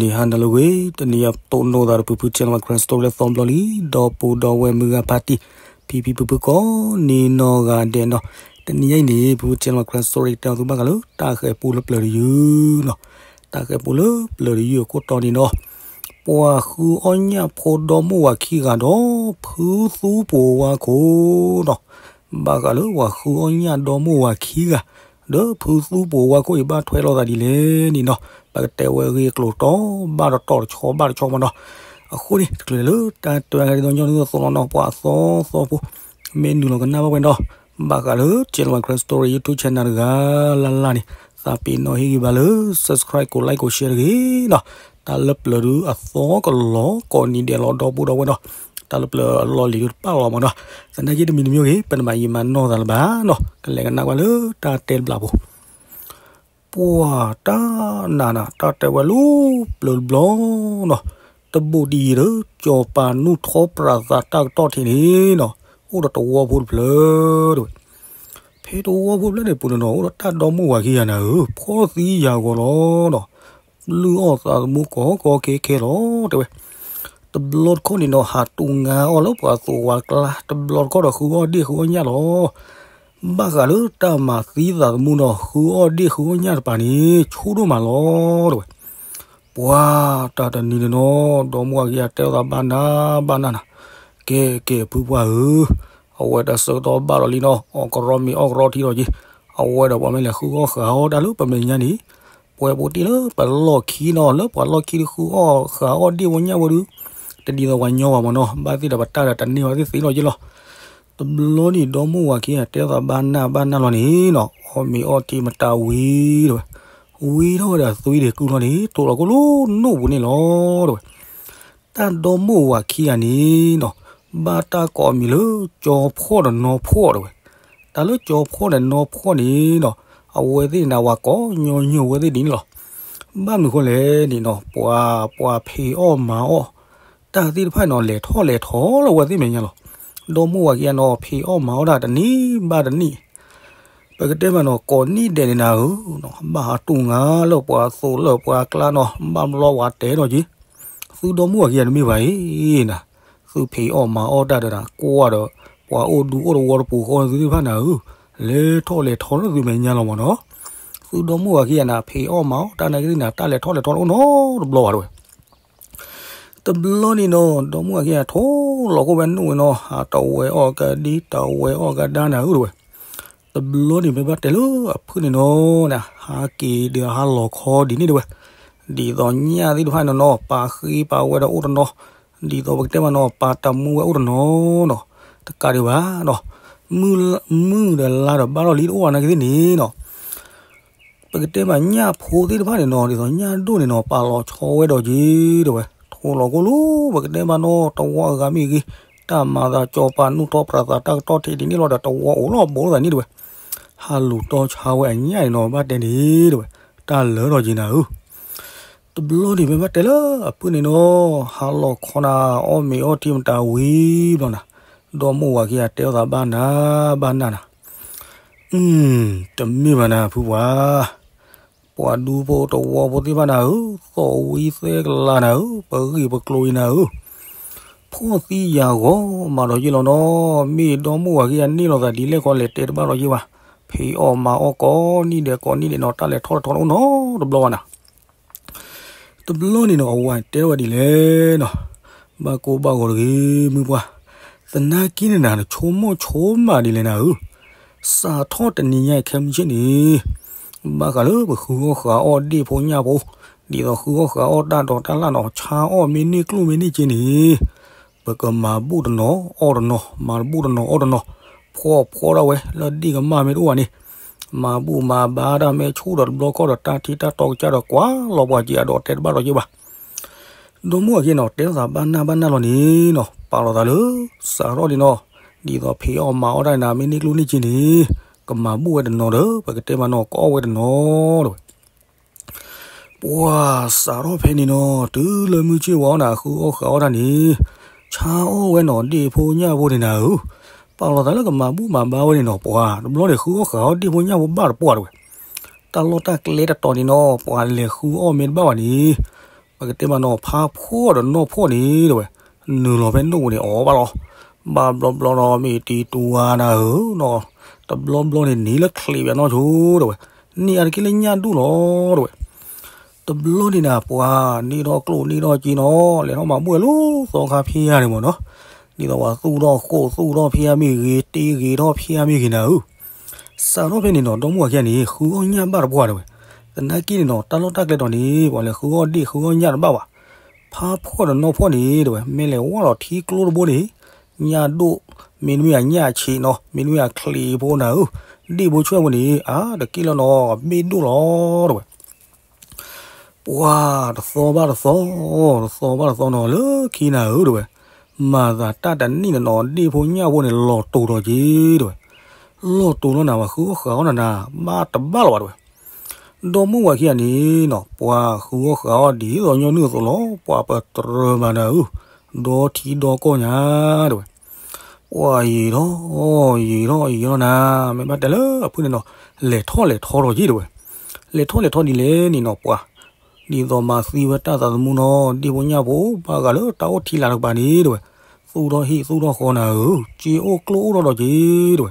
ဂီၤနံၤဟါနၤလၢအဂ့ၤ, တနံၤအံၤတိၢ်နီၣ်သးဒီးဖုဖု Chin Law Crime Story လၢသီဘျီလံ, ဒီပုၢ်ဒီဝဲၢ်မုၢ်ဂၤဖါတံၢ်, ဖံဖံဖုဖုကိးနီၢ်ဂၤဒဲးနီၤ, တနံၤအံၤန့ၣ် ဖုဖု Chin Law Crime Story တဲအီၤသုဘၣ်ဃးလၢတၢ်ဃဲၤပူလၢပျၢၤတယုၢ်နီၤ, တၢ်ဃဲၤပူလၢပျၢၤတယုၢ်အခိၣ်တီန့ၣ်နီၤ, ပှၤဃုအီၣ်ညၣ်ဖိဒီမိၢ်ဝၤခံဂၤဒီး ဖုသူပိာ်ဝါခိၣ်နီၤ, ဘၣ်ဃးလၢပှၤဃုအီၣ်ညၣ်ဒီမိၢ်ဝၤခံဂၤ ဒီးဖုသူပိာ်ဝါခိၣ်အံၤဘၣ်ထွဲလိာ်သးဒ်လဲၣ်န့ၣ်နီၤ, ပကတဲဝဲအဂ့ၢ်အကျိၤတီဘၣ်တတီၤတဆီဘၣ်တဆီမးနီၤ, အဃိန့ၣ် တချုးလၢတၢ်တဲဝဲဒ်သိးညီနုၢ်သိးလီၤနီၤ, ပှၤအသီသီဖိ မ့ၢ်နုာ်လီၤကနၣ်ဘၣ်ဝဲဒီး ဘၣ်ဃးလၢ Chin Law Crime Story YouTube channel တဂၤလၢ်လၢ်န့ၣ် သးပ့ၤနီၣ်ဟ့ၣ်ဂံၢ်ဘါလၢ subscribe ကိး like ကိး share တဂ့ၤနီၤ, တၢ်လၢပျၢၤဒုအသီကလီၤကိးနံၤဒဲးလီၤ ဒီပုၢ်ဒီဝဲၢ်နီၤ, တၢ်လၢပျၢၤအလီၢ်လံၤဒုတပာ်လီၤမးနီၤ, သနာ်က့တမံၤတမံၤဂ့ၤ ပနမၤယံာ်မၤနီၢ်သးလၢၤဘၣ်နီၤ, ကလဲၤကနၣ်ကွၢ်လၢတၢ်တဲတဘျီဖိ ပှၤတၢ်နးနး တၢ်တဲဝဲလၢပျၢၤတဘျီနီၤ, တဘိးတယံၤဒီး ကၠီၤပၤနူၢ်ထီပြးသးတၢ်ကတီၢ်ထံးန့ၣ်နီၤ, အိၣ်ဒီးတဝီဖိတဖျၢၣ်တဲဝဲ, ဖဲတဝီဖိတဖျၢၣ်န့ၣ်ပူၤန့ၣ်နီၤ အိၣ်ဒီးတၢ်ဒီမိၢ်ဝၤခံဂၤနၤဧၢ, ဖှီၣ်သံယာ်ဂီၤလီၤနီၤ, လုၢ်အီၣ်သးသမူကိးကီခဲခဲလီၤတဲဝဲ တဘျီတခီၣ်န့ၣ်နီၤ ဟးတူၢ်ငါအီၣ်လၢပှၤသိးဝၤကျါ, တဘျီတခီၣ်ဒီးဃုအီၣ်ဒ့ၣ်ဃုအီၣ်ညၣ်လီၤ. ဘၣ်ဃးလၢတၢ်မၤသံသးသမူနီၤ ဃုအီၣ်ဒ့ၣ်ဃုအီၣ်ညၣ်တပၤန့ၣ် ဆူၣ်ဒိၣ်မးလီၤတဲဝဲ. ပှၤတၢ်တနံၤန့ၣ်နီၤ ဒီမိၢ်ဝၤခံဂၤတဲအီၣ်သးဘၣ်နၤဘၣ်နၤနၤ, ကဲကဲဖုပှၢ်ဧၢ, အဝဲတၢ်ဆၢကတီၢ်ဘၣ်လီၤလံနီၤ, အီၣ်ကရီမ့ၤအီၣ်ကရီထံလီၤက့ၤ, အဝဲဒီးပှၤမ့ၢ်လဲၤဃုအီၣ်ဃုအီၣ်တၢ်လၢပမဲာ်ညါန့ၣ် ပှဲၤပူၤတ့ၢ်လၢပလီၢ်ခံနီၤ, လၢပှၤလီၢ်ခံဒုးဃုအီၣ်ဃုအီၣ်ဒ့ၣ်ဖိညၣ်ဖိဒုး တဒ်သိးပှၤညီဘၣ်မးနီၤ, ဘၣ်သ့ၣ်ဒီးပတၢ်ဒီးတန့ၢ်ဘၣ်သ့ၣ်သ့လီၤက့ၤလီၤ. တဘျီန့ၣ် ဒီမိၢ်ဝၤခံဂၤတဲအီၣ်သးဘၣ်နၤဘၣ်နၤလီၤန့ၣ်နီၤ, အီၣ်မ့ၤအီထံမတၤဝံၤတဲဝဲ, ဝံၤထီၣ်ဝဲဒၣ်သွံဒ့ၣ်ကုၢ်လီၤန့ၣ် ထိးလီၤကိၣ်လၢနိၣ်ပူၤန့ၣ်လီၤတဲဝဲ. တၢ်ဒီမိၢ်ဝၤခံဂၤန့ၣ်နီၤ, ဘၣ်တၢ်ကိးအမံၤလၢ ကၠီဖှီၣ်ဒီးနီဖှီၣ်တဲဝဲ. တၢ်လၢကၠီဖှီၣ်ဒီးနီဖှီၣ်န့ၣ်နီၤ, အဝဲသ့ၣ်န့ၣ် ဝၤကိးညီညီဝဲသ့ၣ်ဒ်န့ၣ်လီၤ. ဘၣ်မနုၤဃိလဲၣ်န့ၣ်နီၤ, ပှၤ ပှၤဖံးအီၣ်မၤအီၣ် တၢ်သ့ၣ်တဖၣ်န့ၣ်နီၤ လဲၤထီၣ်လဲၤထီလၢအဝဲသ့ၣ်မဲာ်ညါလီၤ. ဒီမိၢ်ဝၤခံဂၤနီၤ ဖံးအီၣ်မၤအီၣ်တၢ်တနံၣ်ဘၣ်တနံၣ် ပကတဲမးနီၤ ကိးနံၣ်ဒဲးန့ၣ်နၤဧၢ, ဘၣ်ဟးတူၢ်ငါလၢပှၤသိးလၢပှၤကျါနီၤ, ဘၣ်ဘျီဝၤတဲဒီးက့ၤ, သုဒီမိၢ်ဝၤခံဂၤတမ့ၢ်ဘၣ်အံၤနၤ, သုဖံးအီၣ်မၤအီၣ်တၢ်ဒီးနၤ ကွၢ်ဒီး ပှၤအိၣ်ဒူအိၣ်တဝီတပူၤဃီသုသ့ၣ်တဖၣ်နၤဧၢ, လဲၤထီၣ်လဲၤထီလၢသုမဲာ်ညါလီၤမးနီၤ. သုဒီမိၢ်ဝၤခံဂၤနၤ ဖံးအီၣ်မၤအီၣ်တၢ်နာ်က့ၤသ့ၣ်နၤ တၢ်လဲၤထီၣ်လဲၤထီတအိၣ်နီတဘျီဘၣ်တဲဝဲ. တဘျီန့ၣ်နီၤ ဒီမိၢ်ဝၤခံဂၤထိးလီၤကိၣ်ဝဲနိၣ်ဝဲနီၤ, ဟးတဝဲအီၣ်ကဒံ တဝဲအီၣ်ကဒါနၤဧၢတဲဝဲ. တဘျီန့ၣ် မ့ၢ်ဘၣ်တဲလၢအဖုၣ်န့ၣ်နီၤ, ဟးက့ၤဒီးဟးလီၤခီဒ်န့ၣ်တဲဝဲ, ဒ်သိးညၣ်သ့ၣ်တဖၣ်န့ၣ်နီၤ ပာ်ဃ့ပာ်ဝဲဒီးအိၣ်တနီၤ, ဒ်သိးပကတဲမးနီၤ ပာ်တၢ်မူဝဲအိၣ်တနီၤနီၤ, တကးဒံးဘၣ်နီၤ, မုၢ်ဒီးလါဒီးဘၣ်ထီၣ်လံတအိၣ်ဘၣ်နာ်က့ၤသ့ၣ်န့ၣ်နီၤ ပကတဲမးညၣ်ဖိသ့ၣ်တဖၣ်န့ၣ်နီၤ ဒ်သိးညၣ်ဒိၣ်န့ၣ်နီၤ ပာ်လီၤဆီဝဲဒီးက့ၤတဲဝဲ, ထိးလီၤကိၣ်လီၤ ပကတဲမးနီၤ တဝီအဂၤမ့ၢ်ဂ့ၤ, တၢ်မၤသးကၠီၤပၤနူၢ်ထီပြးသးတၢ်ကတီၢ်ထံးဒ်န့ၣ်လီၤဒီး တဝီအိၣ်လီၤဘိးလိာ်သးန့ၣ်တဲဝဲ, ဟးလူၤတီဆါဝဲအညၣ်န့ၣ်နီၤ ဘၣ်တဲန့ၣ်တဲဝဲ, တၢ်လၢထီၣ်က့ၤနၤဧၢ တဘျီန့ၣ် မ့ၢ်ဘၣ်တဲလၢအဖုၣ်န့ၣ်နီၤ, ဟးလီၤခီနၤ အီၣ်မ့ၤအီထံမတၤဝံၤဘျီနၤ, ဒီမိၢ်ဝၤခံဂၤတဲအီၣ်သးဘၣ်နၤဘၣ်နၤနၤ, တမ့ၢ်ဘၣ်နၤဖုပှၢ်, ပှၤဒူဖိတဝီဖိသ့ၣ်တဖၣ်နၤဧၢ, သီၣ်ဝံသဲကလၤနၤဧၢ, ပဂံၢ်ပကျိၤအံၤနၤဧၢ, ဖှီၣ်သံယာ်ဂီၤမးဒီးယ့ၢ်လီၤနီၤ, မ့ၢ်ဒီမိၢ်ဝၤခံဂၤန့ၢ်လိာ်သးဒ်လဲၣ်ခီလဲၣ်တဲတဘၣ်ဒီးယ့ၢ်ဘၣ်, ဖံးအီၣ်မၤအီၣ်ကိးနံၣ်ဒဲးကိးနံၣ်ဒဲးနီၤ တၢ်လဲၤထီၣ်လဲၤထီတအိၣ်နီတဘျီဘၣ်နၤ တဘျီန့ၣ်နီၤ အဝၤတဲဝဲဒ်လဲၣ်နီၤ, ဘၣ်ကိၢ်ဘၣ်ဂီၤတဂ့ၤ မုၢ်ပှၢ်, သနာ်က့န့ၣ်နၤ နဆိကမိၣ်ဆိကမးဒ်လဲၣ်နၤဧၢ, စးထီၣ်တနံၤညါခဲမုၢ်ဆ့ၣ်န့ၣ်, ဘၣ်ဃးလၢပဃုအီၣ်ဃုအီၣ်ဒ့ၣ်ဖိညၣ်ဖိ, ဒ်သိးဃုအီၣ်ဃုအီၣ်တၢ်ဒိးတၢ်လၣ်နီၤ ဆါအီၣ်မ့ၢ်န့ၢ်ကျိၣ်မ့ၢ်န့ၢ်စ့န့ၣ် ပကမၤဘူၣ်တနီၤအီၣ်တနီၤ မၤတဘူၣ်တနီၤအီၣ်တနီၤ, ဖှီၣ်ဖှီၣ်ဒၣ်ဝဲ လၢဒ့ၣ်ကမၣ်မ့ၢ်တအိၣ်ဘၣ်န့ၣ်, မၤဘူၣ်မၤဘါတၢ်မ့ၢ်ဆူၣ်ဒီးတဘျီခီၣ်ဒီး တၢ်ထံတၢ်တီကစၢ်ဒီး ကွၢ်လီၤပှၤက့ၤအဒိးတဲတဘၣ်ဒီးယ့ၢ်ဘၣ်. ဒီမိၢ်ဝၤခံဂၤနီၤ တဲလိာ်သးဘၣ်နၢ်ဘၣ်နၢ်လီၤန့ၣ်နီၤ ပာ်လီၤသးလၢ စးထီၣ်ဒ်နီၤ, ဒ်သိးဖံးအီၣ်မၤအီၣ်တၢ်န့ၣ် မ့ၢ်န့ၢ်ကျိၣ်န့ၢ်စ့န့ၣ် ကမၤဘူၣ်ဝဲတနီၤဒီး ပကတဲမးနီၤ ကအီၣ်ဝဲတနီၤဒီးဝဲ ပှၤစးထီၣ်ဖဲန့ၣ်နီၤ တုၤလၢမုၢ်ဆ့ၣ်ဝါအီၣ်န့ၣ် အဃုအီၣ်ဃုအီၣ်တၢ်န့ၣ် ဆါအီၣ်ဝဲနီၤ ဒ့ၣ်ဖိညၣ်ဖိန့ၣ်နၤဧၢ, ပာ်လီၤသးလၢကမၤဘူၣ်မၤဘါဝဲန့ၣ်နီၤ ပှၤတဘျီန့ၣ် ဃုအီၣ်ဃုအီၣ်ဒ့ၣ်ဖိညၣ်ဖိဘၣ်တပှၢ်တဝဲ, တၢ်လီၢ်တၢ်ကျဲတတီၤန့ၣ်နီၤ ပှၤလဲၤဃုအီၣ်မ့ၢ်တဘၣ်ဘၣ်န့ၣ်, ပ ပကတဲမးနီၤ ဖါဖှီၣ်ဒီးနီၢ်ဖှီၣ်န့ၣ် တဲဝဲ, နုာ်လီၤဖဲနိၣ်ပူၤန့ၣ် အီၣ်ဘၣ်လီၤ. ဘၣ်ဘျီဘျီဒီး မ့ၢ်တံၤတူဝါနၤဧၢနီၤ, တဘျီဘျီန့ၣ်နံၤလၢချံးပၠးနီၢ်ဆိ တဲဝဲ, န့ၢ်အါတက့ၢ်လၢညၣ်ဒိၣ်လီၤ တဲဝဲ. တဘျီန့ၣ်နၤ ပှၤန့ၢ်ထီၣ်ကျိၣ်န့ၢ်ထီၣ်စ့နီၤ လဲၤထီၣ်မၤဘူၣ်ဝဲလၢသီခါဖဲယါန့ၣ်မးနီၤ, ဒ်သိးပှၤသူၣ်ထီၣ်ဃိၣ်သူၣ်ထီၣ်ဖဲယါမ့ၢ်ဂ့ၤ တ့ဂ့ၤထီၣ်ဖဲယါမ့ၢ်ဂ့ၤနၤဧၢ စးထီၣ်ဖဲန့ၣ်နီၤ ဒီမါဝၤခံဂၤန့ၣ် ဃုအီၣ်ညၣ်ဘၣ်တပှၢ် တဲဝဲ. သနာ်က့န့ၣ်နီၤ တၢ်လီၢ်တၢ်ကျဲတီၤန့ၣ် ပှၤလဲၤဃုအီၣ်ဒ့ၣ် ဃုအီၣ်ညၣ်တဘၣ်ဘၣ်. ဖါဖှီၣ်ဒီးနီၢ်ဖှီၣ်န့ၣ် တဲဝဲ မ့ၢ်လဲၤဝဲလီၤထံကျိတဘိန့ၣ် ညၣ်ဒိၣ်, မ့တမ့ၢ်ညၣ်ဆံးနီၤ မ့တမ့ၢ်ချံးဖိနၤဧၢ, ဒ့ၣ်ဖိဆွဲၣ်ဖိန့ၣ် အါတက့ၢ်လီၤနီၤ ဘ့ၣ်ဒိၣ်လီၤ တဲဝဲ. ပှၤတသီဘၣ်တသီ, တသီဘၣ်တသီနီၤ လၢခံနၤဧၢ တဲဝဲ, မၤသးတၢ်တနံၣ်န့ၣ်နီၤ ဒ့ၣ်ဖိညၣ်ဖိန့ၣ် လီၤတိၤထီၣ်က့ၤ တဲဝဲ. လီၤတိၤလီၤနၤ ပှၤဃုအီၣ်ဃုအီၣ်နၤနၤ ဘၣ်တဘၣ်လီၤဘၣ် တဲဝဲ. ဒီမါဝၤခံဂၤန့ၣ်နီၤ ပှၤဃုအီၣ်ဃုအီၣ်ဒ်သိးညီနုၢ်အသိးလီၤ ပှၤပတြၢၤမးနၤဧၢ, ဒီထံဒီကီၢ်ညါ တဲဝဲ. ပှၤယံာ်ထီၣ်, ယံာ်ထီၣ်ယံာ်ထီၣ်နၤ မ့ၢ်ဘၣ်တဲလၢအဖုၣ်န့ၣ်နီၤ လဲၤထီၣ်လဲၤထီထီၣ်က့ၤ တဲဝဲ. လဲၤထီၣ်လဲၤထီဒ်လဲၣ်န့ၣ်နီၤ ပှၤ ဒ်သိးမၤသံဝဲတၢ်သးသမူနီၤ ဒ့ၣ်ဖိညၣ်ဖိ ဘၣ်ဃးလၢတၢ်အိၣ်ထံလာ်တကပၤန့ၣ် တဲဝဲ, သူၣ်ထီၣ်ဟံၣ်သူၣ်ထီၣ်ဃီနၤဧၢ, စ့အိၣ်ကျိၣ်အိၣ်ထီၣ်ဒီးက့ၤ တဲဝဲ.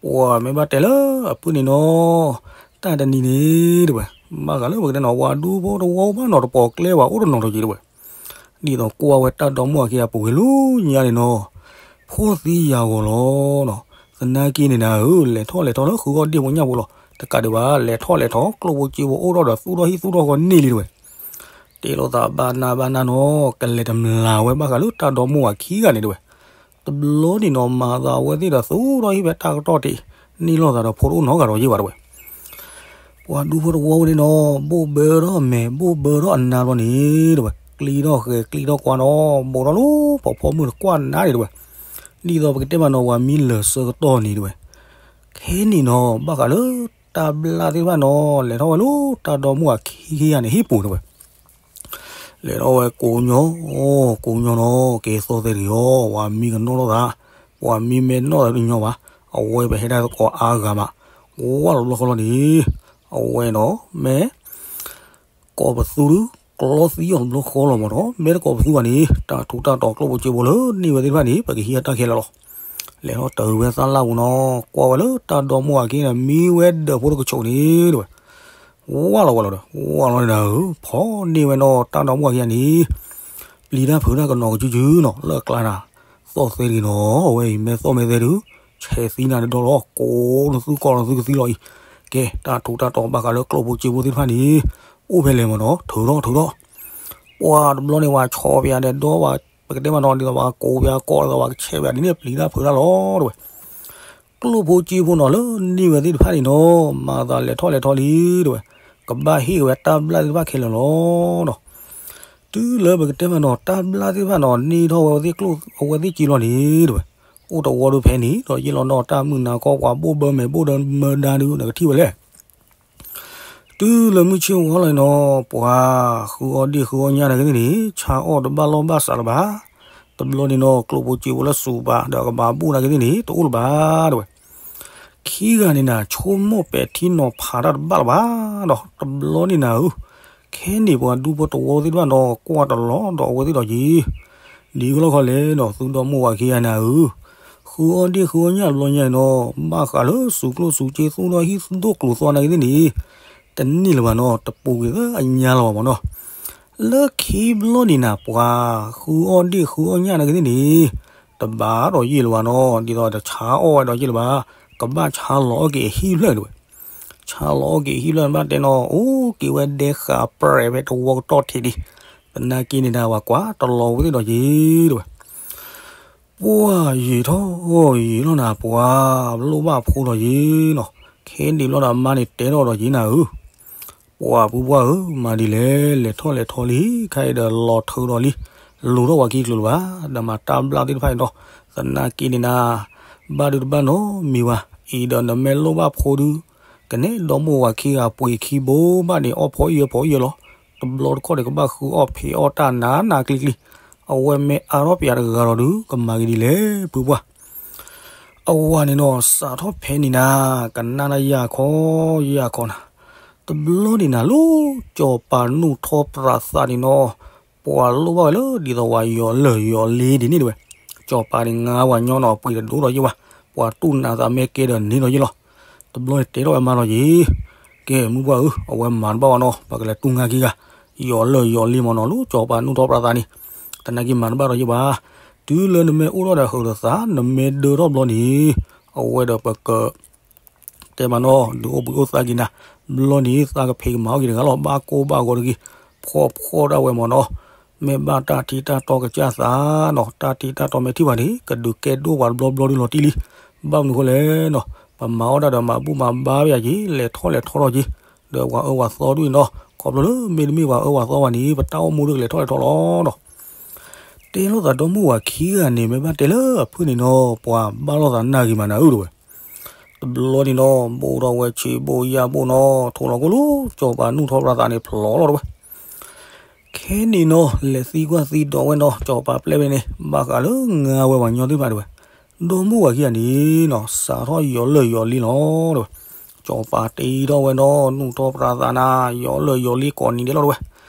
ပှၤမ့ၢ်ဘၣ်တဲလၢအဖုၣ်န့ၣ်နီၤ တၢ်တနံၤန့ၣ် တဲဝဲ, ဘၣ်ဃးလၢပကတဲနီၤ ပှၤဒူဖိတဝီဘၣ်နီၤတပီၤကျဲဝဲအိၣ်တနီၤဒီးက့ၤ တဲဝဲ. ဒ်သိးကွၢ်ဝဲတၢ်ဒီမါဝၤခံဂၤပူၤကွံာ်လၢညါန့ၣ်နီၤ ဖှီၣ်သံယာ်ဂီၤလီၤနီၤ. သနာ်က့န့ၣ်နၤဧၢ လဲၤထီၣ်လဲၤထီလၢဃုအီၣ်ဒ့ၣ်ဖိညၣ်ဖိလီၤ. တကးဒံးဘၣ် လဲၤထီၣ်လဲၤထီ ကျိၣ်ဖိစ့ဖိအိၣ်ထီၣ်ဒီးသူၣ်ထီၣ်ဟံၣ်သူၣ်ထီၣ်ဃီန့ၢ်လံ တဲဝဲ. တဲလိာ်သးဘၣ်နၢ်ဘၣ်နၢ်နီၤ ကလဲၤတမျးဝဲဘၣ်ဃးလၢတၢ်ဒီမါဝၤခံဂၤန့ၣ် တဲဝဲ. တဘျီန့ၣ်နီၤ မၤသးအဝဲသ့ၣ်ဒီးသူၣ်ထီၣ်ဟံၣ်ဖဲတၢ်ကတီၢ်တ့ၢ် န့ၢ်လိာ်သးဒီးဖိတအိၣ်နီတဂၤဒီးယ့ၢ်ဘၣ် တဲဝဲ. ပှၤဒူဖိတဝီဝဲန့ၣ်နီၤ ဘိၣ်ဘၢထီၣ်အမဲာ် ဘိၣ်ဘၢထီၣ်အနါဘျီန့ၣ် တဲဝဲ, ကျံထီၣ်ဃဲၤကျံထီၣ်ကွၢ်နီၤ ဘူးထီၣ်လၢဖီဖီမုၢ်တကွၢ်နါန့ၣ် တဲဝဲ. ဒ်သိးပကတဲမးနီၤ ပှၤမံလၢာ်ဆၢကတီၢ်န့ၣ် တဲဝဲ. ခဲန့ၣ်နီၤ ဘၣ်ဃးလၢတၢ်ဘျၣ်သ့ၣ်တဖၣ်နီၤ လဲၤထီၣ်ဝဲလၢတၢ်ဒီမါဝၤခံဂၤန့ၣ်ဟံၣ်ပူၤ တဲဝဲ. လဲၤထီၣ်ဝဲကိးညီ, ကိးညီနီၤ ကဲသီၣ်သဲတဂ့ၤအီၤ ပှၤမံကနီၣ်ထီၣ်သး, ပှၤမံမဲနီၣ်သးတညီဘၣ်, အဝဲပဟဲဒၣ်သကိးအါဂၤမး, ဝၢ်လီၤဘျီဃီလီၤန့ၣ်, အဝဲနီၤ မ့ၢ် ကိးပသူဒုး ကျီသံအီၤဘျီဃီလီၤမးနီၤ, မ့ၢ်တကိးပသူဘၣ်န့ၣ် တၢ်ထူးတၢ်တီၤကျိၣ်ဖိစ့ဖိလၢန့ၢ်ဝဲသ့ၣ်တဖၣ်န့ၣ် ပကဟံးအတၢ်ခဲလၢာ်လီၤ. လဲၤထီၣ်တၢ်ဝဲသၣ်လၣ်ပူၤနီၤ ကွၢ်ဝဲလၢတၢ်ဒီမါဝၤခံဂၤန့ၣ် မံဝဲဒၢးဖိတကဆိးန့ၣ် တဲဝဲ. ဝၢ်လီၤဝဲလီၤဒီး ဝၢ်လီၤန့ၣ်နၤဧၢ, ဖီၣ်န့ၢ်ဝဲနီၤ တၢ်ဒီမါဝၤခံဂၤန့ၣ် ပျံၤတၢ်ဖုးတၢ်ကနီၤကစုကစုနီၤ လၢအကျါနၤ, သီၣ်သဲတဂ့ၤနီၤ အဝဲအံၤ မ့ၢ်သီၣ်မ့ၢ်သဲဒုး ဆဲးသံနၤတဒီလီၤ ကိးနသူကီၢ်နသူကသံလီၤအံၤ, ကဲ တၢ်ထူးတၢ်တီၤဘၣ်ဃးလၢကျိၣ်ဖိစ့ဖိသ့ၣ်တဖၣ်န့ၣ် အိၣ်ဖဲလဲၣ်မးနီၤ ထုးထီၣ်ထုးထီၣ် ပှၤတဘျီန့ၣ် ပှၤဆီၣ်ပယၤဒီးဒီး ပကတဲမးနီၤ ဒ်သိးပှၤကိးပယၤကီၢ် ဒ်သိးပှၤကဆဲးပယၤဒ်န့ၣ် ပျံၤတၢ်ဖုးတၢ်လီၤ တဲဝဲ. ကျိၣ်ဖိစ့ဖိနီၤ လၢန့ၢ်ဝဲသ့ၣ်တဖၣ်န့ၣ်နီၤ မၤသးလဲၤထီၣ်လဲၤထီလံ တဲဝဲ, ကဘၣ်ဟ့ၣ်ဝဲတၢ်ဘျၣ်သ့ၣ်တဖၣ်ခဲလၢာ်လီၤနီၤ. တုၤလၢပကတဲမးနီၤ တၢ်ဘျၣ်သ့ၣ်တဖၣ်နီၤ န့ၢ်ထီၣ်ဝဲသ့ၣ်ကျိၣ် အဝဲသ့ၣ်စ့လီၤန့ၣ် တဲဝဲ, အိၣ်တဝီဒုးဖဲန့ၣ်ဒီး ယ့ၢ်လီၤနီၤ တၢ်မုၢ်နၤခီ ပှၤဘိၣ်ဘၢမဲာ်ဘိၣ်ဒၢမၢဒါဒုး နကထံၣ်ဝဲလဲၣ် တုၤလၢမုၢ်ဆ့ၣ်ဝီလီၤနီၤ ပှၤဃုအီၣ်ဒ့ၣ်ဃုအီၣ်ညၣ်နာ်က့သ့ၣ်န့ၣ် ဆါအီၣ်တဘၣ်လီၢ်ဘၣ်စးလၢၤဘၣ်. တဘျီန့ၣ်နီၤ ကျိၣ်ဖိစ့ဖိလၢစူးပာ်ဒီးကဘၣ်ဘူၣ်နာ်က့သ့ၣ်န့ၣ် တအိၣ်လၢၤဘၣ် တဲဝဲ. ခံဂၤန့ၣ်နၤ ဆိကမိၣ်ပဲာ်ထံနီၤဖးတၢ်တဘၣ်လၢၤဘၣ်ဒီး တဘျီန့ၣ်နၤဧၢ, ခဲန့ၣ်ပှၤဒူဖိတဝီသ့ၣ်တဖၣ်နီၤ ကွၢ်တလီၤဒီးအဝဲသ့ၣ်ဒီးက့ၤ ဒ်ကလီၢ်ခီလဲၣ်နီၤ သုဒီမါဝၤခံဂၤနၤဧၢ, ဃုအီၣ်ဒ့ၣ်ဃုအီၣ်ညၣ်တဘျီညါနီၤ ဘၣ်ဃးလၢစူးကျိၣ်စူးစ့ သူၣ်ထီၣ်ဟံၣ်ဒိၣ်ကျိၤသွါနာ်က့သ့ၣ်န့ၣ် တန့ၢ်လၢၤဘၣ်နီၤ တပူၤကွံာ်လၢအညါလၢၤဘၣ်မးနီၤ. လၢခံဘျီန့ၣ်နၤ ပှၤဃုအီၣ်ဒ့ၣ်ဃုအီၣ်ညၣ်နာ်က့သ့ၣ်န့ၣ် တဘၣ်ဒီးယ့ၢ်လၢၤဘၣ်နီၤ ဒ်သိးတဆါအီၣ်ဝဲဒီးယ့ၢ်လၢၤဘၣ်, ကဘၣ်ဆါလီၤအီၣ်က့ၤအဟံၣ်ဖျၢၣ်တဲဝဲ. ဆါလီၤအီၣ်က့ၤအဟံၣ်ဖျၢၣ်ဘၣ်တဲနီၤ အိၣ်က့ၤဝဲဒဲဃာ်ပြဲးဖဲတဝီကတီၢ်ထံးဒံး, သနာ်က့န့ၣ်နၤ ပှၤကွၢ်တလီၤဝဲသ့ၣ်ဒီးက့ၤတဲဝဲ. ပှၤယံာ်ထီၣ်ယံာ်လီၤနၤ ပှၤလိၣ်ဘၣ်ဖိဒီးယ့ၢ်နီၤ, ခဲဒံးဘျီဒီးအမါန့ၣ်တဲထီၣ်ဒီးယ့ၢ်နၤဧၢ, ပှၤပုၢ်ပှၢ်ဧၢ မၤဒ်လဲၣ် လဲၤထီၣ်လဲၤထီလံ ခဲအံၤဒီးလီၤထုးဒီးလံ, လူၤထီၣ်ပှၤခံကျိၤလၢၤဘၣ်, ဒီးမၤတၢ်ဘျၣ်သ့ၣ်တဖၣ်အံၤဒီး, သနာ်က့န့ၣ်နၤ, ဘၣ်ဒုးတဘၣ်နီတမံၤဘၣ်, အံၤဒီးနမ့ၢ်လိၣ်ဘၣ်ဖိဒုး, ကနဲဒီမိၢ်ဝၤခံဂၤပှ့ၤခံဘိဘၣ်န့ၣ် အီၣ်ဖီအံၣ်ဖီအံၣ်လီၤ, တဘျီတခီၣ်န့ၣ် ကဘၣ်ဃုအီၣ်ဖံးအီၣ်တၢ်နးနးကျံကျံ, အဝဲမ့ၢ်အါထီၣ်ပယၤတဂၤဒီးဒုး ကမၤက့ၤဒ်လဲၣ် ပုၢ်ပှၢ် အဝၤန့ၣ်နီၤ စးထီၣ်ဖဲန့ၣ်နၤ, ကနၣ်နၤယၤခီယၤခီနၤ, တဘျီန့ၣ်နၤလၢ စီၤပၤနူၢ်ထီပြးသးန့ၣ်နီၤ, ပှၤလိၣ်ဘၣ်ဝဲလၢဒ်သိးဝဲယီၤလၢၢ်ယီၤလ့ဒ်န့ၣ်တဝဲ, စီၤပၤန့ၣ်ငါဝဲညီနီၤ ပှ့ၤတဒိၣ်ဒီးယ့ၢ်ဘၣ်, ပှၤတူၢ်နးသးမဲကဲဒီးန့ၣ်ဒီးယ့ၢ်လီၤ. တဘျီန့ၣ်တဲထီၣ်ဝဲမါလီၤယ့ၢ်, ကဲမုၢ်ပှၢ်ဧၢ, အဝဲမၤတဘၣ်ဝဲနီၤ, ပကလဲၤတူၢ်ငါခံဂၤ, ယီၤလၢၢ်ယီၤလ့မ့ၢ်နီၤ လၢစီၤပၤနူၢ်ထီပြးသးန့ၣ်, သနာ်က့မၤတဘၣ်ဒီးယ့ၢ်ဘၣ်, တုၤလၢနမ့ၢ်အိၣ်ထီၣ်ဒီးဟုးဒီးသး နမ့ၢ်ဒၢထီၣ်ဘျီန့ၣ်, အဝဲဒီးပက တဲမ့ၢ်နီၤ ဒုးအိၣ်ဘှံးအိၣ်သါက့ၤနၤ, ဘျီန့ၣ် သးကဖံးကမၤအီၣ်က့ၤတဂၤလီၤ, ဘၣ်ကိၢ်ဘၣ်ဂီၤတဂ့ၤ, ဖှီၣ်ဖှီၣ်ဒၣ်ဝဲမ့ၢ်နီၤ, မ့ၢ်ဘၣ်တၢ်ထံတၢ်တီကစၢ်သးနီၤ, တၢ်ထံတၢ်တီမ့ၢ်ထံၣ်ဘၣ်န့ၣ် ကဒုးကဲဒိၣ်ပှၤတဘျီဘျီဒုလီၤတံၢ်လံ, ဘၣ်မနုၤဃိလဲၣ်နီၤ, ပမၤအီၣ်ဒၣ်ဒီးမၤဘူၣ်မၤဘါဝဲယၤက့ၤ လဲၤထီၣ်လဲၤထီထီၣ်က့ၤ, ဒီးပှၤအၢပှၤသီဒ်အံၤနီၤ, ခီဖျိလၢမ့တမ့ၢ်ပှၤအၢပှၤသီဘၣ်န့ၣ် ပတၢ်အိၣ်မူဒၣ်ကလဲၤထီၣ်လဲၤထီလီၤနီၤ. တဲလိာ်သးဒီမုၢ်ဝၤခံဂၤန့ၣ် မ့ၢ်ဘၣ်တဲလၢအဖုၣ်န့ၣ်နီၤ ပှၤဘၣ်လိာ်သးနာ်ဂ့ၤမးနၤဧၢတဝဲ. တဘျီန့ၣ်နီၤ ဘိၣ်ထီၣ်ဝဲဆံးဘိၣ်ယၢ်ဘိၣ်နီၤ ထိၣ်လီၤကိၢ်လီၤ စီၤပၤနူၢ်ထီပြးသးန့ၣ် ဖျိးလီၤတဝဲ. ခဲန့ၣ်နီၤ လဲၤသံကွၢ်သံဒိးဝဲနီၤ စီၤပၤပျဲၢ်ဝဲန့ၣ် ဘၣ်ဃးလၢငါဝဲပှၤညီသ့ၣ်တဖၣ်တဝဲ. ဒီမုၢ်ဝၤခံဂၤန့ၣ်နီၤ စးထီၣ်ယီၤလၢၢ်ယီၤလ့လီၤတဝဲ. စီၤပၤတ့ထီၣ်ဝဲနီၤ နူၢ်ထီပြးသးနၤ ယီၤလၢၢ်ယီၤလ့ကိးနံၤဒဲးလီၤတဝဲ.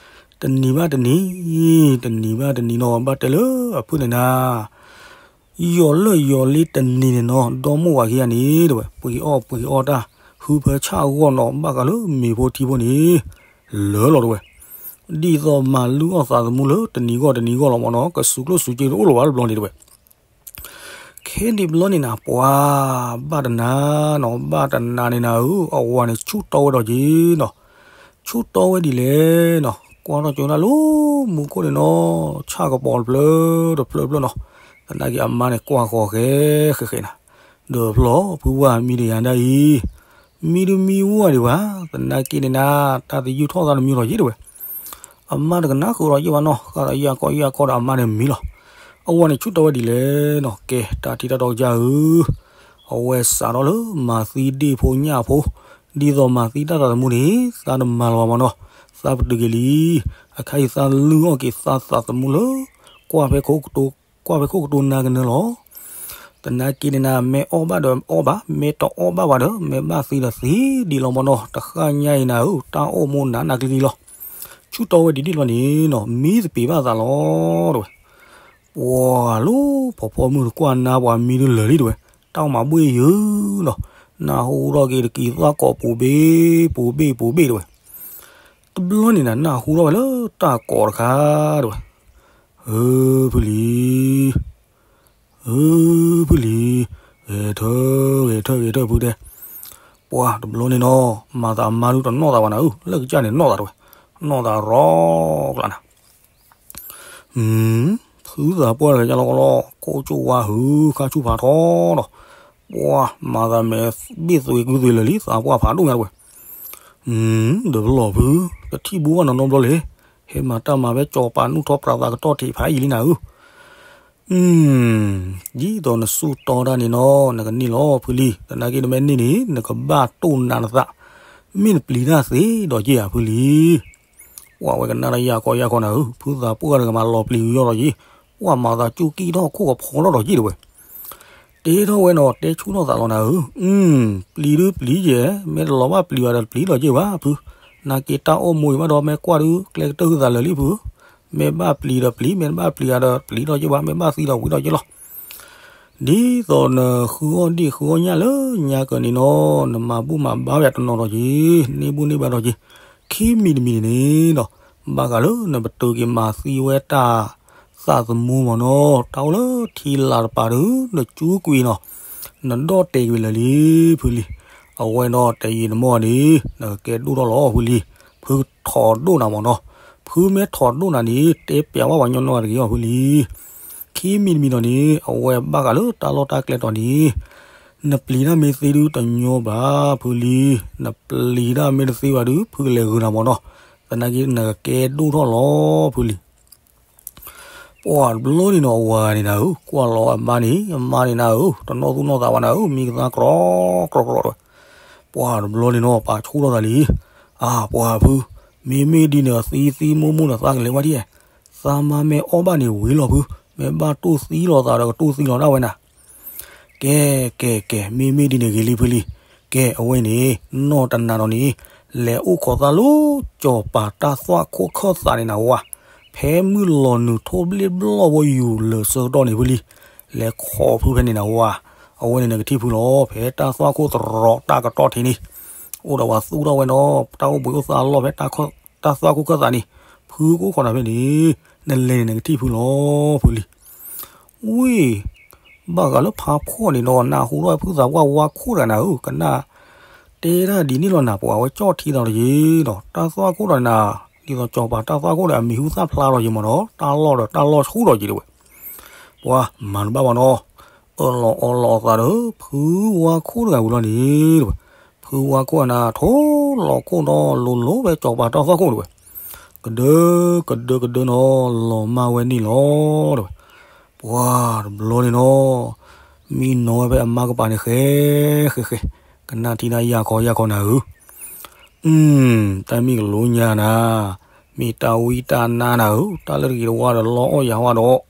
တနံၤဘၣ်တနံၤ တနံၤဘၣ်တနံၤနီၤ ဘၣ်တဲလၢအဖုၣ်န့ၣ်နၤ ယီၤလၢၢ်ယီၤလ့တနံၤန့ၣ်နီၤ ဒီမုၢ်ဝၤခံဂၤန့ၣ်တဝဲ ပှ့ၤအီၣ်ပှ့ၤအီတၢ် ဟုဖၢဆၣ်ဂီၢ်နီၤ ဘၣ်ဃးလၢမ့ၤဖိထံဖိန့ၣ် လၢာ်လီၤတဝဲ. ဒ်သိးမၤလုၢ်အီၣ်သးသမူလၢတနံၤဂီၢ်တနံၤဂီၢ်လီၤမ့ၢ်နီၤ ကစူးကျိၣ်စူးစ့တအိၣ်လၢၤဘၣ်တဘျီန့ၣ်တဝဲ. ခဲန့ၣ်ဘျီန့ၣ်နၤ ပှၤဘၣ်တနၤနီၤ ဘၣ်တနၤန့ၣ်နၤဧၢ အဝၤန့ၣ်ဆူၣ်တီဝဲဒီးက့ၤနီၤ. ဆူၣ်တီဝဲဒ်လဲၣ်နီၤ ကွၢ်ထီၣ်ကၠိဒၣ်လၢမူခိၣ်န့ၣ်နီၤ ဆၣ်ကပီၤတဖျၢၣ်တဖျၢၣ်တဖျၢၣ်နီၤ. သနာ်က့အမါန့ၣ်ကွၢ်ဃီၤဃဲဃဲဃဲနၤ ဒီးဖျီၣ်ဖုဝဲမံတယၤဒၣ်အံၤ မံတမံဝဲဒံးဘၣ် သနာ်က့န့ၣ်နၤ တၢ်သယုၢ်ထီၣ်သးတမံၤလီၤယ့ၢ်တဝဲ. အမါတကနၣ်ဃုာ်ဒီးယ့ၢ်ဘၣ်နီၤ ဃၣ်ဒီးယၢ်ကီၢ်ယၢ်ကီၢ်ဒီးအမါန့ၣ်မံလီၤ. အဝဲန့ၣ်ဆူၣ်တီဝဲဒ်လဲၣ်နီၤ ကဲတၢ်ထံတၢ်တီကစၢ်ဧၢ အဝဲစးထီၣ်လၢမၤသံဒ့ၣ်ဖိညၣ်ဖိ ဒ်သိးမၤသံတၢ်သးသမူန့ၣ် သးတမၤလၢၤဘၣ်မ့ၢ်နီၤ သးပတုာ်က့ၤလံ. အခါအံၤသးလုၢ်အီၣ်က့ၤသးသးသမူလၢ ကွၢ်ဖဲခိ ကွၢ်ဖဲခိၣ်ကတိၤနါကနၢလီၤ. သနာ်က့န့ၣ်နၤ မ့ၢ်အီၣ်ဘၣ်ဒီးအီၣ်ဘၣ် မ့ၢ်တအီၣ်ဘၣ်ဘၣ်ဒီး မ့ၢ်ဘၣ်သံဒီးသံဒံးလီၤမ့ၢ်နီၤ တဃၣ်ညါအံၤနၤဧၢ တၢ်အိၣ်မူနးနးကျံၤကျံၤလီၤ. ဆူၣ်တီဝဲဒ်န့ၣ်လီၤန့ၣ်နီၤ မံသပ့ၤဘၣ်သးလီၤတဝဲ. ပှၤလၢဖီဖီမုၢ်တကွၢ်နါပှၤမံဒုလၢာ်လံတဝဲ တၢ်အိၣ်မၤဘှ့ၣ်ယုာ်နီၤ နၢ်ဟူထီၣ်က့ၤတကံၤသၣ်ကိးပူၤဘ့ၣ်ပူၤဘ့ၣ်ပူၤဘ့ၣ်တဝဲ. တဘျီန့ၣ်နၤ နၢ်ဟူထီၣ်ဝဲလၢတၢ်ကိးတခါတဝဲ ဧၢ ဖုလံၤ, ဧၢ ဖုလံၤ, ဂဲၤထၢၣ် ဂဲၤထၢၣ် ဂဲၤထၢၣ်ဖုတဲ. ပှၤတဘျီန့ၣ်နီၤ မၤသးမါဒုတနီၣ်သးဘၣ်နၤဧၢ လၢကစၢ်န့ၣ်နီၣ်သးတဝဲ နီၣ်သးရီကျါနၤ ဖုသးပှၢ်တဂၤညါလီၤကလီ ကိးကၠိဝါဟု ခါဆူၣ်ဖးထီနီၤ, ပှၤမၤသးမဲာ်ဘ့ၣ်သွံကွံာ်သွံလၢာ်လံ သးပှၢ်ဖးဒိၣ်ညါတဝဲ. ဒီးပလီၢ်ဖု တထံၣ်ဘူးဘၣ်နီၢ်နီတဘျီလဲၣ်, ဟဲမၤတၢ်မၤဖဲစီၤပၤနူၢ်ထီၣ်ပြးသးကတီၢ်ထံးဖးယံာ်လံနၤဧၢ. ဒ်သိးနစူၢ်တီတၢ်န့ၣ်နီၤ နကန့ၢ်လီၤဖုလံၤ, သနာ်က့နမ့ၢ်န့ၢ်န့ၣ် နကဘၣ်တိၢ်နးနသး, မ့ၢ်နပျံၤတၢ်သ့ဒီးက့ၢ်ဧါဖုလံၤ. ပှၤဝဲကနၣ်တၢ်ယၢ်ကီယၢ်ခီနၤဧၢ, ဖုသးပှၢ်တဂၤမၤလီၤပျံၤကယီၢ်ဒီးယ့ၢ်, ပှၤမၤသးစူၢ်ကံၣ်ထီၣ်ခိၣ်ကဖီထီၣ်ဒီးယ့ၢ်တဝဲ. တဲထီၣ်ဝဲနီၤ တဲဆူၣ်ထီၣ်သးလီၤနၤဧၢ, ပျံၤဒုပျံၤယဲၢ်, မ့ၢ်တလီၤဘၣ်ပျံၤဘၣ်ဒီးပျံၤလီၤယ့ၢ်ဘၣ်ဖု, နာ်က့တၢ်အိၣ်မူအံၤဘၣ်ဒီးမ့ၢ်ကွၢ်ဒု ကျဲကတၢၢ်ဟုသးလၢာ်လံဖု, မ့ၢ်ဘၣ်ပျံၤဒီးပျံၤ, မ့ၢ်တဘၣ်ပျံၤဘၣ်ဒီးပျံၤလီၤယ့ၢ်ဘၣ်, မ့ၢ်ဘၣ်သံဒီးဝံၤလီၤယ့ၢ်လီၤ. ဒ်သိးနဃုအီၣ်ဒံၣ်ဃုအီၣ်ညၣ်လၢညါကၢၤန့ၣ်နီၤ, နမၤဘူၣ်မၤဘါဝဲတနီၤဒီးက့ၤ, န့ၢ်ဘူၣ်န့ၢ်ဘါဒီးက့ၤ, ခံမံၤတမံၤန့ၣ်နီၤ, ဘၣ်ဃးလၢနပတုာ်က့ၤမၤသံဝဲတၢ်သးသမူမ့ၢ်နီၤ, တၢ်အိၣ်လၢထံလာ်တပၤဒီး နကၠူကွံာ်နီၤ, နဒီၣ်တဲာ်ကွံာ်လၢာ်လံဖုလံၤ. အဝဲဒီးတဲယံာ်တမီၢ်န့ၣ် နကကဲဒိၣ်ထီၣ်လီၤဖုလံၤ, ဖုကထိးဒိၣ်နၤမ့ၢ်နီၤ, ဖုမ့ၢ်ထိးဒိၣ်နၤန့ၣ် တဲပျးဝဲပှၤညီနီၢ်ဂၤတဂ့ၤအီၤဖုလံၤ. ခံမံၤတမံၤဒီးန့ၣ် အဝဲဘၣ်ဃးလၢတၢ်လီၢ်တၢ်ကျဲတီၤန့ၣ်, နပျံၤတၢ်မ့ၢ်သ့ဒုတညီဘၣ်ဖုလံၤ, နပျံၤတၢ်မ့ၢ်တသ့ဘၣ်ဒု ဖုကလဲၤဂုာ်နၤမ့ၢ်နီၤ, သနာ်က့နကကဲဒိၣ်ထီၣ်လီၤဖုလံၤ. ပှၤတဘျီန့ၣ်နီၤ အဝၤန့ၣ်နၤဧၢ, ကွၢ်လီၤအမါန့ၣ်, အမါန့ၣ်နၤဧၢ, တနီၣ်သူၣ်နီၣ်သးဘၣ်နၤဧၢ, မံကသါကြီကြီတဝဲ. ပှၤတဘျီန့ၣ်နီၤ ပာ်ဆူၣ်ထီၣ်သးလံ, အၢ ပှၤဖု, မ့မ့ၢ်ဒ်န့ၣ် သံသံမိၢ်မိၢ်န့ၣ် သးကလဲၤဝဲဒ်, သးမါမ့ၢ်အီၣ်ဘၣ်န့ၣ်ဝံၤလီၤဖု, မ့ၢ်ဘၣ်တူၢ်သံလိာ်သးဒီးကတူၢ်သံလိာ်ဒၣ်ဝဲနၤ. ကဲ ကဲ ကဲ, မ့မ့ၢ်ဒ်န့ၣ်ဂ့ၤလံဖုလံၤ. ကဲ အဝဲန့ၣ် နီၢ်တနၤဒီးန့ၣ် လဲၤအိၣ်ခိးသးလၢ ကၠီၤပၤတၢ်သွၣ်ခိၣ်ခၢၣ်သးန့ၣ်နဝၤ, ဖဲမုၢ်လီၤနုာ်ထိၣ်ဘျ့ၣ်ဘျီၣ်ဝဲယူၤလၢာ်ဆၢကတီၢ်န့ၣ်ဖုလံ, လဲၤခိးဖုဖဲန့ၣ်နဝၤ, အဝဲန့ၣ်နကထံၣ်ဖုလီၤ. ဖဲတၢ်သွၣ်ခိၣ်သရီးတၢ်ကတီၢ်ထံးန့ၣ်, အိၣ်ဒီးဝဲသူၣ်ထီၣ်ဝဲဒီး တၢ်အိၣ်ဘှံးအိၣ်သါအလီၢ်ဖဲ တၢ်သွၣ်ခိၣ်ခၢၣ်သးန့ၣ်, ဖုကအိၣ်ခိးနၤဖဲန့ၣ်, နလဲၤန့ၣ်နကထံၣ်ဖုလီၤ ဖုလံ. ဝ့ၢ်, ဘၣ်ဃးလၢဖးဖှီၣ်န့ၣ်ဒီး နၢ်ဟူထီၣ်ဝဲဖုသးပှၢ်ဝါခိၣ်တဂၤနၤဧၢ, ကနၣ်တဲတၢ်ဒ်န့ၣ်လီၤနၤ, ပှၤဝဲကၠီၣ်ထံသးလီၤယံၤဒီး တၢ်သွၣ်ခိၣ်ဒီးနၤ, ဒ်သိးကၠီၤပၤတၢ်သွၣ်ခိၣ်ဒီး အမံၤဟူသၣ်ဖျါလီၤယံၤမ့ၢ်နီၤ, တၢ်လီၢ်ဒီးတၢ်လီၢ်ဆူၣ်လီၤယံၤဒၣ်ဝဲ, ပှၤမၤတဘၣ်ဘၣ်နီၤ, အၢၣ်လီၤအီလီၤအသးဒီး ဖုဝါခိၣ်တဂၤဝံၤလီၤန့ၣ်ဒၣ်ဝဲ, ဖုဝါခိၣ်အနၤ ထိၣ်လီၤခိၣ်ဒီး လိၤလိၤဝဲကၠီၤပၤတၢ်သွၣ်ခိၣ်ဒၣ်ဝဲ, ကဒၢ, ကဒၢကဒၢနီၤ, လီၤမၢ်ဝဲန့ၣ်လီၤဒၣ်ဝဲ, ပှၤတဘျီန့ၣ်နီၤ, မံနီၤဝဲဖဲအမါကပၤန့ၣ်ဃဲ, ဃဲဃဲ, ကနၣ်ထံနၤယၢ်ခီယၢ်ခီနၤဧၢ, အ, တၢ်မ့ၢ်ကလိညါနၤ, မ့ၢ်တၢ်ဝံတၢ်နါနၤဧၢ, တၢ်လၢတဂ့ၤတဝါဒီးလီအီၣ်ယၤဝါဒီး,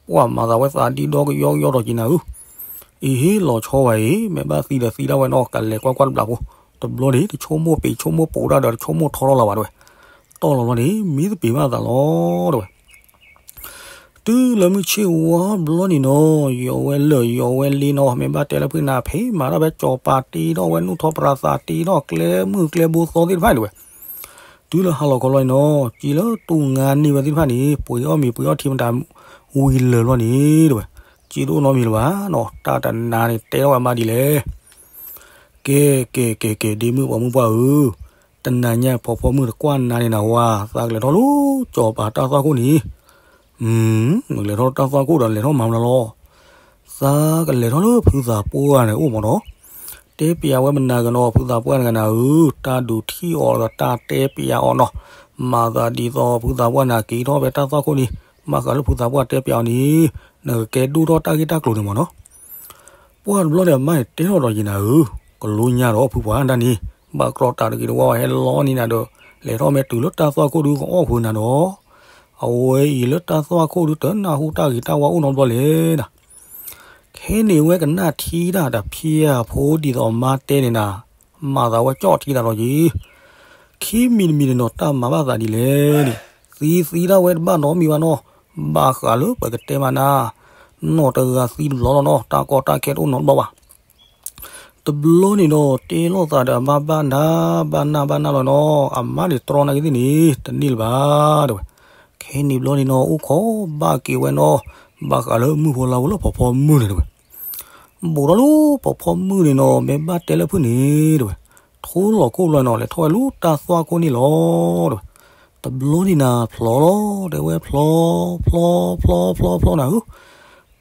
ပှၤမၤသးဝဲသးဒံဒီကယီကယီထီၣ်က့ၤနၤဧၢ, အံၤဟ့ၣ်လီၤဆီဝဲအံၤ, မ့ၢ်ဘၣ်သံဒီးသံဒၣ်ဝဲနီၤ, ကလဲၤကွၢ်ကွၢ်တဘျီဖိ, တဘျီန့ၣ် တဆိကမိၣ်ပ့ၤဆိကမိၣ်ပိာ်တၢ်ဒီး တဆိကမိၣ်ထီထီၣ်လၢၤဘၣ်ဒၣ်ဝဲ, တီၢ်လီၤဘျီန့ၣ် မံသပ့ၤဘၣ်သးလီၤဒၣ်ဝဲ တုၤလၢမုၢ်ဆ့ၣ်ဝါဘျီန့ၣ်နီၤ, ယီၤဝဲလၢာ်ယီၤဝဲလ့နီၤ, မ့ၢ်ဘၣ်တဲလၢဖုနၤ ဖဲမၤတၢ်ဖဲကၠီၤပၤတ့ထီၣ်ဝဲ နူၢ်ထီၣ်ပြးသးတ့ထီၣ်ကျဲမုၢ်ကျဲဘိသီသ့ၣ်တဖၣ်န့ၣ်ဝဲ, တုၤလၢဟါလီၤခီလီၤန့ၣ်နီၤ, စ့လၢတူၢ်ငါန့ၢ်ဝဲသ့ၣ်တဖၣ်န့ၣ် ပှ့ၤအီၣ်မ့ၤပှ့ၤအီၣ်ထံမတၤဝံၤလၢာ်လီၤန့ၣ်တဝဲ, စ့တအိၣ်နီတမံၤလၢၤဘၣ်နီၤ, တၢ်တနါန့ၣ် တဲထီၣ်ဝဲမါဒ်လဲၣ် ကဲ, ကဲ, ကဲ, ကဲ, ဒ့မုၣ်ပိာ်မုၣ်ပှၢ်ဧၢ, တနၤညါဖိးဖီမုၢ်တကွၢ်နၤန့ၣ်နဝၤ, သးကလဲၤထီၣ်လၢကၠီၤပၤတၢ်သွၣ်ခိၣ်န့ၣ်, နလဲၤထီၣ်တၢ်သွၣ်ခိၣ်ဒီး နလဲၤထီၣ်မၤမနုၤလီၤ, သးကလဲၤထီၣ်လၢဖုသးပှၢ်န့ၣ်အိၣ်မ့ၢ်နီၤ, တဲပျးဝဲမနၤက့ၤနီၤ, ဖုသးပှၢ်တဂၤနၤဧၢ, တၢ်ဒုးထံၣ်အီၤဒီးတၢ်တဲပျးအီၤနီၤ, မၤသးဒ်သိးဖုသးပှၢ်နၤက့ၤထီၣ်ဖဲတၢ်သွၣ်ခိၣ်န့ၣ်, ဘၣ်ဃးလၢဖုသးပှၢ်တဲပျးအီၤန့ၣ်, နကကဲဒိၣ်ထီၣ်တၢ်ဂ့ၢ်တၢ်ကျိၤန့ၣ်မ့ၢ်နီၤ ပှၢ်တဘျီန့ၣ် အမါန့ၣ်တဲထီၣ်ဒီးယံၤနၤဧၢ, ကလိညါဒီးဖုပှၢ်ဒၣ်န့ၣ်, ဘၣ်ကြီတးတဂ့ၤတဝါဝဲဟဲလီၤန့ၢ်နၤဒီး, လဲၤထီၣ်မ့ၢ်တုၤလၢတၢ်သွၣ်ခိၣ်ဒုကအီၣ်ဃုာ်နၤဒီး, အဝဲအံၤလၢတၢ်သွၣ်ခိၣ်ဒုတနၢ်ဟူတၢ်ဂ့ၤတၢ်ဝါအိၣ်နီတဘျီလဲၣ်နၤ ခဲန့ၣ်ဝဲကနၣ်ထံတၢ်တဖၣ်အဖိဒ်သိးအမါတဲန့ၣ်နၤ, မၤသးဝဲကၠီၣ်ထံတၢ်လီၤယံၤ, ခံမံၤတမံၤန့ၣ်နီၤ တၢ်မၤဘၣ်သးဒ်လဲၣ်န့ၣ်, သံသံဒၣ်ဝဲတဘၣ်နီတမံၤဘၣ်နီၤ, ဘၣ်ဃးလၢပကတဲမးနၤ, နီၢ်တဂၤသံတဘျီလီၤနီၤ, တၢ်ကီတၢ်ခဲတအိၣ်နီတဘျီဘၣ် တဘျီန့ၣ်နီၤ တဲလိာ်သးဒီးအမါဘၣ်နၢ်ဘၣ်နၢ်ဘၣ်နၢ်လီၤနီၤ, အမါန့ၣ်တြီနာ်က့ၤသ့ၣ်န့ၣ် တန့ၢ်လၢၤဘၣ်တဲဝဲ, ခဲန့ၣ်ဘျီန့ၣ်နီၤ အိၣ်ခိးဘၣ်က့ၤဝဲနီၤ, ဘၣ်ဃးလၢမုၢ်ဖိလါဖိလၢဖီဖီမုၢ်န့ၣ်တဲဝဲ, ဘူးထီၣ်လၢဖီဖီမုၢ်န့ၣ်နီၤ မ့ၢ်ဘၣ်တဲလၢဖုန့ၣ်တဲဝဲ, ထိၣ်လီၤခိၣ်ဘျီနီၤ လဲၤထီၣ်ဝဲလၢတၢ်သွၣ်ခိၣ်န့ၣ်လီၤတဲဝဲ, တဘျီန့ၣ်နၤဖျီလီၤ တဲဝဲဖျီ, ဖျီ, ဖျီ, ဖျီ, ဖျီနၤဧၢ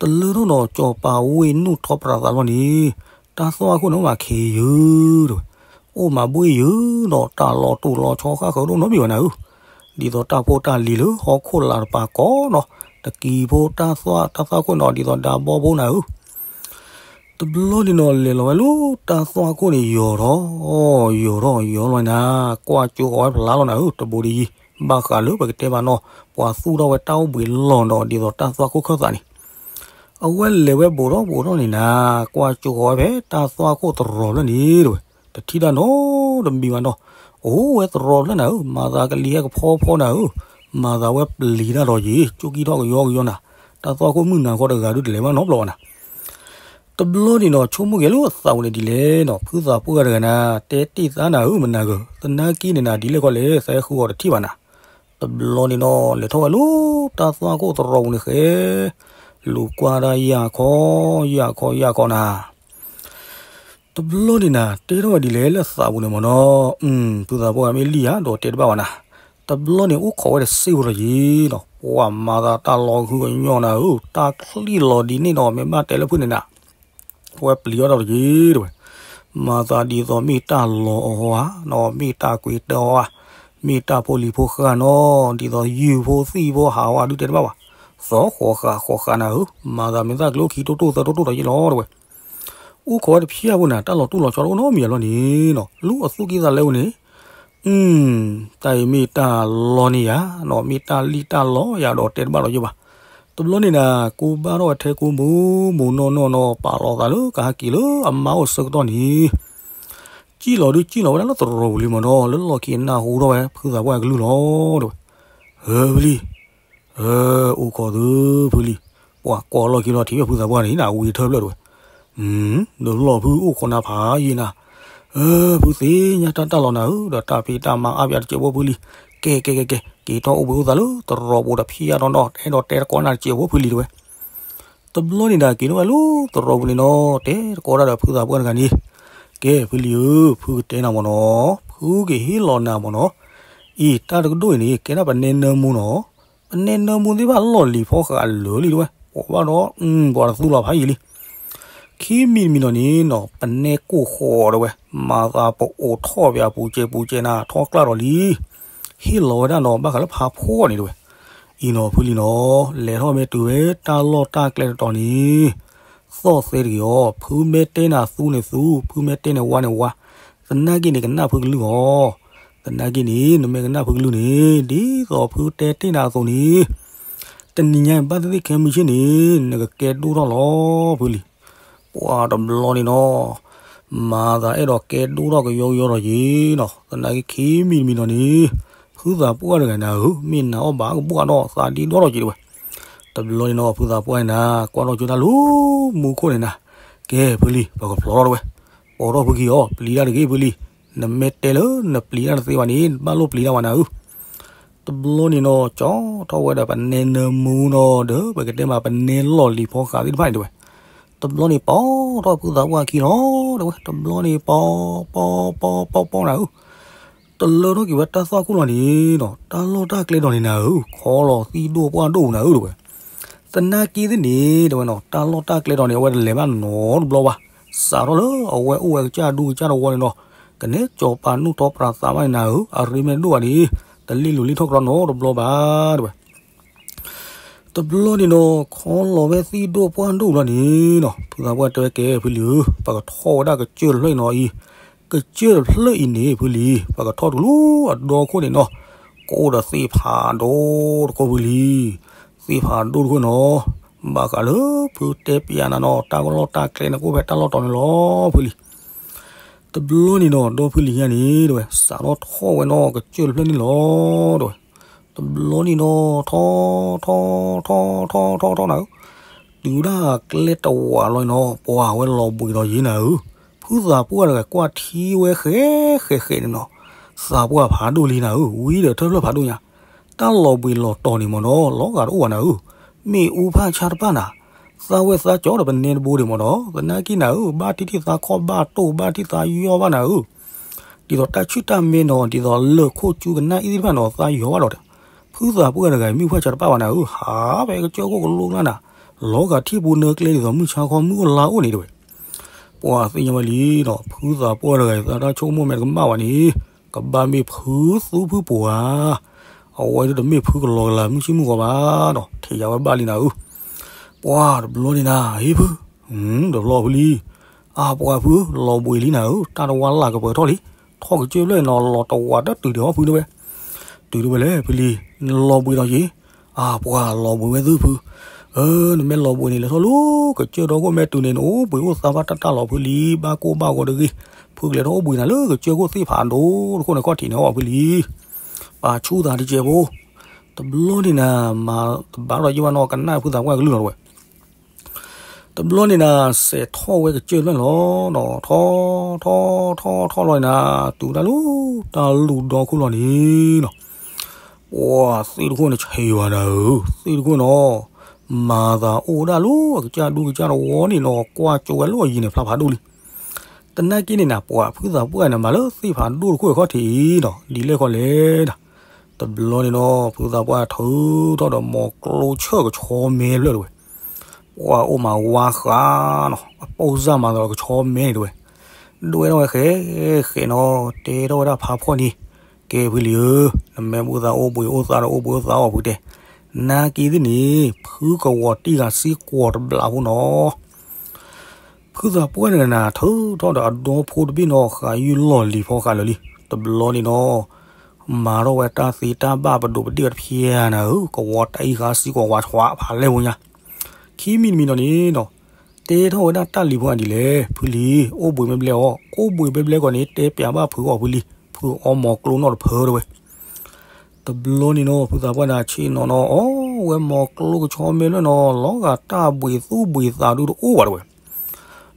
တလၢထီၣ်ဒီးကၠီၤပၤဝ့ၢ်နူၢ်ထီၣ်ပြးသးလီၤန့ၣ်, တၢ်သွၣ်ခိၣ်န့ၣ်အိၣ်မးခံယုၢ်တဲဝဲ, အိၣ်မးဘှ့ၣ်ယုၢ်ဒီးတၢ်လီၤတူာ်လီၤဆီဃၣ်ဃၢၤဒိၣ်နီတမံၤဘၣ်နၤဧၢ, ဒ်သိးတၢ်ဖိတၢ်လံၤလၢဟီၣ်ခိၣ်လာ်တပၤကိးနီၤ, တကံၤဖိတၢ်သွၣ်, တၢ်သွၣ်ခိၣ်န့ၣ်ဒ်သိးဒါဘီဖိနၤဧၢ တဘျီန့ၣ်နီၤ လဲၤလီၤဝဲလၢတၢ်သွၣ်ခိၣ်န့ၣ် ယီၤထီၣ်, ယီၤထီၣ်ယီၤလီၤနၤ, ကွၢ်ကၠိဃီၤဝဲဖျါလီၤနၤဧၢ, တဘူးဒ်ယံၤ, ဘၣ်ဃးလၢပကတဲမးနီၤ, ပှၤသူၣ်ထီၣ်ဝဲတၢ်အိၣ်ဘှံးလီၢ်ဒီးဒ်သိးတၢ်သွၣ်ခိၣ်ခၢၣ်သးန့ၣ်, အဝဲလဲၤဝဲဘူးထီၣ်ဘူးထီၣ်န့ၣ်နၤ, ကွၢ်ကၠိဃီၤဝဲဖဲတၢ်သွၣ်ခိၣ်သရီးဖျၢၣ်န့ၣ်တဲဝဲ, တထံၣ်တၢ်နီတမံၤဘၣ်နီၤ, အိၣ်ဝဲသရီးဖျၢၣ်နၤဧၢ, မၤသးကလံၤဟဲကဖီဖီနၤဧၢ, မၤသးဝဲပျံၤတၢ်ဒီးယံၤ, ကၠိကံထီၣ်ကယီကယီနၤ, တၢ်သွၣ်ခိၣ်မုၣ်နၤဃီတဂၤဒုတလဲၤဘၣ်နီတဘျီဘၣ်နၤ တဘျီန့ၣ်နီၤ ဆိကမိၣ်က့ၤလၢအသးပူၤန့ၣ်ဒ်လဲၣ်နီၤ, ဖုသးပှၢ်တဂၤနၤ, တဲတ့ၢ်သးနၤဧၢ မနၤဂၢၢ်, သနာ်က့န့ၣ်နၤ ဒ်လဲၣ်ခီလဲၣ် သးဟဲဃုအီၤတထံၣ်ဘၣ်နၤ, တဘျီန့ၣ်နီၤ လဲၤထီၣ်ဝဲလၢတၢ်သွၣ်ခိၣ်သရီးပူၤန့ၣ်ဃဲ, လူၤကွၢ်တၢ်ယၢ်ခီ, ယၢ်ခီ, ယၢ်ခီနၤ တဘျီန့ၣ်နၤ တဲထီၣ်ဝဲဒ်လဲၣ်လၢသးပူၤန့ၣ်မ့ၢ်နီၤ, ဖုသးပှၢ်မ့ၢ်လံၣ်ဧါ ဒီးတဲတဘၣ်ဘၣ်နၤ, တဘျီန့ၣ်အိၣ်ခိးဝဲတစ့ၢ်ဖိလီၤယံၤနီၤ, ပှၤမၤသးတၢ်လီၤဃုကညီနၤဧၢ, တၢ်ချံၣ်လီၤဒ်န့ၣ်နီၤ မ့ၢ်ဘၣ်တဲလၢဖုန့ၣ်နၤ, ဝဲပျံၤအီၤဒီးတယံၤတဲဝဲ, မၤသးဒ်သိးမ့ၢ်တၢ်လီၤအီၤဧါ, မ့ၢ်တၢ်ကွံာ်တၢ်အီၤဧါ, မ့ၢ်တၢ်ဖိလံၤဖိဃၢ်နီၤ, ဒ်သိးယုၢ်ဖိသံၣ်ဖိဟးဝဲဒုတဲတဘၣ်ဘၣ်, သီဃီၤဃာ်ဃီၤဃာ်နၤဧၢ, မၤသးမ့ၢ်သၣ်ကျိခံတိၢ်တိၢ်သၢတိၢ်တိၢ်ဒီးယံၤလီၤတဲဝဲ အိၣ်ခိးဝဲတဖျၢၣ်ဖိန့ၣ် တၢ်လီၤတူၢ်လီၤဆီတအိၣ်နီတမံၤအလီၢ်န့ၣ်နီၤ, လူၤအသူၣ်ကံၢ်သးလဲအိၣ်န့ၣ်, တၢ်အံၤမ့ၢ်တၢ်လီန့ၢ်ယၤနီၤ, မ့ၢ်တၢ်လံၣ်တၢ်လီယၤဒီးတဲတဘၣ်ဒီးယဘၣ်, တဘျီန့ၣ်နၤ ကူဘၣ်ထီၣ်ဝဲထဲကူမူမူနီၢ်နီၢ်နီၤ, ပာ်လီၤသးလၢကဟဲက့ၤလၢအမါအိၣ်ဆၢကတီၢ်န့ၣ် ကံၣ်လီၤဒုးကံၣ်လီၤဝဲဒၣ်လၢသရိာ်ပူၤလံမ့ၢ်နီၤ, လၢလီၢ်ခံအနၢ်ဟူထီၣ်ဝဲဖုသးပှၢ်အကလုၢ်လီၤ တဲဝဲ. ဧၢ ဖုလံၤ, အိၣ်ခိးသုဖုလံၤ, ပှၤကိးလီၢ်ခံလီၤထံၣ်ဖုသးပှၢ်န့ၣ် နဝံၤထၢဖျၢၣ်တဲဝဲ. ဒီးလီၢ်ဖုအိၣ်ခိးနၤဖးယံာ်နၤ, ဖုသ့ၣ်ညါတၢ်တၢ်လီၤနၤဧၢ, ဒီးတၢ်ဖံးတၢ်မၤအါပၠးတစဲးဖိဖုလံၤ, ကဲ ကဲ ကဲ ကဲ က့ၤထီၣ်အိၣ်ဘှံးအိၣ်သါလၢသရိာ်ပူၤဒီးဖံးယါဒီးနီၤ, အဲၣ်ဒိးတဲတကိးနၤတစဲးဖိဖုလံၤတဲဝဲ. တဘျီန့ၣ်ဒီးက့ၤထီၣ်ဝဲလၢသရိာ်ပူၤန့ၣ်နီၤ, တဲတကိးဒၣ်ဒီးဖုသးပှၢ်တဂၤန့ၣ်, ကဲဖုလံၤဧၢ, ဖုကတဲနၤမ့ၢ်နီၤ, ဖုကဟ့ၣ်လီၤနၤမ့ၢ်နီၤ, အံၤတၢ်တကဒိၣ်အံၤန့ၣ် ကဲဒၣ်ပနဲနၢမူနီၤ, ပနဲနၢမူသ့ၣ်တဖၣ်လီၢ်လံၤဖီဃးလၢာ်လံတဲဝဲ, ပှၤဘၣ်ဒီး ပှၤတသူလီၤဖးယံာ်လံ. ခံမံၤတမံၤနီၤန့ၣ်နီၤ ပနဲကိၢ်ဃီတဲဝဲ, မၤသးပအိးထီၣ်ပၠးပူၤစဲးပူၤစဲးနၤထီၣ်ကျၢ်ဒီးလံ ဟ့ၣ်လီၤဝဲဒၣ်နီၤ ဘၣ်ဃးလၢဖးဖှီၣ်န့ၣ်တဲဝဲ. အံၤနီၤဖုလံၤနီၤ, လဲၤထီၣ်မ့ၢ်တုၤဝဲတၢ်လီၢ်တၢ်ကျဲတတီၤန့ၣ်, သီၣ်သဲတဂ့ၤအီၤ, ဖုမ့ၢ်တဲနၤသူန့ၣ်သူ, ဖုမ့ၢ်တဲနၤဝါန့ၣ်ဝါ, သနာ်က့န့ၣ်ကနၣ်ဖုကလုၢ်အီၤ, သနာ်က့န့ၣ် နမ့ၢ်ကနၣ်ဖုကလုၢ်န့ၣ် ဒ်သိးဖုတဲတ့ၢ်နၤအသိးန့ၣ်, တနံၤညါဘၣ်သ့ၣ်သ့ၣ်ခဲမုၢ်ဆ့ၣ်န့ၣ် နကကဲဒိၣ်ထီၣ်လီၤဖုလံၤ. ပှၤတဘျီန့ၣ်နီၤ, မၤသးအဲၣ်ဒိးကဲဒိၣ်ထီၣ်ကယီကယီဒီးယံၤနီၤ, သနာ်က့ခံမံၤတမံၤနီၤန့ၣ်, ဖုသးပှၢ်တဂၤန့ၣ်ဧၢ, မ့ၢ်နၤအီၣ်ဘၣ်ကဘၣ်ဒီးသးဒ့ဒီဒီးယံၤတဲဝဲ. တဘျီန့ၣ်နီၤ ဖုသးပှၢ်န့ၣ်နၤ ကွၢ်ထီၣ်ကၠိတၢ်လၢမူခိၣ်န့ၣ်နၤ, ကဲဖုလံၤ ပကဖျီထီၣ်တဲဝဲ, ပိာ်ထီၣ်ဖုက့ၤအီၤ ပျံၤတၢ်တဂ့ၤဖုလံၤ, နမ့ၢ်တဲလၢနပျံၤတၢ်တသ့ဘၣ်န့ၣ် နဘၣ်လိၣ်ပျံၤတၢ်ဘၣ်နၤဧၢ. တဘျီန့ၣ်နီၤ ကၠီထီၣ်ဝဲဒီးပနဲနၢမူနီၤ ဒီးပကတဲမးပနဲလီၢ်လံၤဖီဃးသ့ၣ်တဖၣ်န့ၣ်တဲဝဲ. တဘျီန့ၣ်ပိာ်ထီၣ်ဖုသးပှၢ်ခံလီၤတဲဝဲ, တဘျီန့ၣ်ပိာ် ပိာ် ပိာ် ပိာ် ပိာ်နၤဧၢ, တလၢထီၣ်က့ၤဝဲတၢ်သွၣ်ခိၣ်လီၤန့ၣ်နီၤ တၢ်လီၢ်တၢ်ကျဲတီၤန့ၣ်နၤဧၢ, ခီလီၤသံၣ်ဒိၣ်ပှၢ်ဒိၣ်နၤဧၢတဲဝဲ. သနာ်က့သ့ၣ်န့ၣ်တဲဝဲနီၤ တၢ်လီၢ်တၢ်ကျဲတီၤန့ၣ် အဝဲတလဲၤဘၣ်နီတဘျီဘၣ်, စးထီၣ်လၢအဝဲအိၣ်ဝဲကစၢ်ဒူကစၢ်တဝီန့ၣ်နီၤ, ကနဲစီၤပၤနူၢ်ထီပြးသးဘၣ်န့ၣ်နၤဧၢ, အရ့မ့ၢ်ဒိၣ်ဘၣ်န့ၣ် တလ့ၣ်လိၤလ့ၣ်ထီၣ်ကရီနီတဘျီဘၣ်တဲဝဲ. တဘျီန့ၣ်နီၤ ခီလီၤဝဲသံၣ်ဒိၣ်ပှၢ်ဒိၣ်လီၤန့ၣ်နီၤ ဖုသးပှၢ်တဲဝဲကဲဖုလံၤဧၢ, ပကထီၣ်ဝဲဒၣ်ကစၢၢ်တဖျၢၣ်အံၤနီၤအံၤ, ကစၢၢ်တဖျၢၣ်အံၤန့ၣ်ဖုလံၤ ပကထီၣ်တုၤလၢအဒီခိၣ်န့ၣ်နီၤ, ကအိၣ်ဒီးသ့ၣ်ဖးဒိၣ်တခိၣ်ဖုလံၤ, သ့ၣ်ဖးဒိၣ်တခိၣ်နီၤ, ဘၣ်ဃးလၢဖုတဲပျးနၤနီၤ တၢ်လီၢ်တၢ်ကျဲန့ၣ်ကအိၣ်ဖဲတၢ်လီၢ်တီၤန့ၣ်လီၤဖုလံၤ. တဘျီန့ၣ်နီၤ ဒီဖုလံၤညါန့ၣ်တဲဝဲ စးထီၣ်ထီၣ်ဝဲနီၤ ကစၢၢ်တဖျၢၣ်န့ၣ်လီၤတဲဝဲ. တဘျီန့ၣ်နီၤ ထီၣ် ထီၣ် ထီၣ် ထီၣ် ထီၣ် ထီၣ်နၤဧၢ, တုၤဒၣ်ကျဲတဝးလီၤနီၤ ပှၤဝဲလီၤဘှံးဒီးယံၤနၤဧၢ, ဖုသးပှၢ်တဂၤကွၢ်ထံဝဲဃဲးဃဲးဃဲးန့ၣ်နီၤ, သးပှၢ်ဖးဒိၣ်လံနၤဧၢ, ဝံၤဒီးထၢဖျၢၣ်ဖးဒိၣ်ညါ, တၢ်လီၤဘှံးလီၤတီၤန့ၣ်မ့ၢ်နီၤ လီၤဂာ်တအိၣ်ဘၣ်နၤဧၢ, မ့ၣ်အူဖးဆါတပၣ်နၤ, သးဝဲသးကၠီဒီးပနဲတဘိဒံးမ့ၢ်နီၤ, သနာ်က့နၤဧၢ ဘၣ်တံၢ်ထံၣ်သးခီၣ်ဘၣ်တိၢ် ဘၣ်တံၢ်သးယီၢ်ဘၣ်နၤဧၢ, ဒ်သိးတၢ်ဆူၣ်တၢ်မဲနီၤ ဒ်သိးလၢၢ်ခိၣ်ကၠူကနၣ်အံၤသ့ၣ်တဖၣ်နီၤ သးယီၢ်ဘၣ်ဒီး ဖုသးပှၢ်တဂၤအံၤ မ့ၣ်အူဖးဆါတပၣ်ဘၣ်နၤဧၢ, ဟးဖဲကစၢၢ်ခိၣ်ကလိကျါနၤ, လီၤဂာ်ထံၣ်ပူၤနၢကျဲဒ်သိးမုၢ်ဆါခီမုၢ်အိၣ်လါအိၣ်န့ၣ်တဲဝဲ. ပှၤသ့ၣ်ညါဝဲလံနီၤ ဖုသးပှၢ်တဂၤအံၤ သးတၢ်ဆိကမိၣ်မဲာ်တကမၣ်ဘၣ်န့ၣ်, ကဘၣ်မ့ၢ်ဖုသူဖုပှၤဧါ, အဝဲဒၣ်တမ့ၢ်ဖုကလီၤကလၤမုၢ်ဆ့ၣ်မုၢ်ဂီၤဘၣ်နီၤ, ထံၣ်ယၤဝဲဘၣ်လံနၤဧၢ. ပှၤတဘျီန့ၣ်နၤ ဟ့ၣ်ဖု, တဘျီဖုလံ, အါပှၤဖု လီၤဘှံးလံနၤဧၢ, တၢ်တဝါလၢ်ကပၢၤထီၣ်လံ, ထီၣ်ကစၢၢ်ဖျၢၣ်နီၤ လီၤတဝးတတုၤဒံးအီၣ်ဖုတဲဝဲ. တုၤဒံးဝဲလဲၣ်ဖုလံ, နလီၤဘှံးဒီးယံၤ, အါပှၤလီၤဘှံးဝဲသုဖု, အၢ နမ့ၢ်လီၤဘှံးန့ၣ် လဲၤထီၣ်လၢကစၢၢ်ဒီခိၣ်မဲာ်တုၤန့ၣ် နအိၣ်ဘှံးအိၣ်သါဘၣ်တၢ်တၢ်လီၤဖုလံ, ဘၣ်ကိၢ်ဘၣ်ဂီၤတဂ့ၤ, ဖုကလဲၤထီၣ်အိၣ်ဘှံးနၤလၢကစၢၢ်ခိၣ်သ့ၣ်ဖးဒိၣ်တခိၣ်န့ၣ်ခီၣ်ထံးန့ၣ်အီၣ်ဖုလံ. ပာ်ဆူၣ်သးတကဲးဖိ, တဘျီန့ၣ်နၤ မၤတဘၣ်ဒီးယဘၣ်နီၤ ကနၣ်ဖုသးပှၢ်ကလုၢ်လီၤတဲဝဲ. တဘျီန့ၣ်နၤ စဲးထီၣ်ဝဲကစၢၢ်ဖျၢၣ်လီၤနီၤ, ထီၣ် ထီၣ် ထီၣ် ထီၣ်လီၤနၤ, တုၤဒၣ်လၢတၢ်လူၢ်ဒီခိၣ်လီၤန့ၣ်နီၤ, ပှၤသ့ၣ်တခိၣ်န့ၣ်ဆံးဝဲနၤဧၢ, သ့ၣ်တခိၣ်နီၤ, မၤသးအိၣ်ဒၣ်လၢအကစၢ်ဒူကစၢ်တဝီန့ၣ်နီၤ, ကွၢ်ကၠိဝဲလၢအယံၤန့ၣ် ဖျါဖးဒိၣ်လံ. သနာ်က့န့ၣ်နၤ ပှၤဖုသးပှၢ်န့ၣ် မၤလၢသ့ၣ်ဖးဒိၣ်တခိၣ်ခီၣ်ထံးအံၤနီၤ, ဒ်လဲၣ်ခီလဲၣ်ဒၣ်. တဘျီန့ၣ်နီၤ ဖုသးပှၢ်ထုးထီၣ်ဒီး မီၤကျိဆၢၣ်ကဆီမဲဖျၢၣ်တဲဝဲ. ပှၤအိၣ်မးဝါဃးနီၤ, အပိၢ်စၢ်မၤသးဒီးကဆီမဲန့ၣ်တဲဝဲ. ဒွဲၣ်ထီၣ်ဝဲဃဲးဃဲးနီၤ, တဲထီၣ်ဝဲဒၣ်ဖးဖှီၣ်န့ၣ်, ကဲဖုလံၤဧၢ, နမ့ၢ်ဘူၣ်သးအိၣ်ဘှံးအိၣ်သါဒီးအိၣ်ဘှံးအိၣ်သါအီၣ်ဖုတဲ. နာ်က့သ့ၣ်န့ၣ် ဖုကဝီၤတံၢ်ဃာ်စ့ၢ်ကီးတဘျီဖိနီၤ. ဖုသးပှၢ်န့ၣ်နၤ ထုးထီၣ်ဒီးအဒီဖိတဘ့ၣ်နီၤ ဃာ်ယုၢ်လီၢ်လံၤဖီဃာ်လၢာ်လံ. တဘျီန့ၣ်နီၤ မၤထီၣ်ဝဲတၢ်သ့တၢ်ဘၣ်ပဒိၣ်ပဒ့ၣ်တဖျၢၣ်နၤဧၢ, ကဝီၤတံၢ်ဃာ်စ့ၢ်ကီးဝးဆှးဖးလဲၢ်ဖိညါ. ခံမံၤတမံၤနီၤန့ၣ်နီၤ တဲထီၣ်ဝဲဒၣ်တၢ်လံၤဖိအဒ်လဲၣ်, ဖုလံၤ, အိၣ်ဘှံးဘဲဘျဲၣ်အီၤ, အိၣ်ဘှံးဘဲဘျဲၣ်ကီးန့ၣ် တဲပျးဘၣ်ဖုအီၤဖုလံၤ, ဖုအီမီၤကျိနီၣ်တဖၢတဲဝဲ. တဘျီန့ၣ်နီၤ ဖုသးပှၢ်န့ၣ်ဆ့ၣ်နီၤနီၤ အီဝဲမီၤကျိကဆီမဲလၢနီၤ လီၤဂာ်တၢ်ဘှံးသူၣ်ဘှံးသးဒုတအိၣ်ဘၣ်တဲဝဲ.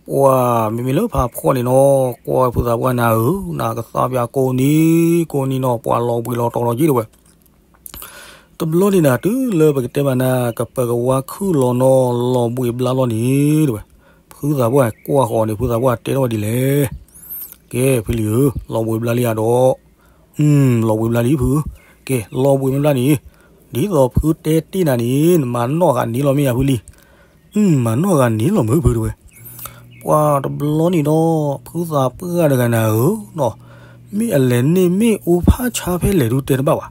ပှၤမ့မ့ၢ်လၢဖးဖှီၣ်န့ၣ်နီၤ ကွၢ်ဝဲဖုသးပှၢ်နၤဧၢ, နကသးပှၢ်ကိးနံၤကိးနံၤနီၤ ပှၤလီၤဘှံးလီၤတီၤလီၤယံၣ်တဲဝဲ. တဘျီန့ၣ်နၤ တုၤလၢပကတဲဘၣ်နၤ ကပၢၤကဝါခုၣ်လီၤနီၤ လီၤဘှံးဘျါလီၤန့ၣ်တဲဝဲ. ဖုသးပှၢ်ကွၢ်ဃီၤန့ၣ် ဖုသးပှၢ်တဲထီၣ်ဝဲဒ်လဲၣ်. ကဲဖုလံၤဧၢ, လီၤဘှံးဘျါလံဧါဒီး. လီၤဘှံးဘျါလံဖု, ကဲလီၤဘှံးမ့ၢ်ဘျါန့ၣ် ဒ်သိးဖုတဲတ့ၢ်နၤန့ၣ် နမၤနီၣ်ဂၤန့ၣ်လီၤမ့ၢ်ဧါဖုလံၤ. မၤနီၣ်ဂၤန့ၣ်လီၤမုၢ်ဖုတဲဝဲ. ပှၤတဘျီန့ၣ်ဒီး ဖုသးပှၢ်တဂၤနၤဧၢနီၤ, မ့ၢ်အလဲၤန့ၢ်မ့ၣ်အူဖးဆါဖဲလဲၣ်ဒုတဲတဘၣ်ဘၣ်.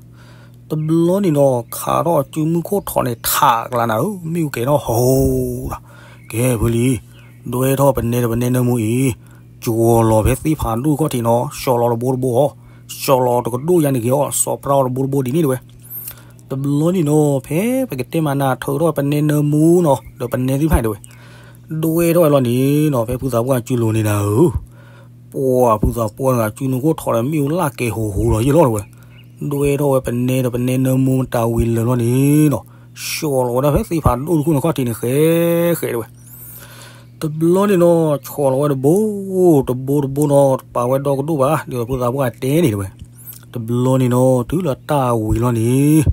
တဘျီန့ၣ်ဒီး ခးထီၣ်အစုမုၢ်ခိၣ်ထီးန့ၣ် ထးကလးနၤဧၢ, မ့ၣ်အူကဲၤထီၣ်ဟိလီၤ. ကဲဖုလံၤ, ဒွဲထီၣ်ပနဲဒီးပနဲနၢမူအံၤ, ကၠီၤလီၤဖဲသ့ၣ်ဖးဒိၣ်ခီၣ်ထံးနီၤ ကၠီၤလီၤတဘိတဘိအီၤ, ကၠီၤလီၤတကဒိၣ်ယါန့ၣ်က့ၤအီၤ စီၤပြၢ်အီၤတဘိတဘိဒ်န့ၣ်တဲဝဲ. တဘျီန့ၣ်နီၤ ဖဲပကတဲမးနၤ ထုးထီၣ်ပနဲနၢမူနီၤ ဒီးပနဲသ့ၣ်တဖၣ်န့ၣ်တဲဝဲ. ဒွဲထီၣ်ဝဲလီၤန့ၣ်နီၤ ဖဲဖုသးပှၢ်စုလိၤန့ၣ်နၤဧၢ, ပှၤဖုသးပှၢ်တဂၤစုနူခိၣ်ထီးဒီးမ့ၣ်အူလၢ်ကဲၤဟိဟိလီၤယံၣ်လီၤတဲဝဲ. ဒွဲထီၣ်ဝဲပနဲဒီးပနဲနၢမူမတၤဝံၤလၢာ်လီၤန့ၣ်နီၤ, ကၠီၤလီၤဝဲဒၣ်ဖဲသ့ၣ်ဖးဒိၣ်တခိၣ်န့ၣ်ခီၣ်ထံးန့ၣ် ဃဲဃဲတဲဝဲ. တဘျီန့ၣ်နီၤ ဆီၣ်လီၤဝဲတဘိ, တဘိတဘိနီၤ တပာ်ဝဲဒီကဒိၣ်ဘၣ် ဒ်သိးဖုသးပှၢ်တဲန့ၣ်တဲဝဲ. တဘျီန့ၣ်နီၤ တုၤလၢတၢ်ဝံၤလီၤန့ၣ်,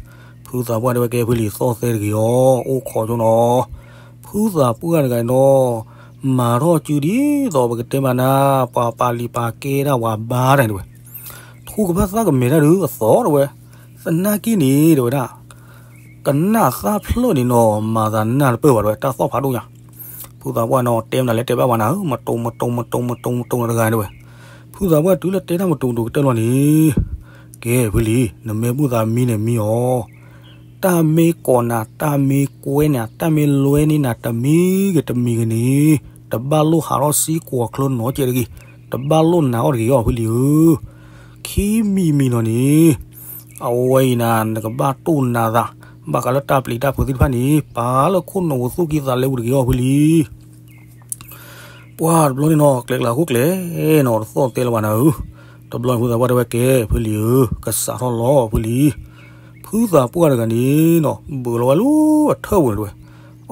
ဖုသးပှၢ်တဲဝဲ ကဲဖုလံၤသီၣ်သဲတဂ့ၤအီၤ အိၣ်ခိးဆိနီၤ. ဖုသးပှၢ်တဂၤနီၤ မၤထီၣ်စုဒ်သိးပကတဲမးနၤ ပှၤပာ်လံာ်ပာ်ကဲဒၣ်ပှၤဘါတၢ်န့ၣ်တဲဝဲ. ထူကဘၣ်သၣ်ကမဲာ်တၢ်ဒုးအသီတဲဝဲ, သနာ်က့န့ၣ်တဲဝဲဒၣ် ကနၣ်သၣ်ဖျၢၣ်န့ၣ်နီၤ မၤသးနၢ်တပၢၢ်ဘၣ်တဲဝဲ တၢ်သီၣ်ဖးဒိၣ်ညါ. ဖုသးပှၢ်နီၤ တဲမနုၤလဲၣ်တဲဘၣ်ပှၤနၤဧၢ, မတုၤမတုၤမတုၤမတုၤမတုၤနတဂၤတဲဝဲ. ဖုသးပှၢ်တုၤလၢတဲတၢ်မတုၤမတုၤကတၢၢ်လီၤန့ၣ်, ကဲဖုလံၤ နမ့ၢ်ဘူၣ်သးမံန့ၣ်မံအီၤ, တၢ်မ့ၢ်ကိးနၤ တၢ်မ့ၢ်ကွဲနၤ တၢ်မ့ၢ်လွဲန့ၢ်နၤ တမံၤဂ့ၤတမံၤဂ့ၤန့ၣ်, တဘၣ်လိၣ်ဟးထီၣ်စံၣ်ကွီၤချၢနီတစဲးတဂ့ၤ, တဘၣ်လိၣ်နၤအီၤတဂ့ၤအီၤဖုလံၤဧၢ. ခံမံၤမံၤနီၤန့ၣ် အဝဲအံၤနၤ နကဘၣ်တိၢ်နၤသး ဘၣ်ဃးလၢတၢ်ပျံၤတၢ်ဖုးသ့ၣ်တဖၣ်န့ၣ် ပာ်လၢခိၣ်နူာ်ပူၤသူၣ်ကံၢ်သးလဲပူၤတဂ့ၤအီၤဖုလံၤ. ပှၤတဘျီန့ၣ်နီၤ ကျဲကျါခိၣ်ကျဲနီၤ တသီၣ်တဲလၢၤဘၣ်နၤဧၢ. တဘျီန့ၣ်ဖုသးပှၢ်တဲဝဲ ကဲဖုလံၤဧၢ ကစးထီၣ်လီၤဖုလံၤ. ဖုသးပှၢ်တဂၤန့ၣ်နီၤ ဘုးလီၤဝဲလၢအထၢၣ်ပူၤန့ၣ်တဲဝဲ,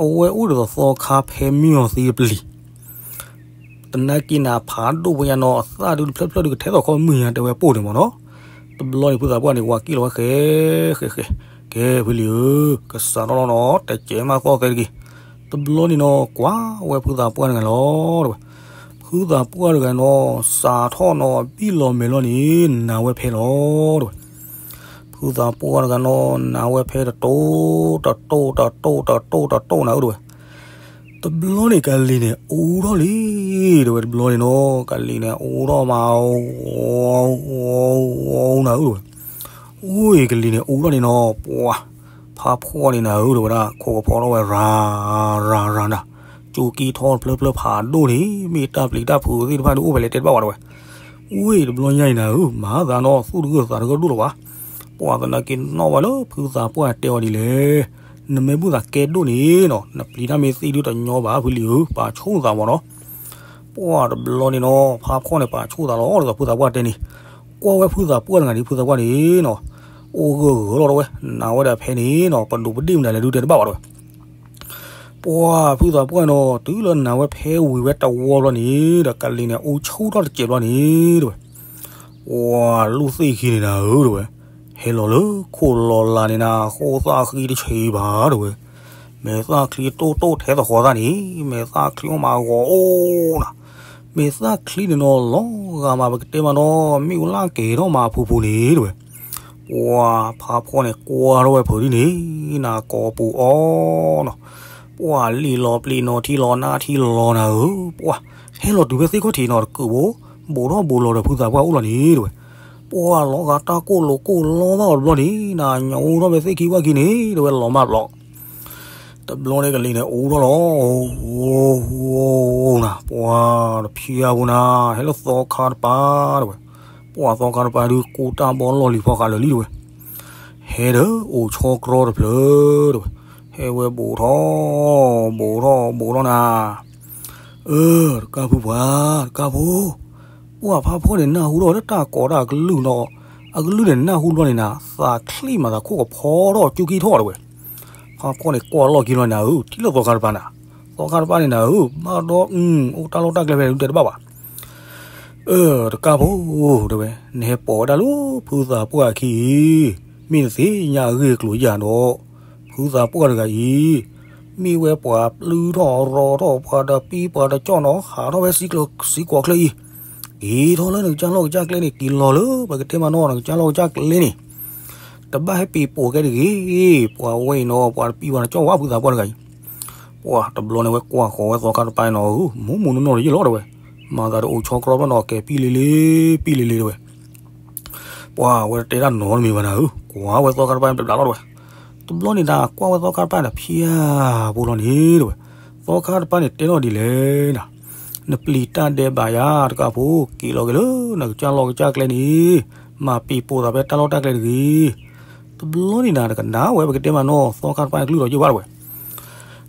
အဝဲအိၣ်ဒ်သိးသီခါဖဲမံအီၤသံတပျံၤ သနာ်က့နၤ ဖးဒိၣ်ဖိညါနီၤ အသၣ်ဒုတဖျၢၣ်ဖျၢၣ်ဒုကထဲသိးခီမုၢ်ညါတဲဝဲပိၢ်န့ၣ်မ့ၢ်နီၤ. တဘျီန့ၣ်ဖုသးပှၢ်န့ၣ် ဝၤကံၣ်လီၤဝဲဃဲဃဲဃဲ, ကဲဖုလံၤဧၢ ကစးထီၣ်လီၤနီၤ တကဲးမးသီၣ်သဲတဂ့ၤ. တဘျီန့ၣ်နီၤ ကွၢ်ဝဲဖုသးပှၢ်တဂၤလီၤတဲဝဲ. ဖုသးပှၢ်တဂၤနီၤ စးထီၣ်နီၤ ဘံၣ်လီၤမဲာ်လီၤန့ၣ် နၤဝဲဖဲလီၤတဲဝဲ. ဖုသးပှၢ်တဂၤနီၤ နၤဝဲဖဲတတိၢ်တတိၢ်တတိၢ်တတိၢ်တတိၢ်နၤဧၢတဲဝဲ. တဘျီန့ၣ်ကလံၤန့ၣ်အူထီၣ်လံ တဲဝဲ. တဘျီန့ၣ်နီၤ ကလံၤန့ၣ်အူထီၣ်မး အူနၤဧၢတဲဝဲ. အူအံၤကလံၤန့ၣ်အူထီၣ်န့ၣ်နီၤ ပှၤဖးဖှီၣ်န့ၣ်နၤဧၢတဲဝဲဒၣ် ခိးကဖီထီၣ်ဝဲရၤ ရၤ ရၤနၤ, ကၠိကံထီၣ်တဖျၢၣ်ဖျၢၣ်ဖးဒိၣ်န့ၣ် မ့ၢ်တၢ်ပျံၤတၢ်ဖုးသ့ၣ်တဖၣ်ဒုးအိၣ်ဖဲလဲၣ်တဲတဘၣ်ဝဲတဲဝဲ. အူအံၤတဘျီညါအံၤနၤဧၢ မၤသးနီၤ သူၣ်တဂၢၢ်သးတဂၢၢ်ဒိၣ်လီၤဘၣ်. ပှၤသနာ်က့နီၣ်ဝဲလၢဖုသးပှၢ်တဲအီၤဒ်လဲၣ်, နမ့ၢ်ဘူၣ်သးကဲဒိၣ်န့ၣ်နီၤ နပျံၤတၢ်မ့ၢ်သံဒုတညီဘၣ်ဖုလံၤဧၢ ပာ်ဆိၣ်သးမ့ၢ်နီၤ. ပှၤတဘျီန့ၣ်နီၤ ဖးဖှီၣ်န့ၣ်ပာ်ဆိၣ်သးလီၤ ဒ်သိးဖုသးပှၢ်တဲန့ၣ်, ကွၢ်ဝဲဖုသးပှၢ်တဂၤန့ၣ် ဖုသးပှၢ်န့ၣ်နီၤ အိၣ်ဂၢၢ်ဂၢၢ်လီၤတဲဝဲ, နၤဝဲဒၣ်ဖဲန့ၣ်နီၤ ပဒိးပဒ့ၣ်မနုၤလဲၣ်ဒုတဲတဘၣ်ဝဲတဲဝဲ. ပှၤဖုသးပှၢ်နီၤ တုၤလၢနၤဝဲဖဲဝံၤဝဲတဝီဘျီန့ၣ် ဒီးကလံၤန့ၣ်အူဆူၣ်ထီၣ်တစဲးဘျီန့ၣ်တဲဝဲ. ပှၤလူၢ်သ့ၣ်ခံန့ၣ်နၤဧၢတဲဝဲ, ဟဲလီၤလၢခိၣ်လီၤလးန့ၣ်နၤ ဃိသၣ်ဃံတဆံးဘၣ်တဲဝဲ. မဲာ်သၣ်ချံတိၢ်တိၢ်ထဲသိးဃီသၣ်န့ၣ် မဲာ်သၣ်ချံအိၣ်မးဂီၤအိၣ်နၤ, မဲာ်သၣ်ချံန့ၣ်နီၤ လီၤဂာ်မးပကတဲမးနီၤ မ့ၣ်အူလၢ်ကဲၤထီၣ်မးအဖူဖူန့ၣ်တဲဝဲ. ပှၤဖးဖှီၣ်န့ၣ်ကွၢ်ထီၣ်ဝဲဖုးဒ်န့ၣ် နၤကိးပူၤအီၤနီၤ, ပှၤလံၣ်လီၤပျံၤနီၤထံလီၤနါထံလီၤနၤဧၢ, ပှၤဟဲလီၤတုၤဖဲသ့ၣ်ခီၣ်ထံးနီၤတကုးဘိ, ဘိးထီၣ်ဘိးလီၤဒီးဖုသးပှၢ်အိၣ်လီၤန့ၣ်တဲဝဲ. ပှၤလီၤဂာ်တၢ်ကိၢ်လိာ်ကိၢ်လီဘၣ်အီၤတဘျီန့ၣ် နၤညိးထီၣ်ဖဲသ့ၣ်ခံဝၣ်ခံန့ၣ်တဲဝဲ လီၤမၢ်ဘျီ တဘျီန့ၣ်ကလံၤန့ၣ်အူထီၣ်လီၤ, အိၣ်နၤ ပှၤတဖျါပူၤနၤ ဟဲလၢသီခါတပၤတဲဝဲ, ပှၤသီခါတပၤဒုးကူတၢ်ဘီလီၢ်လံၤဖီဃးလၢာ်လံတဲဝဲ, ဟဲဒီးအိၣ်ဆီတြီတဖျၢၣ်တဲဝဲ, ဟဲဝဲဘိးထီၣ် ဘိးထီၣ်ဘိးထီၣ်နၤ, အၢ တကၢ်ဖိပှၤ, တကၢ်ဖိ, ပှၤဖးဖီန့ၣ်နၢ်ဟူထီၣ်လၢတၢ်ကိးတၢ်အကလုၢ်နီၤ, အကလုၢ်န့ၣ်နၢ်ဟူဘျီန့ၣ်နၤ, သးချံၣ်မးသးခိၣ်ကဖီထီၣ်ကၠူကံထီၣ်တဲဝဲ. ဖးဖီန့ၣ်ကွၢ်လီၢ်ခံလီၤနၤဧၢ, ထံၣ်လၢသီခါတပၤနၤ, သီခါတပၤန့ၣ်နၤဧၢ, ဘၣ်ဒီး အိၣ်တၢ်လီၢ်တၢ်ကျဲဖဲန့ၣ် တဲတဘၣ်ဘၣ်. အၢ တကၢ်ဖိတဲဝဲ, နဟဲပိာ်ဝဲဒၣ်လၢဖုသးပှၢ်အခံအံၤ, မ့ၢ်နသ့ၣ်ညါအဂ့ၢ်အကျိၤယၤဒီး, ဖုသးပှၢ်တဂၤအံၤ, မ့ၢ်ဝဲပှၤပျုၢ်ထီၣ်ရီထီၣ် ပှၤတပံပှၤတကၠီၣ်နီၤ, ဟးထီၣ်ဝဲစံကျိၤစံကွီၤချၢအံၤ, က့ၤထီၣ်လၢနကစၢ်လီၢ်ကစၢ်ကျဲန့ၣ်, က့ၤလီၤလၢပကတဲမးနီၤ နကစၢ်လီၢ်ကစၢ်ကျဲန့ၣ်, တဘၣ်ဟဲပံာ်ပိာ်ကဲတဂ့ၤ, ပှၤဝဲအံၤနီၤ ပှၤတပံပှၤတကၠီၣ်ဝဲဖုသးပှၢ်တဂၤအံၤ. ပှၤတဘျီန့ၣ်ဝဲကွၢ်ဃီၤဝဲသီခါတပၤနီၤဧၢ, မူမူနီၢ်နီၢ်တယ့ၢ်လီၤတဲဝဲ, မၤသးတအိၣ်ဆီကြီဖျၢၣ်နီၤ, ကဲပံလ့လ့, ပံလ့လ့တဲဝဲ. ပှၤဝဲတဲတၢ်နီတမံၤဘၣ်နၤဧၢ, ကွၢ်ဝဲသီခါတပၤန့ၣ် ဘျးဘျးလီၤတဲဝဲ. တဘျီန့ၣ်နၤ ကွၢ်ဝဲသီခါတပၤန့ၣ် ဖၠါဖိလီၤန့ၣ်တဲဝဲ, သီခါတပၤန့ၣ်တဲထီၣ်ဒ်လဲၣ်နၤ, နပျံၤတၢ်ဒဲးဘးယၤတကၢ်ဖိ, က့ၤလီၤက့ၤလၢနကစၢ်လီၢ်ကစၢ်ကျဲန့ၣ်, မၤပံာ်ပိာ်သးဖဲတၢ်လီၢ်တၢ်ကျဲတဂ့ၤ. တဘျီန့ၣ်နၤ တကနၣ်ဝဲပကတဲမးနီၤ သီခါတပၤန့ၣ်ကလုၢ်ဒီးယ့ၢ်ဘၣ်တဲဝဲ.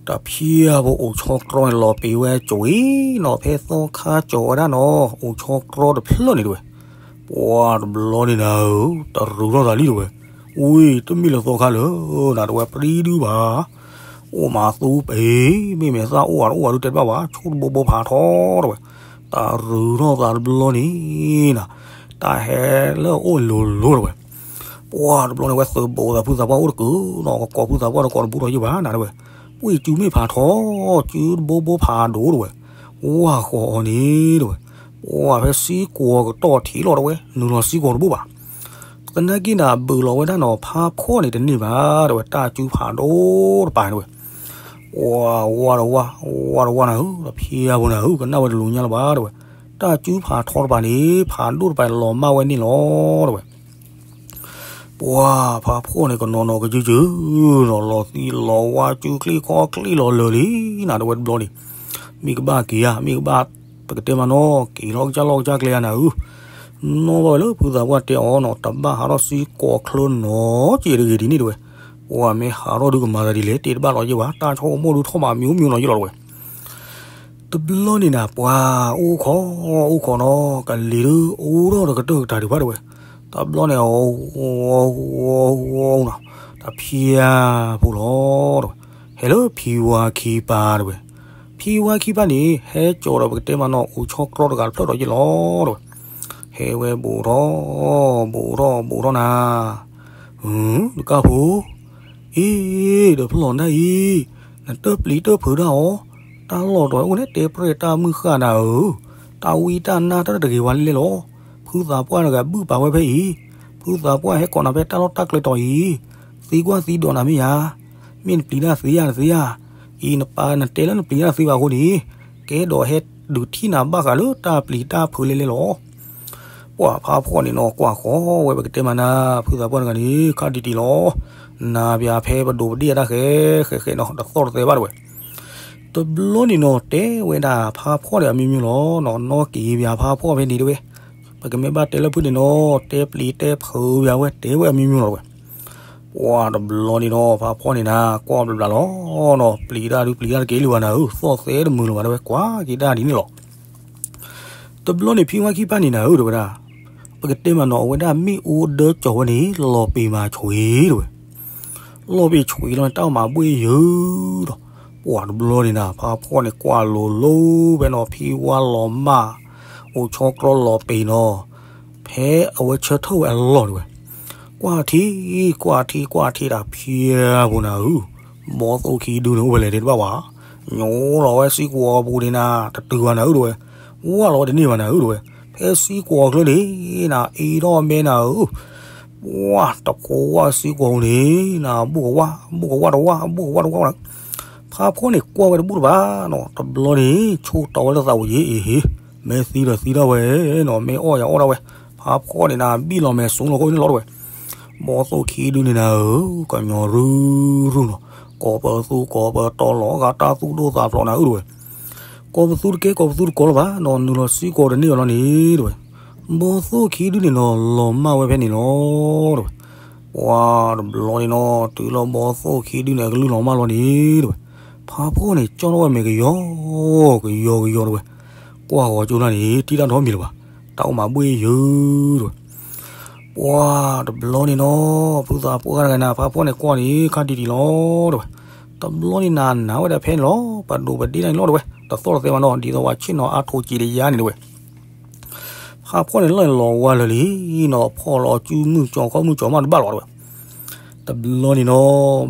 တဖၠါဖိအိၣ်ဆီကြီန့ၣ် လီၤပံာ်ဝဲကၠိအံၤနီၤ, ဖဲသီခါကၠိဝဲဒၣ်နီၤ အိၣ်ဆီကြီတဖျၢၣ်န့ၣ်တဲဝဲ. ပှၤတဘျီန့ၣ်နၤဧၢ, တရူးထီၣ်သးလံတဲဝဲ, ဝံၤတမ့ၢ်လၢသီခါလၢနၤတဲဝဲ, ပြံဒုဘၣ်, အိၣ်မးသူပ့ၤ, မ့မ့ၢ်သၣ်အိၣ်ဧါတအိၣ်ဧါဒုးတဲတဘၣ်ဘၣ်, ဆိကမိၣ်တဘိဘိဖးထီတဲဝဲ. တရူးထီၣ်သးတဘျီန့ၣ်နၤ, တၢ်ဟဲလၢအအိၣ်လိၤလိၤတဲဝဲ. ပှၤတဘျီန့ၣ်ဝဲသုးဘူးသးဖုသးပှၢ်အိၣ်တကုာ်နီၤ, ကကိးဖုသးပှၢ်တကိးတဘူးဒီးယ့ၢ်ဘၣ်နၤတဲဝဲ. ပှ့ၤစုမ့ၢ်ဖးထီ, စုတဘိဘိဖးဒိၣ်တဲဝဲ. ဝၢ်ဃီအီၤန့ၣ်တဲဝဲ, ပှၤဖဲစံကွီၤကတီၢ်ထံးလီၤတဲဝဲ, နုာ်လီၤစံကွီၤတဘိဘၣ်. သနာ်က့နၤ ဘုးလီၤဝဲဒၣ်နီၤ ဖးဖှီၣ်န့ၣ်တန့ၢ်ဘၣ်တဲဝဲ, တၢ်စုဖးဒိၣ်တပၤန့ၣ်တဲဝဲ. ဝၢ်ဝါတဝါ, ဝါတဝါနၤဧၢ, တဖၠါဖိနၤဧၢ, ကနၣ်ဝဲတလိၤညါလၢၤဘၣ်တဲဝဲ. တၢ်စုဖးထီတပၤန့ၣ် ဖးဒိၣ်တပၤန့ၣ်လီၤမၢ်ဝဲန့ၣ်လီၤတဲဝဲ. ပှၤဖးဖှီၣ်န့ၣ်ကနီၤနီၤကယုၢ်ကယုၢ်နီၤ, လီၤသံလီၤဝါ စုချံခီချံလီၤလၢာ်လံနၤတဲဝဲတဘျီန့ၣ်. မ့ၢ်ကဘၣ်က့ၤဧါ, မ့ၢ်ကဘၣ် ပကတဲမးနီၤ, က့ၤလီၤကစၢ်လီၢ်ကစၢ်ကျဲဧါနၤဧၢ. နီၢ်ဘၣ်ဝဲလၢဖုသးပှၢ်တဲအီၤနီၤ, တဘၣ်ဟးထီၣ်စံကွီၤချၢနီတစဲးတဂ့ၤဒ်န့ၣ်တဲဝဲ. ပှၤမ့ၢ်ဟးထီၣ်ဒုးကမၤသးဒ်လဲၣ် တဲတဘၣ်လီၤယ့ၢ်ဘၣ်, တၢ်ဆိကမိၣ်ဒုးထီၣ်မးမံၤမံၤနီၤယ့ၢ်လီၤတဲဝဲ. တဘျီန့ၣ်နၤ ပှၤအိၣ်ခိးအိၣ်ခိးနီၤ, ကလံၤဒုးအိၣ်ထီၣ်တကတၢၢ်ကတၢၢ်ဒံးဘၣ်တဲဝဲ. တဘျီန့ၣ် အီၤ အီၤ အီၤ အီၤ နီၤ, တဖၠါဖိလီၤတဲဝဲ. ဟဲလၢဖံဝါခံပၢ်တဲဝဲ. ဖံဝါခံပၢ်န့ၣ် ဟဲကၠီၤဒီးပကတဲမးနီၤ အိၣ်ဆီကြီတဂၤတဖျၢၣ်ဒီးယ့ၢ်လီၤတဲဝဲ. ဟဲဝဲဘူးထီၣ် ဘူးထီၣ် ဘူးထီၣ်နၤ. တကၢ်ဖိ, အ့ ဒီးဖျီၣ်နၤအံၤ, နတပျံၤတဖုးဒၣ်အီၤ, တၢ်လီၢ်တီၤအိၣ်န့ၣ် တဲပြဲၢ်တၢ်မုၢ်ဃၢ်နၤဧၢ, တၢ်ဝံတၢ်နါတၢ်တဂ့ၤဝဲလဲၣ်လဲၣ်လီၤ. ဖုသးပှၢ်တဂၤဘုၣ်ပာ်ဝဲဖဲအံၤ, ဖုသးပှၢ်ဟဲကိးနၤဖဲတၢ်လီၢ်တၢ်ကျဲတီၤအံၤ, သံကွၢ်သံဒိးနၤမ့ၢ်ဧါ, မ့ၢ်နပျံၤတၢ်သ့ဧါ နသ့ဧါ, အံၤနပၢ်နတဲလၢနပျံၤတၢ်သ့ဘၣ်အဃိန့ၣ်, ကဲဒီးဟဲဒုးထံၣ်နၤဘၣ်ဃးလၢတၢ်ပျံၤတၢ်ဖုးလဲၣ်လဲၣ်လီၤ. ပှၤဖးဖှီၣ်န့ၣ်နီၤ ကွၢ်ဃီဝဲပကတဲမးနၤ, ဖုသးပှၢ်တဂၤန့ၣ် ခါတံၢ်တံၢ်လီၤ. နၤဘၣ်ဖဲပဒိးပဒ့ၣ်အတၢ်ဃဲဃဲဃဲနီၤ, တသီၣ်တသဲဘၣ်တဲဝဲ. တဘျီန့ၣ်နီၤ တဲဝဲဒၣ်ဖးဖှီၣ်န့ၣ်အမံၤမံၤလီၤနီၤ, နီၢ်က့ၤဘၣ်ဖးဖှီၣ်ဖဲန့ၣ်တဲဝဲ. ပကမ့ၢ်ဘၣ်တဲလၢဖုန့ၣ်နီၤ, တဲပျံၤတဲဖုးဘၣ်ဝဲ တဲဝဲအမံၤမံၤလီၤတဲဝဲ. ပှၤတဘျီန့ၣ်နီၤ ဖးဖှီၣ်န့ၣ်နၤ ကွၢ်ဘျးဘျးလီၤနီၤ, ပျံၤတၢ်ဒုးပျံၤတၢ်တက့ၢ်လၢၤဘၣ်နၤဧၢ, သီၣ်သဲတမုာ်လၢၤဘၣ်တဲဝဲ, ကွၢ်က့ၤတၢ်ဒ်န့ၣ်လီၤ. တဘျီန့ၣ်ဖံဝါခံပၢ်န့ၣ်နၤဧၢ တဲဝဲဒၣ်, ပကတဲမးနီၤ အဝဲဒၣ်မ့ၣ်အူဒၢကၠီၤဝဲန့ၣ် လီၤပံာ်မၤဆွံတဲဝဲ. လီၤပံာ်ဆွံလီၤန့ၣ် တၢ်မၤဘှ့ၣ်ယုာ်ဒီး, ပှၤတဘျီန့ၣ်နၤ ဖးဖှီၣ်န့ၣ်ကွၢ်လိၤလိၤဖဲနီၤ ဖံဝါလီၤမၢ် အိၣ်ဆီကြီလီၤပံာ်နီၤ, ဖဲအဝဲဆၢထၢၣ်ဝဲအလီၢ်တဲဝဲ. ကွၢ်ထံ ကွၢ်ထံ ကွၢ်ထံ တၢ်ဖံးဖိနၤဧၢ, ဘီသိၣ်ခံဒုန့ၣ်အိၣ်ဖဲလဲၣ်တဲတဘၣ်ဘၣ်. ညိလီၤဝဲစံကွီၤပူၤန့ၣ်နၤ တတုၤဘၣ်နၤဧၢတဲဝဲ, ဝၢ်လီၤဝဲတန့ၢ်ဘၣ်နၤဧၢတဲဝဲ. ဖဲစံကွီၤချၢန့ၣ်နၤ အ့ထီၣ်မဲနၤဧၢ, ဝၢ်တကိးဝၢ်စံကွီၤပူၤန့ၣ်နၤ ဘူးကဝၢ် ဘူးကဝၢ်တဝၢ် ဘူးကဝၢ်တဝၢ်နၤ. ဖးဖှီၣ်န့ၣ်ကွၢ်ဝဲတဘူၣ်တဘၣ်နီၤ, တဘျီန့ၣ် ဆိကတီၢ်ဝဲလၢသးဝဲယ့ၢ်အ့ဟ့, မ့ၢ်သံဒီးသံဒၣ်ဝဲနီၤ, မ့ၢ်အီၣ်ယၤအီၣ်ဒၣ်ဝဲ. ဖးဖှီၣ်န့ၣ်နၤ ဘံၣ်လီၤမဲာ်စိလီၤကိးန့ၣ်လီၤတဲဝဲ. ဘီသိၣ်ခံဒုန့ၣ်နၤဧၢ, ကညီရူၢ်ရူၢ်နီၤ, ကိးပသူကိးပတီၤလီၤဂာ်တၢ်သူၣ်ဒိၣ်သးဖျိးနၤဧၢတဲဝဲ. ကိးပသူတကဲ ကိးပသူတကိးလၢၤဘၣ်နီၤ, နုာ်လီၤစံကွီၤတန့ၢ်ဘၣ်လီၤန့ၣ်တဲဝဲ. ဘီသိၣ်ခံဒုန့ၣ်နီၤ လီၤမၢ်ဝဲဖဲန့ၣ်လီၤတဲဝဲ. ပှၤတဘျီန့ၣ်နီၤ တုၤလၢဘီသိၣ်ခံဒုန့ၣ် အကလုၢ်လီၤမၢ်လီၤန့ၣ်တဲဝဲ. ဖ ဖါဖှီၣ်န့ၣ် ကၠီထီၣ်ဝဲမဲာ်ကယီကယီကယီတဝဲ, ကွၢ်ဃီၤကၠိနၢ်န့ၣ် ထံၣ်တၢ်နီတမံၤလၢၤဘၣ်, တၢ်အိၣ်မးဘှ့ၣ်ယုၢ်တဝဲ. ပှၤတဘျီန့ၣ်နီၤ ဖုသးပှၢ်တဂၤန့ၣ် ဖါဖှီၣ်န့ၣ်ကွၢ်န့ၣ် ခါတံၢ်တံၢ်လီၤတဝဲ. တဘျီန့ၣ်နၤ နၤဝဲဒၣ်ဖဲန့ၣ်လီၤ, ပဒိးပဒ့တၢ်န့ၣ်လီၤတဝဲ, တသီၣ်တသဲမးနီၤ, ဒ်သိးပှၤဆ့ၣ်နီၤအါထိးက့ၤတယါန့ၣ်တဝဲ. ဖါဖှီၣ်န့ၣ်လီၤလီၤဝါလၢာ်လံနီၤ, ဖီၣ်လီၤစုမုၢ်ကၠီၤခီၣ်မုၢ်ကၠီၤမးတဘၣ်လီၤတဝဲ. တဘျီန့ၣ်နီၤ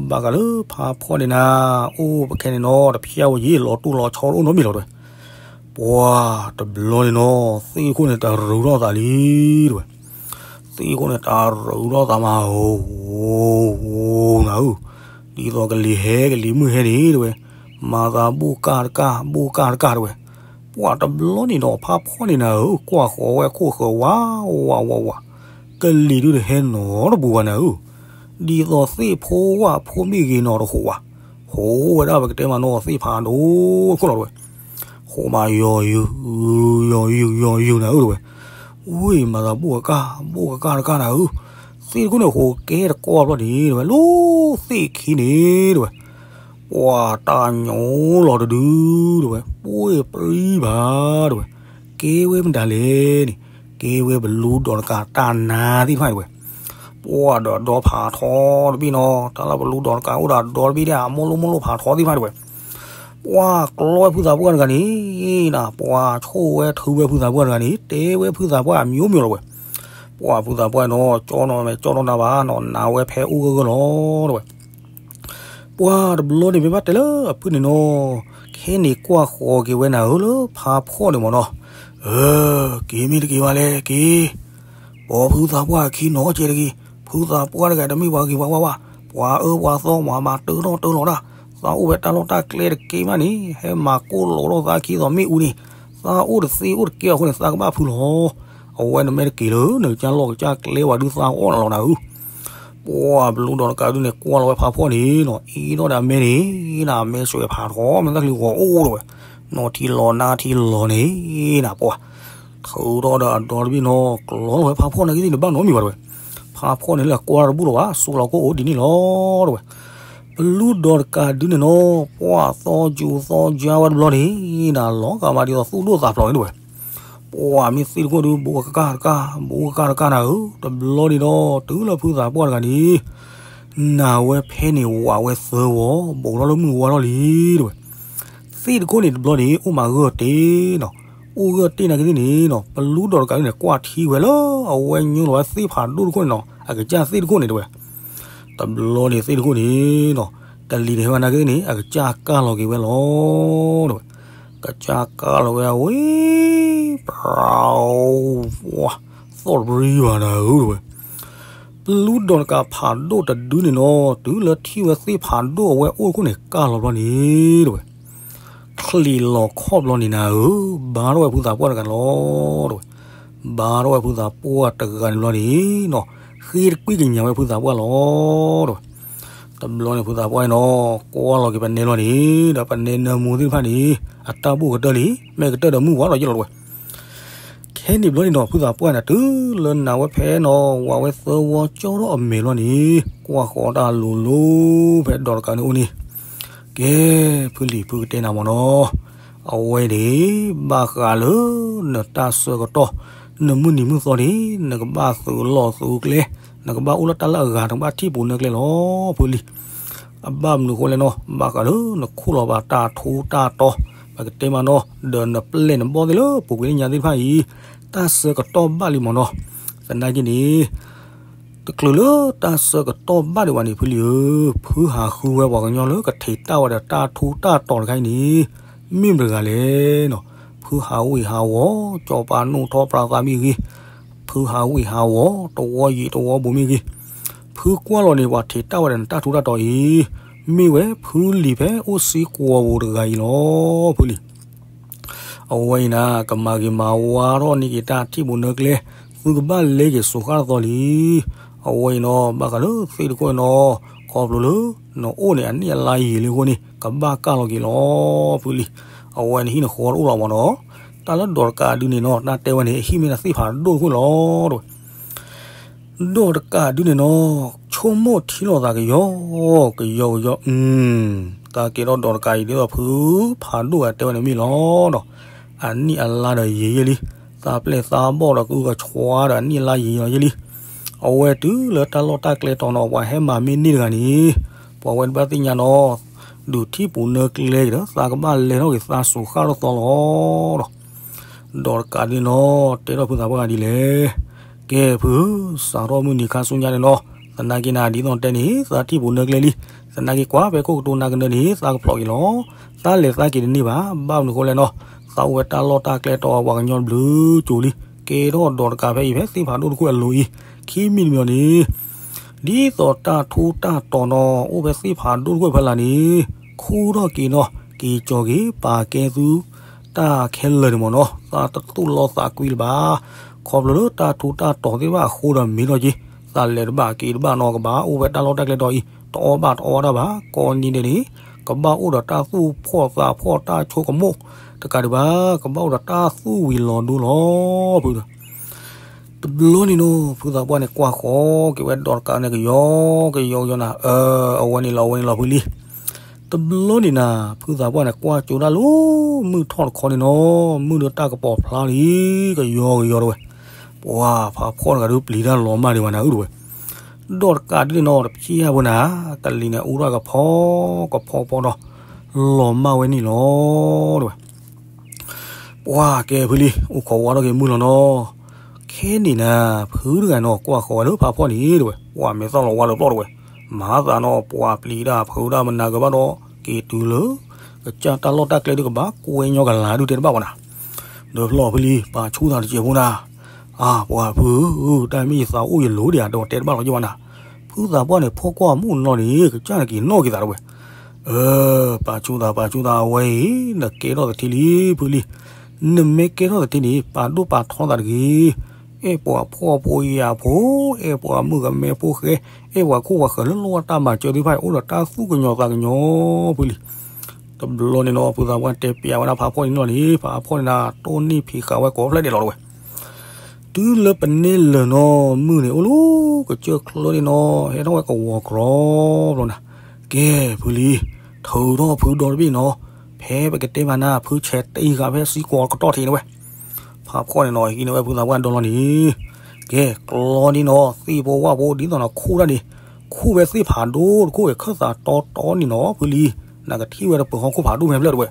ဘၣ်ဃးလၢဖါဖှီၣ်န့ၣ်နၤ အိၣ်ပခဲန့ၣ်နီၤ တဖျါဝဲယံၤ လီၤတူၢ်လီၤဆီတအိၣ်နီတမံၤလီၤတဝဲ. ပှၤတဘျီန့ၣ်နီၤ သ့ၣ်ခိၣ်န့ၣ်တရူးထီၣ်သးလံတဝဲ. သ့ၣ်ခိၣ်န့ၣ်တရူးထီၣ်သးမး ဧိၤ နၤဧၢ, ဒ်သိးကလံၤဟဲကလံၤမုၢ်ဟဲန့ၣ်တဝဲ, မၤသးဘိၣ်ကၢ်တကၢ် ဘိၣ်ကၢ်တကၢ်တဝဲ. ပှၤတဘျီန့ၣ်ဒီး ဖါဖှီၣ်န့ၣ်နၤဧၢ ကွၢ်ဃီၤဝဲခိၣ်ဃၢၤဝးဝးဝးဝး, ကလံၤဒုတဟဲနီတပူၤဘၣ်နၤဧၢ, ဒ်သိးသ့ၣ်ဖိဝၣ်ဖိမ့ၢ်ဂ့ၤနီၤတဃိးဝဲ, ဃိးဝဲဒၣ်ပကတဲမးနီၤ သ့ၣ်ဖးဒိၣ်ခိၣ်လီၤတဝဲ. ဃိးမးယီၤယုၢ် ယီၤယုၢ် ယီၤယုၢ်နၤဧၢတဝဲ. ဝ့ၢ်မၤသးဘိၣ်ကၢ် ဘိၣ်ကၢ်တကၢ်နၤဧၢ, သ့ၣ်တခိၣ်န့ၣ်ဃိးကဲတကီၢ်ဘျီန့ၣ်တဝဲ လၢသ့ၣ်ခံန့ၣ်တဝဲ ပှၤတၢ်ညိလီၤတဒုတဝဲ ပှ့ၤပြံဘၣ်တဝဲ, ကဲဝဲမတၤလဲၣ်န့ၣ်, ကဲဝဲပလူဒီးတကးတၢ်နါသ့ၣ်တဖၣ်တဝဲ. ပှၤဒီးဒီဖးထီတဘ့ၣ်နီၤ, တၢ်လၢပလူဒီးတကးအိၣ်ဒီးဒီတဘ့ၣ်ဒၣ် အမိၢ်လိၣ်မိၢ်လိၣ်ဖးထီသ့ၣ်တဖၣ်တဝဲ. ပှၤကျီဝဲဖုသးပှၢ်တဂၤန့ၣ်နၤ, ပှၤဆိၣ်ဝဲထုဝဲဖုသးပှၢ်တဂၤန့ၣ် တဲဝဲဖုသးပှၢ်အမျိုးမျိုးလီၤဝဲ. ပှၤဖုသးပှၢ်နီၤ ကၠီနီၤမဲာ်ကၠီနီတၢ်ဘၣ်နီၤ, နၤဝဲဖဲအိၣ်ဂၢၢ်ဂၢၢ်လီၤတဝဲ. ပှၤတဘျီန့ၣ်မ့ၢ်ဘၣ်တဲလၢအဖုန့ၣ်နီၤ, ခဲန့ၣ်ကွၢ်ဃီၤက့ၤဝဲနၤဧၢလၢဖါဖှီၣ်န့ၣ်မးနီၤ, အၢ က့ၤမ့ၢ်တက့ၤဘၣ်လဲၣ်က့ၤ, ပိာ်ဖုသးပှၢ်အခံနီၤကဲတဂ့ၤ, ဖုသးပှၢ်တဂၤတမ့ၢ်ပှၤဂ့ၤပှၤဝါဘၣ်, ပှၤအၢပှၤသီမၤမၤတၢထီၣ်တၢလီၤတၢ်, သးအိၣ်ဝဲတၢ်လီၢ်တၢ်ကျဲတကဲမးန့ၣ် ဟဲမၤကိၢ်လိာ်ထီၣ်သးခံသိးမ့ၣ်အူန့ၣ်, သးအိၣ်တသ့အိၣ်တကဲအဃိန့ၣ် သးကဘၣ်ဖုလီၤ. အဝဲနမ့ၢ်တက့ၤလၢ နကစၢ်လီၢ်ကစၢ်ကျဲဝဲဒုးသးအီၣ်နၤလီၤနၤဧၢ. ပှၤပလူဒီးတကးဒုန့ၣ် ကွၢ်လီၤဝဲဖးဖှီၣ်န့ၣ်နီၤ, အ့ဒီးဒၣ်အမဲန့ၣ်နၤ, အမဲစွဲးဖးထီ မ့ၢ်တၢ်ကလုၢ်ဂီၤအိၣ်တဝဲ, နီၢ်ထံလီၤနါထံလီၤန့ၣ်နၤ, ပှၤ ထုးထီၣ်ဒီးအဒီတဘ့ၣ်နီၤ, ကျီလီၤဝဲဖးဖှီၣ်နာ်က့သ့ၣ်န့ၣ် ဘၣ်နီတမံၤဘၣ်တဝဲ. ဖးဖှီၣ်န့ၣ်လၢကွၢ်တဘူၣ်လီၤဘၣ်, စူးလီၤကိၣ်အိၣ်ဒ်န့ၣ်လီၤတဝဲ. ပလူဒီးတကးဒုန့ၣ်နီၤ, ပှၤသီစူၤသီစါဝဲတဘျီန့ၣ်နၤ, လီၤဂာ်မးဒ်သိးသူၣ်ဒိၣ်သးဖျိးန့ၣ်တဝဲ. ပှၤမ့ၢ်သ့ၣ်တခိၣ်ဒုး ဘူးကကၢ်တကၢ် ဘူးကကၢ်တကၢ်နၤဧၢ, တဘျီန့ၣ်ဒီး တုၤလၢဖုသးပှၢ်တဂၤန့ၣ် နၤဝဲဖဲန့ၣ်ဝးဝဲသၢဝီ, ဘူးထီၣ်လၢမုၢ်ဝါထီၣ်လံတဝဲ. သ့ၣ်တခိၣ်န့ၣ်တဘျီန့ၣ် အိၣ်မးဂၢၢ်တ့ၢ်နီၤ, အိၣ်ဂၢၢ်တ့ၢ်နာ်က့သ့ၣ်န့ၣ်နီၤ, ပလူဒီးတကးဒုန့ၣ် ကွၢ်ထံဝဲလၢ အဝဲညိလီၤဝဲသ့ၣ်ဖးဒိၣ်တခိၣ်န့ၣ်နီၤ, အကစၢ်သ့ၣ်တခိၣ်န့ၣ်တဝဲ. တဘျီန့ၣ်သ့ၣ်တခိၣ်န့ၣ်နီၤ, ကလံၤန့ၣ်ဟဲဝဲနာ်က့သ့ၣ်န့ၣ် အကစၢ်ကၢ်လီၤက့ၤဝဲလီၤတဝဲ. ကစၢ်ကၢ်လီၤဝဲအဝဲ ပှၤ သီၣ်တပရံဘၣ်နၤဧၢတဝဲ. ပလူဒီးတကးဖးဒိၣ်တဒုန့ၣ်နီၤ, တုၤလၢထံၣ်ဝဲသ့ၣ်ဖးဒိၣ်အဝဲအိၣ်တခိၣ်န့ၣ် ကၢ်လီၤဘျီန့ၣ်တဝဲ. ချံးလီၤခီၣ်ဘျီန့ၣ်နၤဧၢ, ဘါထီၣ်ဝဲဖုသးပှၢ်တဂၤလီၤတဝဲ. ဘါထီၣ်ဝဲဖုသးပှၢ်တဂၤန့ၣ်ဘျီန့ၣ်နီၤ, ဃ့တကွံၢ်ကညးဝဲဖုသးပှၢ်လီၤတဝဲ. တဘျီန့ၣ်ဖုသးပှၢ်အံၤနီၤ, ကွၢ်လီၤက့ၤပနဲလီၤန့ၣ်ဒီး ပနဲနၢမူသ့ၣ်တဖၣ်န့ၣ် အတၢ်ဘူၣ်ကတၢၢ်လံ, မ့ၢ်ကတၢၢ်ဒီးမုၢ်ဝါထီၣ်ယဲၢ်လီၤတဝဲ. ခဲန့ၣ်ဘျီန့ၣ်နီၤ, ဖုသးပှၢ်န့ၣ် တုၤလၢနၤဝဲဖဲနီၤ, ဝၤဝဲသၢဝီကၠီထီၣ်အမဲာ်လီၤန့ၣ်, ကွၢ်ဃီၤတၢ်လိၤလိၤဖဲဒီးတကးန့ၣ်အိၣ်န့ၣ်, ကဲ, ဖုလံၤဖုကတဲနၤမ့ၢ်နီၤ, အဝဲန့ၣ် ဘၣ်ဃးလၢနတၢ်ဆၢကတီၢ်, နမုၢ်နံၤမုၢ်သီန့ၣ် နကဘၣ်သုးလီၢ်သုးကျဲ, နကဘၣ်အိၣ်လၢတၢ်လၢအဂၤ, နကဘၣ်ထံၣ်ပူၤနၢကျဲလီၤ, ဖုလံၤ. အဘၣ်မနုၤအဃိလဲၣ်နီၤ, ဘၣ်ဃးလၢနခိၣ်လီၤဘၣ်တၢ်ထူးတၢ်တီၤ, ပကတဲမ့ၢ်နီၤ, ဒီးနပျဲၢ်နဘီၣ်သ့ၣ်လၢပူၤကွံာ်လၢညါသ့ၣ်တဖၣ်အံၤ, တၢ်ဆၢကတီၢ်ဘၣ်လံမ့ၢ်နီၤ. သနာ်က့န့ၣ် တချုးလၢတၢ်ဆၢကတီၢ်ဘၣ်ဒံးဘၣ်န့ၣ် ဖုလံၤဧၢ, ဖုဟးဃုဝဲပှၤကညီလၢကထံးတၢ်ဝဲဒီးတၢ်ထူးတၢ်တီၤတခါအံၤန့ၣ် မ့ၢ်မတၤတဂၤလဲၣ်နီၤ. ဖုဟးဝ့ၢ်ဟးဝီၤ, စီၤပၤနိၣ်ထီၣ်ပြးသးမ့ၢ်ဂ့ၤ, ဖုဟးဝ့ၢ်ဟးဝီၤ, တဝီယံာ်တဝီဘူးမ့ၢ်ဂ့ၤ, ဖုကွၢ်လီၤန့ၣ် ပှၤထံးတၢ်ဝဲဒီးနတၢ်ထူးတၢ်တီၤအံၤ, မ့ၢ်ဝဲဖုလံၤဖဲအိၣ်စံကွီၤပူၤတဂၤအံၤလီၤ, ဖုလံၤ. အဝဲအံၤန့ၣ် ကမၤဂ့ၤမၤဝါထီၣ်န့ၢ်က့ၤတၢ်ထံၣ်ပူၤနၢကျဲ, သုကဘၣ်လဲက့ၤစိၤဃၣ်တသီလံ. အဝဲအံၤနီၤ ဘၣ်ဃးလၢသ့ၣ်တခိၣ်အံၤနီၤ, ခီဖျိလၢ နအိၣ်န့ၣ် အနံၣ်အလါယံာ်လံအဃိန့ၣ် ကဘၣ်ကၢ်လီၤက့ၤလီၤ ဖုလံၤ. အဝဲနဟံၣ်နဃီတအိၣ်လီၤမ့ၢ်နီၤ. တၢ်လၢဒီးတကးဒုန့ၣ်နီၤ တၢ်တဲဝဲန့ၣ် အဟံၣ်မ့ၢ်ဒၣ်သ့ၣ်ဖးဒိၣ်တခိၣ်လီၤ တဲဝဲ. ဒီးတကးဒုန့ၣ်နီၤ ဆိကမိၣ်ထံလီၤသးကယီကယီကယီ, အု သးကဲထီၣ်ဒီးတကးအံၤ ဒ်သိးဖုဖးဒိၣ်အတဲဝဲန့ၣ်မ့ၢ်လီၤဒီး အနံၣ်အလါဒီးယံာ်ယံာ်လံ, သးပျဲၢ်သးဘီၣ်ဒီးကဟုကဆှါဒီးအနံၣ်အလါယံာ်ယံာ်လံ. အဝဲတုၤလၢတၢ်လီၢ်တၢ်ကျဲတီၤနီၤ ပှၤဟဲမၤမ့ၢ်န့ၢ်တဂၤန့ၣ် ပှၤဝဲတဘၣ်သ့ၣ်ညါနီၤ, ဒုးထံၣ်ပူၤနၢကျဲက့ၤဒီး သးကဘၣ်လဲၤထီၣ်က့ၤသးစူၤဃၣ်ထီၣ်သီလီၤဒီး ဒီးတကးဒ်နီၤ တဲထီၣ်ဖုသးပှၢ်ဂၤဒ်လဲၣ်. ကဲဖု, စးထီၣ်မုၢ်နံၤခါဆူညါန့ၣ်နီၤ, သနာ်က့နၤဒ်သိးတဲန့ၣ် သးထံၣ်ပူၤနၢကျဲလံ, သနာ်က့ကွၢ်ဖဲခိၣ်ကတိၤနၢ်ကနၢန့ၣ် သးကဖျိးက့ၤလီၤ. သးလဲၤသးက့ၤတန့ၢ်ဘၣ်, ဘၣ်မနုၤဃိလဲၣ်နီၤ, သးအိၣ်ဝဲတၢ်လီၢ်တၢ်ကျဲတီၤပှၤကညီတဘျုးကၠိလံ, ကဲထီၣ်ဒီးတကးဖဲအံၤဖဲသ့ၣ်ဖးဒိၣ်တခိၣ်အလိၤအံၤ, ခံမံၤတမံၤန့ၣ် ဒ်သိးတၢ်ထူးတၢ်တီၤနီၤ အိၣ်ဖဲသ့ၣ်ဖးဒိၣ်တခိၣ်ဖဲလၢ်န့ၣ် ခူထီၣ်က့ၤနီၤ က့ၤကၠီၤက့ၤ ပာ်ကဲသု တၢ်ခဲလၢာ်န့ၣ်မ့ၢ်နီၤ သးတသူၣ်လီသးကွံလၢၤဘၣ်. ခီဖျိလၢတၢ်ထူးတၢ်တီၤသ့ၣ်တဖၣ်အဃိဒီးမ့ၢ်ထီၣ်က့ၤ သးလဲၤတဘၣ်က့ၤတဘၣ်နီၤ ကဘၣ်အိၣ်ဝဲတၢ်လီၢ်တၢ်ကျဲတီၤအံၤ တအီၣ်ဘၣ်တအီတၢ်ဘၣ် ကိးနံၤဒဲးန့ၣ် ကဘၣ်အိၣ်ဒီးတၢ်သူၣ်ဖှီၣ်သးဖှီၣ်တၢ်ဆိကမိၣ်တကးဒံးဘၣ် ကဘၣ်အိၣ်ဒီးတၢ်သူၣ်ဝံၤလီၤဒိလီၤဖုဒီး တဘျီန့ၣ်နီၤ ဖုသးပှၢ်န့ၣ် ကွၢ်ဃီက့ၤဝဲဒီးတကးန့ၣ် ကယီကယီကယီနၤ, အဝဲန့ၣ်လီၤ အဝဲန့ၣ်လီၤဖုလံ. တဘျီန့ၣ်နၤ ဖုသးပှၢ်န့ၣ် ကွၢ်ကၠိဒၣ်လၢ မုၢ်ထီၣ်တခီန့ၣ်နီၤ, မုၢ်ဒီးတၢ်ကပီၤဖျါလံ ကယီကယီတဝဲ, ပှၤဖးဖှီၣ်တဂၤဒုးပျံၤတၢ်လီၤမၢ်ဒံးဘၣ်နၤ အုၣ်တဝဲ, ဒီးတကးဒ်န့ၣ်နီၤ တဖျံအါဖိနၤ, ကလံၤန့ၣ်အူထီၣ်ကဖီ ကဖီဖီဒီး လီၤမၢ်ဝဲန့ၣ်လီၤ တဝဲ ပှၤကဲဖုလံ အိၣ်ခိးဝါထီၣ်က့ၤမုၢ်လီၤနီၤ, ခဲန့ၣ်နၤ ဖုတဂၤနီၤ ကွၢ်ဃီဝဲလၢဖးဖှီၣ်န့ၣ် တဝဲ ပှၤမ့ၢ်သီၣ်လီၤဝါလၢပျီၢ်တဝဲ, မၤသးနီၤ ပှၤပျံၤတၢ်ဖုးတၢ်မနၤကဘၣ်ဒီး က့ၤတုၤလၢ ကစၢ်တၢ်လီၢ်တၢ်ကျဲဒုးကဘၣ်ကွဲညီကလၤဒုးတဲတဘၣ်ဝဲနၤ, ဒီးဖျီၣ်ဖုလံ ပာ်ဆူၣ်သးတစဲးဖိနၤ, အါ ပှၤဖုဧၢ တၢ်မ့ၢ်ယသးအိၣ်ယလိၤဒံးဧါ ဒီးတဲတဘၣ်လီၤက့ၤဝဲနၤ, ဖုသးပှၢ်န့ၣ် ဖီၣ်ကွၢ်မုၢ်နီၤန့ၣ် ကစၢ်န့ၣ်က့ၤနီၣ်က့ၤသးတဝဲ အၢ ပာ်ဆူၣ်သး ပာ်ဆူၣ်သး အဝဲအံၤ နကဲထီၣ်သထံလံ ဖုလံ. နမ့ၢ်ကဲထီၣ်သထံန့ၣ် ပာ်ဒိၣ်ပာ်ထီသးတဂ့ၤ. အဲၣ်ပှၤဖှီၣ်ဖိယာ်ဖိ, အဲၣ်ပှၤမုၣ်ကမဲဖိဃဲ, အဲၣ်ပှၤခိၣ်ပှၤဃၢၤလၢလိၣ်ဘၣ်တၢ်မၤစၢၤသ့ၣ်တဖၣ်အံၤ အိၣ်ဒီးတၢ်သူၣ်ကညီၤသးကညီၤ ဖုလံ. တဘျီန့ၣ်နီၤ ဖုသးပှၢ်တဲပျးဝဲဒၣ်ဖးဖှီၣ်န့ၣ်နီၤန့ၣ် ဖးဖှီၣ်န့ၣ်နၤ တိၢ်နီၣ်ဖံးဃာ်ဝဲကိးဖျၢၣ်ဒဲးလီၤတဝဲ တုၤလၢပန့ၢ်လၢာ်နီၤ မုၢ်န့ၣ်အိၣ်လၢကစၢၢ်ချၢန့ၣ်နီၤ ဟဲထီၣ်ဝဲကဝီၤကြီဘျီနၤ, ကဲ ဖုလံ, ထုးထီၣ်ဖုဒီတဘ့ၣ်နီၤ, ဖဲပကတဲမးနၤ ဖုဆဲးတ့ၢ်ဃာ်ဖဲစံကွီၤကတီၢ်ထံးန့ၣ်ဝဲ, ဖးဖှီၣ်န့ၣ်နီၤ ဟံးန့ၢ်ဝဲဖုသးပှၢ်ဒီလီၤန့ၣ်, ကဲ ကျီန့ၣ်နီၤ သ့ၣ်ဖိဝၣ်ဖိဒ်သိးနၤခူၣ်တၢ်န့ၣ်, ခူၣ်ဝဲသ့ၣ်ဖးဒိၣ်တခိၣ်ဝဲခၢၣ်သးတီတီန့ၣ်နီၤ ဖုလံ, နကထံၣ်ဝဲတပၢၤဟီၣ်ခိၣ်ဖးဒိၣ်ဖဲဖျၢၣ်တဝဲ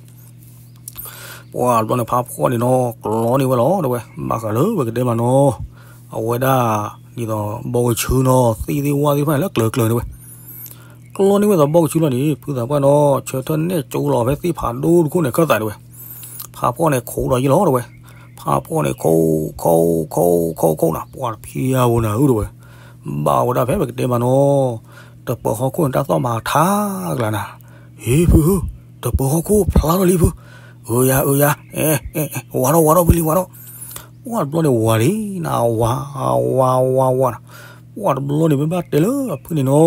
ပှၤတဘျီန့ၣ် ဖးဖှီၣ်န့ၣ်နီၤ ကျီန့ၢ်ဝဲလီၤတဝဲ, ဘၣ်ဃးလၢပကတဲမးနီၤ, အဝဲဒၣ် ဒ်သိးဘီကဆူနီၤ သ့ၣ်သ့ၣ်ဝၣ်သ့ၣ်တဖၣ်န့ၣ်လၢကျၢၤကျၢၤတဝဲ, ကျီန့ၢ်ဝဲသိးဘီကဆူလီၤန့ၣ် ဖုသးပှၢ်နီၤ ဆၢထၢၣ်နဲၣ်ကၠိလီၤဖဲသ့ၣ်ဖးဒိၣ်တခိၣ်န့ၣ်ခၢၣ်သးတဝဲ, ဖးဖှီၣ်န့ၣ်ခိးဒီးယံၤလီၤတဝဲ, ဖးဖှီၣ်န့ၣ်ခိး ခိး ခိး ခိး ခိးနၤ ပှၤတဖံးအါဘိနၤဧၢတဝဲ, ဘၣ်ဝဲဒၣ်ဖဲပကတဲမးနီၤ, တပၢၤဟီၣ်ခိၣ်န့ၣ်တၢ်သီၣ်မၤထါကလၤနၤ, ဟ့ၣ်ဖုဧၢ, တပၢၤဟီၣ်ခိၣ်ဖျါထီၣ်လံဖု, အၢယၤ အၢယၤ, အဲ အဲ အဲ ဝးထီၣ် ဝးထီၣ်ဖုလံ ဝးထီၣ်, ပှၤတဘျီန့ၣ်ဝးလံနၤ ဝး ဝး ဝး ဝးနၤ, ပှၤတဘျီန့ၣ် မ့ၢ်ဘၣ်တဲလၢအဖုန့ၣ်နီၤ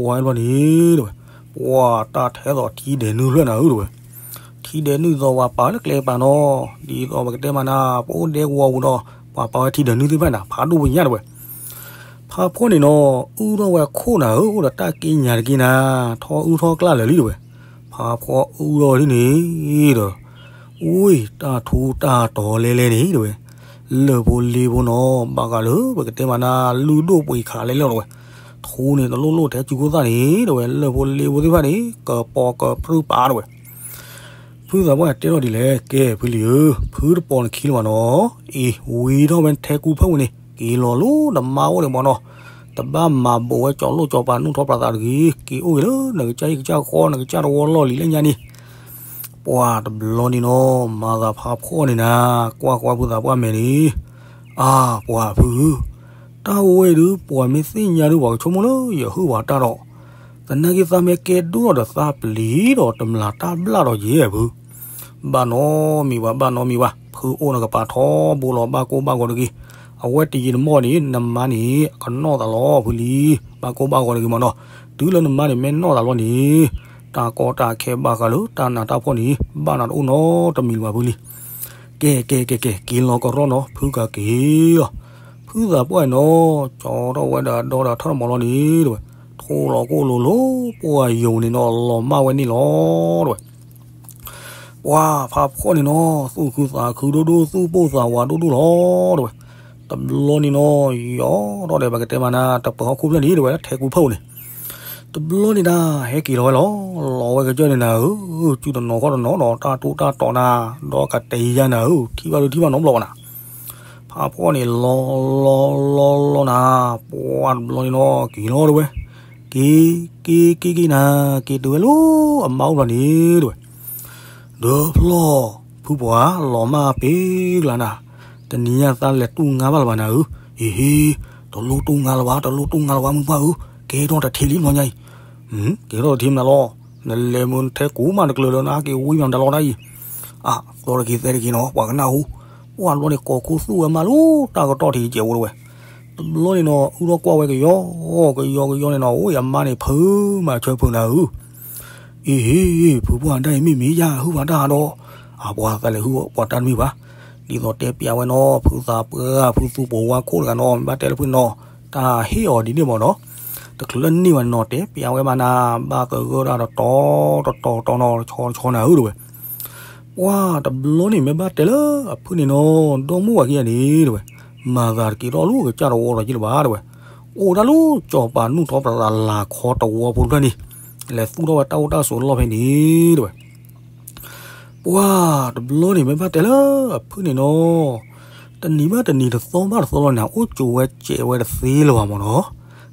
ဝးဘျီန့ၣ်တဝဲ, ပှၤတၢ်ထဲသိးထံဒဲးနုာ်ဖျၢၣ်နၤဧၢတဝဲ, ထံဒဲးနုာ်သိးပှၤပာ်လၢကျဲပာ်နီၤ, ဒ်သိးပကတဲမးနၤ ပအိၣ်ဒဲကဝီၤပူၤဒီး ပှၤပာ်ဝဲထံဒဲးနုာ်သ့ၣ်တဖၣ်နၤ ဖးဒိၣ်ပညၣ်တဝဲ ဖးဖှီၣ်န့ၣ်နီၤ အုၣ်ထီၣ်ဝဲခိၣ်နၤဧၢ အိၣ်ဒီးတၢ်က့ညါတက့ၢ်နၤ, ထီၣ်အုၣ်ထီၣ်ကျၢ်လၢာ်လံတဝဲ, ဖးဖှီၣ်အုၣ်ထီၣ်ဝဲဒ်န့ၣ်ဒီး, ဝ့ၢ်တၢ်ထူတၢ်တီၤလဲလဲန့ၣ်တဝဲ, လၢၢ်ဖိလ့ဖိနီၤ ဘၣ်ဃးလၢပကတဲမးနၤ လုၢ်ဒိၣ်ပှ့ၤခးလဲလဲတဝဲ, ထူန့ၣ်တလိၣ်လိၣ်ထဲစုခိၣ်သၣ်န့ၣ်တဝဲ လၢၢ်ဖိလ့ဖိသ့ၣ်တဖၣ်န့ၣ် ကပီၤကပြုၢ်ပာ်တဝဲ ဖုသးပှၢ်တဲထီၣ်ဒ်လဲၣ်, ကဲဖုလံဧၢ, ဖုတပိာ်နခံလၢၤဘၣ်နီၤ, အ့ ဝံထီၣ်ဝဲထဲကူဖၢၣ်ဝံၤန့ၣ် က့ၤလီၤလၢနမါအိၣ်န့ၣ်မ့ၢ်နီၤ, တဘၣ်မၤဘိးဝဲကၠီၤလိၣ်ကၠီၤပၤ နူၢ်ထီၣ်ပြးသးတဂ့ၤ, က့ၤအိၣ်ဂ့ၤလၢနကစၢ်ဟံၣ်ကစၢ်ဃီ နကစၢ်တဝီလီၢ်လံၤလၢညါန့ၣ်, ပှၤတဘျီန့ၣ်နီၤ မၤသးဖးဖှီၣ်န့ၣ်နၤ ကွၢ်ဃီဖုသးပှၢ်မဲာ်န့ၣ်, အါ ပှၤဖုဧၢ, တၢ်ဝဲဒုး ပှၤမ့ၢ်သ့ၣ်ညါဒုး ပှၤကဆိကမိၣ်လၢယဟုၣ်ပှၤတၢ်ဒီး သနာ်က့သးမ့ၢ်ကဲဒိၣ်ဒီးသးပျံၤဒီးတမျၢ်တၢ်ဘျၣ်ဒီးယဲၢ်ဖု, ဘၣ်နီတမံၤဘၣ် ဘၣ်နီတမံၤဘၣ်, ဖုအိၣ်နကပၤထီဘိလီၤ ဘၣ်ကိၢ်ဘၣ်ဂီၤတဂ့ၤ, အဝဲတယံာ်တမီၢ်န့ၣ် နမါန့ၣ် အကနီၣ်သးလီၤဖုလံ, ဘၣ်ကိၢ်ဘၣ်ဂီၤတဂ့ၤမ့ၢ်နီၤ, တုၤလၢနမါန့ၣ်မ့ၢ်နီၣ်သးလီၤန့ၣ်, တၢ်ကီတၢ်ခဲဘၣ်ဃးလၢတၢ်နးတၢ်ဖှီၣ်န့ၣ် ဘၣ်နၤတအိၣ်နီတမံၤလၢၤဘၣ်ဖုလံ. ကဲ ကဲ ကဲ ကဲ က့ၤလီၤကရီနီၤ ဖုကက့ၤလီၤ. ဖုသးပှၢ်နီၤ ကၠီထီၣ်ဝဲဒီးဒီဒီးထၢၣ်မီၤလီၤန့ၣ် တဝဲ, ထူ ကိၢ်လီၤကိၢ်လိၤလိၤ ပှၢ်ယိၤန့ၣ်နီၤ လီၤမၢ်ဝဲန့ၣ်လီၤ တဲဝဲ. ပှၢ်ဖးဖှီၣ်န့ၣ်နီၤ သူၣ်ခုသးခုဒိၣ်ဒိၣ် သူၣ်ပိၢ်သးဝးဒိၣ်ဒိၣ်လီၤ တဲဝဲ. တဘျီန့ၣ်နီၤ ယီၤထီၣ်ဒီး ပကတဲမးနၤ တပၢၤဟီၣ်ခိၣ်ဖျၢၣ်န့ၣ် တဲဝဲ ထဲကူဖၢၣ်န့ၣ် တဘျီန့ၣ်ဒၣ် ဟဲက့ၤလီၤဝဲလီၤ. လီၤဝဲကစၢၢ်န့ၣ်နၤဧၢ, စုတနီၤခီၣ်တနီၤဒီး တၢ်တိၢ်တၢ်တီၤနၤ, ဒီးကတဲယၤနၤဧၢ, ထံၣ်ဘၣ်ဒုးထံၣ်ဘၣ်နီတဘျီဘၣ်နၤ. ဖးဖှီၣ်န့ၣ် လီၤလီၤလီၤလီၤနၤ, ပှၢ်တဘျီန့ၣ်နီၤ က့ၤလီၤတဲဝဲ, က့ၤ က့ၤ က့ၤ က့ၤနၤ, က့ၤတုၤဝဲလၢအမါအိၣ်ဘျီန့ၣ်တဲဝဲ. ဒီဖျီၣ် ဖုပှၢ် လီၤမၢ်ပ့ၤကျါနၤ, တနံၤညါသးလဲၤတူၢ်ငါဘၣ်လၢၤဘၣ်နၤဧၢ. အ့ဟ့, တလိၣ်တူၢ်ငါလၢၤဘၣ်, တလိၣ်တူၢ်ငါလၢၤဘၣ် မုၢ်ပှၢ်ဧၢ, ကဲထီၣ်တထံးလံဘျီညါအံၤ. ကဲထီၣ်တထံးမနုၤလီၤ, နလဲၤမုၢ်ထဲကူမးတကျၢၤလၢနအါက့ၤ ဝံၤမးတလီၤတၢ်အံၤ. အါ, သီတက့ၤသဲတက့ၤနီၤ ပှၤကနၣ်ဟူ, ပှၢ်တဘျီန့ၣ် ကိးခိၣ်သူၣ်ဝဲမးလၢတၢ်ကတီၢ်ထံးကဲးဖိတဲဝဲ. တဘျီန့ၣ်နီၤ အုၣ်ထီၣ်ကွၢ်ဝဲကယီ, ကယီကယီန့ၣ်နီၤ အိၣ်အမါန့ၣ် ဖုးမၤဆၢဖုးနၤဧၢ. အ့ဟ့, ဖုပှၢ်ဒၣ်အံၤမ့ၢ်မ့ၢ်ယၤဟုၣ်ဝဲတၢ်ဒီး, အပှၤသးလဲၤဟုၣ်ပှၤတၢ်တမ့ၢ်ဘၣ်. ဒ်သိးတဲပျးဝဲနီၤ ဖုသးပှၢ် ဖုသူပိာ်ဝါခိၣ်တဂၤနီၤ မ့ၢ်ဘၣ်တဲလၢဖုန့ၣ်နီၤ, တၢ်ဟ့ၣ်အီၤဒ်န့ၣ်မ့ၢ်နီၤ, တချုးလၢန့ၢ်ဘၣ်န့ၣ်နီၤ တဲပျးဝဲမးနၤ, ဘၣ်သဂၢၢ်ဒၣ်တတီၤတတီၤတီၤနီၤ တဆီတဆီနၤဧၢတဲဝဲ. ပှၢ်တဘျီန့ၣ် မ့ၢ်ဘၣ်တဲလၢအဖုန့ၣ်နီၤ ဒီမါဝၤခံဂၤန့ၣ်တဲဝဲ, မၤသးတက့ၤထီၣ်လၢကစၢ်တဝီဒီးက့လၢၤဘၣ်တဲဝဲ, အိၣ်ဒၣ်လၢစီၤပၤနူၢ်ထီပရးသးလၤခီတဝီဖိတဖျၢၣ်န့ၣ်, လဲၤသူၣ်ထီၣ်ဝဲတၢ်အိၣ်တၢ်ဆိးလီၢ်ဖဲန့ၣ်တဲဝဲ. ပှၢ်တဘျီန့ၣ် မ့ၢ်ဘၣ်တဲလၢအဖုန့ၣ်နီၤ, တနံၤဘၣ်တနံၤ တသီဘၣ်တသီလီၤန့ၣ် အိၣ်ကၠိဝဲစဲးဝဲတသ့လၢၤဘၣ်မ့ၢ်နီၤ,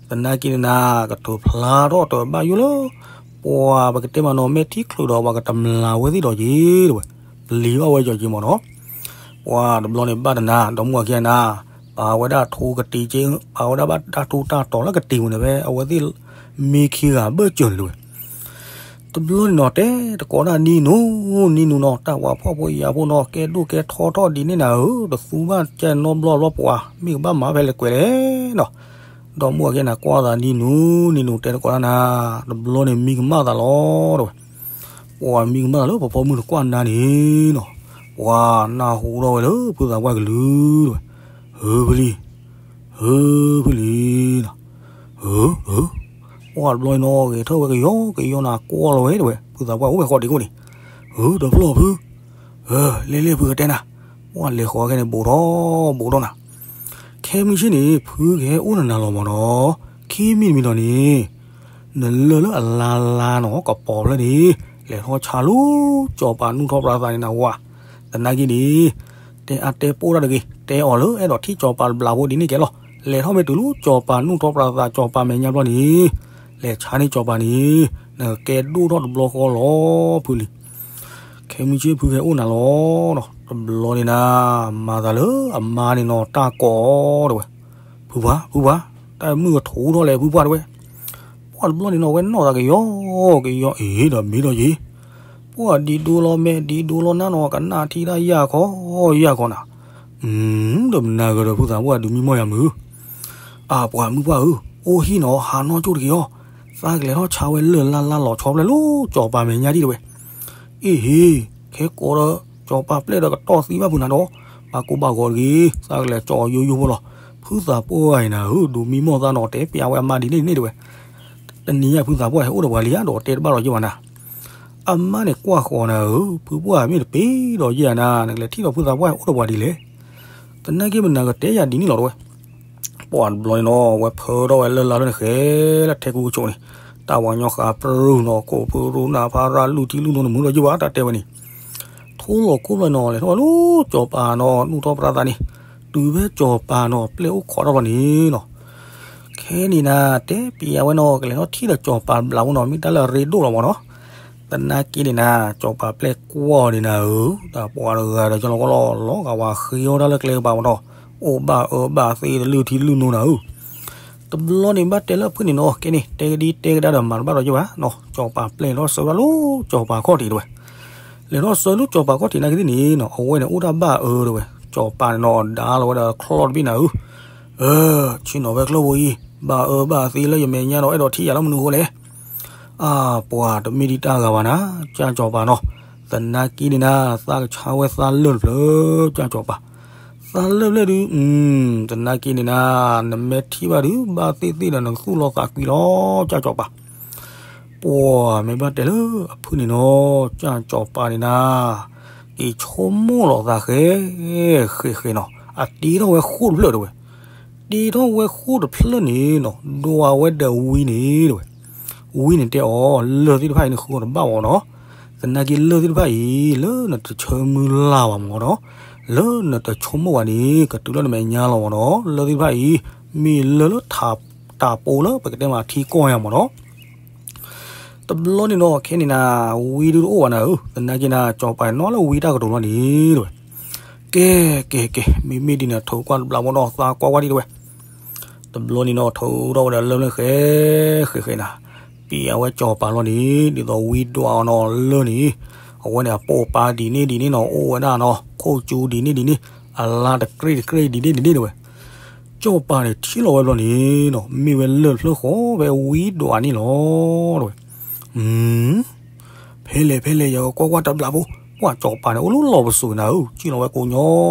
သနာ်က့န့ၣ်နၤ ကထုးဖျါထီၣ်တဘၣ်ယိၣ်လၢ ပှၤပကတဲမးနီၤ မဲာ်ထံချုးဒီး ပှၤကတမျာ်ဝဲသ့ၣ်ဒီးက့ၤတဲဝဲ, ပျံၤဘၣ်ဝဲကၠီက့ၤမ့ၢ်နီၤ. ပှၢ်တဘျီန့ၣ် ဘၣ်တနၤ ဒီမါဝၤခံဂၤနၤ, ပာ်ဝဲဒၣ်ထိကတံၤက့, ပာ်ဝဲဒၣ်ဘၣ်တၢ်ထူးတၢ်တီၤလၢကတံၤပူၤန့ၣ် ဖဲအဝဲသ့ၣ်မ့ၢ်ခံဂၤဘၢၣ်စၢၤန့ၣ်တဲဝဲ. တဘျီန့ၣ်နီၤ တဲတကိးဒၣ်နံၤနူၤ, နံၤနူၤနီၤ တၢ်ဝၤဖှီၣ်ဖိယာ်ဖိနီၤ ကဲဒိၣ်ကဲထီထီၣ်ဒ်န့ၣ်နၤဧၢ, တသူဘၣ်ကဲနီတဘျီဘျီ ပှၤမ့ၢ်ကဘၣ်မၤဖဲလဲၣ်ကွဲးလဲၣ်နီၤ. ဒီမါဝၤခံဂၤနၤ ကွၢ်သးနံၤနူၤ နံၤနူၤ တဲတကိးဒၣ်နၤ, တဘျီန့ၣ် မံကမၣ်သးလီၤတဲဝဲ. ပှၤမံကမၣ်သးလၢပဖီမုၢ်တကွၢ်နၤန့ၣ်နီၤ, ပှၤနၢ်ဟူထီၣ်ဝဲလၢဖုသးပှၢ်ကလုၢ်တဲဝဲ, ဧၢဖုလံ, ဧၢဖုလံနီၤ, ဧၢ, ဧၢ, ပှၢ်တဘျီန့ၣ်နီၤ ဂဲၤထၢၣ်ဝဲကယီကယီနၤ ကွၢ်လီၤဝဲတဲဝဲ ဖုသးပှၢ်အိၣ်ဝဲဃီဒံးကိၣ်န့ၣ်, ဧၢ ဒီဖျီၣ်ဖု, ဧၢ လဲၤလဲၤဖုကတဲနၤ, ပှၢ်လဲၤဃီၤခဲန့ၣ် ဘူးထီၣ်ဘူးထီၣ်နၤ, ခဲမုၢ်ဆ့ၣ်န့ၣ် ဖုကဟဲအိၣ်နၤနၤလီၤမ့ၢ်နီၤ, ခံမံၤတမံၤဒီးန့ၣ် နလၢၢ်လၢအလါလါနီၤ ကပီၤဖျၢၣ်န့ၣ် လဲၤထီၣ်ဆါလၢစီၤပၤနူၢ်ထီၣ်ပြးသးန့ၣ်နဝၤ, သနာ်က့န့ၣ် တဲအါတဲပိၢ်တၢ်တဂ့ၤ, တဲအီၤလၢအဲၣ်ဒိးထံၣ်စီၤပၤတဘျးဖိဒ်န့ၣ်ကဲလီၤ. လဲၤထီၣ်မ့ၢ်တုၤလၢစီၤပၤနူၢ်ထီၣ်ပြးသး စီၤပၤမဲာ်ညါဘျီန့ၣ် လဲၤဆါန့ၢ်စီၤပၤန့ၣ် နကကဲဒိၣ်ထီၣ်တဘျီဃီလီၤဖုလံ. ခဲမုၢ်ဆ့ၣ်ဖုကဟဲအိၣ်နၤလီၤနီၤ, တဘျီန့ၣ်နၤ မၤသးလၢအမါန့ၣ်နီၤ တၢ်ကိးတဲဝဲ, ဖုပှၢ် ဖုပှၢ်, တၢ်မုၢ်ကထူထီၣ်လဲၣ် ဖုပှၢ်တဲဝဲ. ပှၢ်တဘျီန့ၣ်နီၤ ဝဲနီၢ်သးကယီကယီ အ့ဒီးမ့ၢ်ဒီးယ့ၤ, ပှၢ်ဒံးဒိလီၤမဲာ်ဒံးဒိလီၤနါနီၤ ကနၣ်ထံၣ်တၢ်ယၢ်ခီယၢ်ခီနၤ, ဒီးမနၤဂၤဒီးဖုသးပှၢ်ဒုးမံမီၢ်ယၤမုၢ်, အၢ ပှၢ်မုၢ်ပှၢ်ဧၢ, အိၣ်ဟံၣ်နီၤ ဟးနီၢ်ကၠိၣ်တက့ၢ်အီၤ, သးကလဲၤထီၣ်ဆါဝဲလၢၢ်လါလါလီၤဆီဖျဲၣ်လၢစီၤပၤမဲာ်ညါဒံးတဲဝဲ. အ့ဟ့, ခဲကိးဒီး စီၤပၤပျဲၢ်ဒီးကတီၢ်သံဘၣ်ဖုနၤဒီး, ပှၤကိးဘၣ်ဂီၤတဂ့ၤ, သးကလဲၤကၠီယိယိဖိလီၤ. ဖုသးပှၢ်အံၤနၤဧၢ ဒိးမံမီၢ်သးနီၤ တဲပျးဝဲအမါဒ်န့ၣ်ဒ်န့ၣ်တဲဝဲ. တနံၤညါဖုသးပှၢ်ဟဲအိၣ်ဒီးပှၤလံဧါ ဒီးတဲတဘၣ်လီၤယဲၢ်ဘၣ်နၤ. အမါန့ၣ်ကွၢ်ဃီၤနၤဧၢ, ဖုပှၢ်မ့ၢ်တပ့ၤဒီးယဲၢ်နၤ, နကလဲၤထံၣ်ဒီးဖုသးပှၢ်ဟဲအိၣ်ဒီးပှၤဒ်လဲၣ်. သနာ်က့မနၤကတဲယၤဒ်န့ၣ်လီၤတဲဝဲ. ပှၢ်တဘျီန့ၣ်နီၤ ဝဲဖၢထီၣ်ဝဲလၢၢ်လါလၢန့ၣ်ဃဲ လၢထဲကူကဆိးန့ၣ်, တၢ်ဝၤညီဃာ်ပြူၢ်နီၤ ခိၣ်ဖုရူနၢ်ဖါရၣ်လုၢ်ထံလုၢ်နိန့ၣ် မုၢ်ဒီးယုၢ်ဘၣ်တၢ်တဲဝဲန့ၣ်, ထိလီၤခိၣ်ဘျီန့ၣ်နီၤ လဲၤထီၣ်ဝဲလၢစီၤပၤနီၤ နူၢ်ထီၣ်ပြးသးန့ၣ်, တုၤဖဲစီၤပၤနီၤ ပျဲၢ်အိၣ်ခိးထီၣ်ဘျီန့ၣ်နီၤ ခဲန့ၣ်နၤ တဲပျးဝဲနီၤ ကလဲၤထီၣ်ထံၣ်ဒီးစီၤပၤတဘျးဖိနီၤ မ့ၢ်တၢ်လၢအရ့ဒိၣ်လီၤမ့ၢ်နီၤ. သနာ်က့န့ၣ်နၤ စီၤပၤပျဲၢ်ကွၢ်အီၤန့ၣ်နၤဧၢ, တၢ်ပှၤတဂၤဒီးကလီကလီ လီၤဂာ်ဝဲဃ့အီၣ်တၢ်လၢကျဲကပၤမ့ၢ်နီၤ, အိၣ်ဘၣ်အၢဘၣ်သီတလုၢ်ထံလုၢ်နိနၤဧၢ. တဘျီန့ၣ်ဘၣ်တဲလၢဖုန့ၣ်နီၤ ကဲန့ၣ် တဲကဒံတဲကဒါဒီးမၤတဘၣ်ဒီးယဲၢ်ဘၣ်နီၤ, စီၤပၤပျဲၢ်လဲၤထီၣ်ဆှၢဝဲဒၣ်လၢစီၤပၤခီၣ်ထံးတဲဝဲ. လဲၤထီၣ်ဆှၢလၢစီၤပၤခီၣ်ထံးနာ်က့သ့ၣ်န့ၣ်နီၤ အဝဲန့ၣ်အိၣ်တၢ်ဘၣ်အၢတဲဝဲ, စီၤပၤန့ၣ်နီၤ ဒါလီၤဝဲဒီးချီၣ်တဘ့ၣ်နၤဧၢ. အၢ, ဆ့ၣ်နီၤဝဲကျိၣ်ဖိအံၤ ဘၣ်အၢဘၣ်သီလၢယမဲာ်ညါဒီး အဲၣ်ဒိးထံၣ်ယၤလၢမနုၤအဃိလဲၣ်. အါ, ပှၤတမ့ၢ်ဒံးတၢ်ဂၤဘၣ်နၤ, ကၢ်စီၤပၤနီၤ. သနာ်က့န့ၣ်နၤ သးကဆါဝဲသးလၢၢ်တဖျၢၣ် ကၢ်စီၤပၤ သးလၢၢ်ဖျၢၣ်ဒုး, သနာ်က့န့ၣ်နၤ, နမ့ၢ်ထံၣ်ဘၣ်ဒုး ဘၣ်သ့ၣ်သ့ၣ်ဒီးနကသူၣ်လီၤသးကွံလီၤ ကၢ်စီၤပၤ. ပှၤမ့ၢ်ဘၣ်တဲလၢအဖုၣ်န့ၣ်နီၤ, ကၢ်စီၤပၤန့ၣ်နၤ, က့ၤဆိကမိၣ်လီၤသးဃဲ ဃဲဃဲနီၤ, အတ့ထီၣ်ဝဲဃိၣ်တဖျၢၣ်တဲဝဲ. တ့ထီၣ်ဝဲဃိၣ်တဖျၢၣ်န့ၣ်နီၤ, ဒွးဝဲဒီးဝံန့ၣ်တဲဝဲ. ဝံန့ၣ်တဲအီၤ, လၢၢ်သ့ၣ်တဖၣ်အံၤန့ၣ် ဃုအီၤတဘၣ်ဘၣ်နီၤ. သနာ်က့လၢၢ်သ့ၣ်တဖၣ်အံၤ လၢနတဆၢမုၢ်လၢ်ဘၣ်မၢ်နီၤ, လၢနတဆိကမိၣ်ဘၣ်န့ၣ် ကတုၤလၢနမဲာ်ညါလီၤမၢ်နီၤ. လၢၢ်သ့ၣ်တဖၣ်အံၤ မ့ၢ်လၢၢ်လၢထးတၢ်ပိလၢပကတဲမးထံကီၢ်ညါမၢ်နီၤ. တဘျီန့ၣ်နီၤ ခဲန့ၣ်နၤ, ဝံဒုတအိၣ်ဘၣ်နၤဧၢ, သနာ်က့နၤ စီၤပၤနီၣ်လၢဝံတၢ်ကတိၤလီၤန့ၣ်တဲဝဲ. ကဲ ကဲ ကဲ, မ့မ့ၢ်ဒ်န့ၣ် ထုးကွၢ်တဘျီဖိနီၤ, သးကွၢ်ကွၢ်ဒံးတဲဝဲ. တဘျီန့ၣ်နီၤ ထုးထီၣ်ဝဲဒီးလၢၢ်ဖျၢၣ်ဃဲ ဃဲဃဲနၤ, ပံာ်အဝဲစီၤပၤလီၤန့ၣ် ဒ်သိးဝံဒွးအီၤနီၤလၢၢ်န့ၣ်, အဝဲန့ၣ်အပိာ်ပာ်ဒ်န့ၣ်ဒ်န့ၣ်နီၤ, အိၣ်ဝဲဒၣ်နီၤ ခိၣ်ကၠူဒ်န့ၣ်ဒ်န့ၣ်, အလါတကြ့ၢ်တကြ့ၢ်ဒ်န့ၣ်ဒ်န့ၣ်တဲဝဲ. စီၤပၤန့ၣ်ထံၣ်လီၤဝဲဘျီန့ၣ်နီၤ, မ့ၢ်ဝဲလၢၢ်ဖျၢၣ်ဃီဖဲဝံဒွးန့ၣ်လီၤတဲဝဲ. ဖဲလဲၣ်ဖဲလဲၣ် ယကကွၢ်ကွၢ်တဘျီဖိ, ပှၤစီၤပၤန့ၣ် အိၣ်လၢလီၢ်ပစိာ်နၤဧၢ, ကံၣ်လီၤဝဲကိးညီ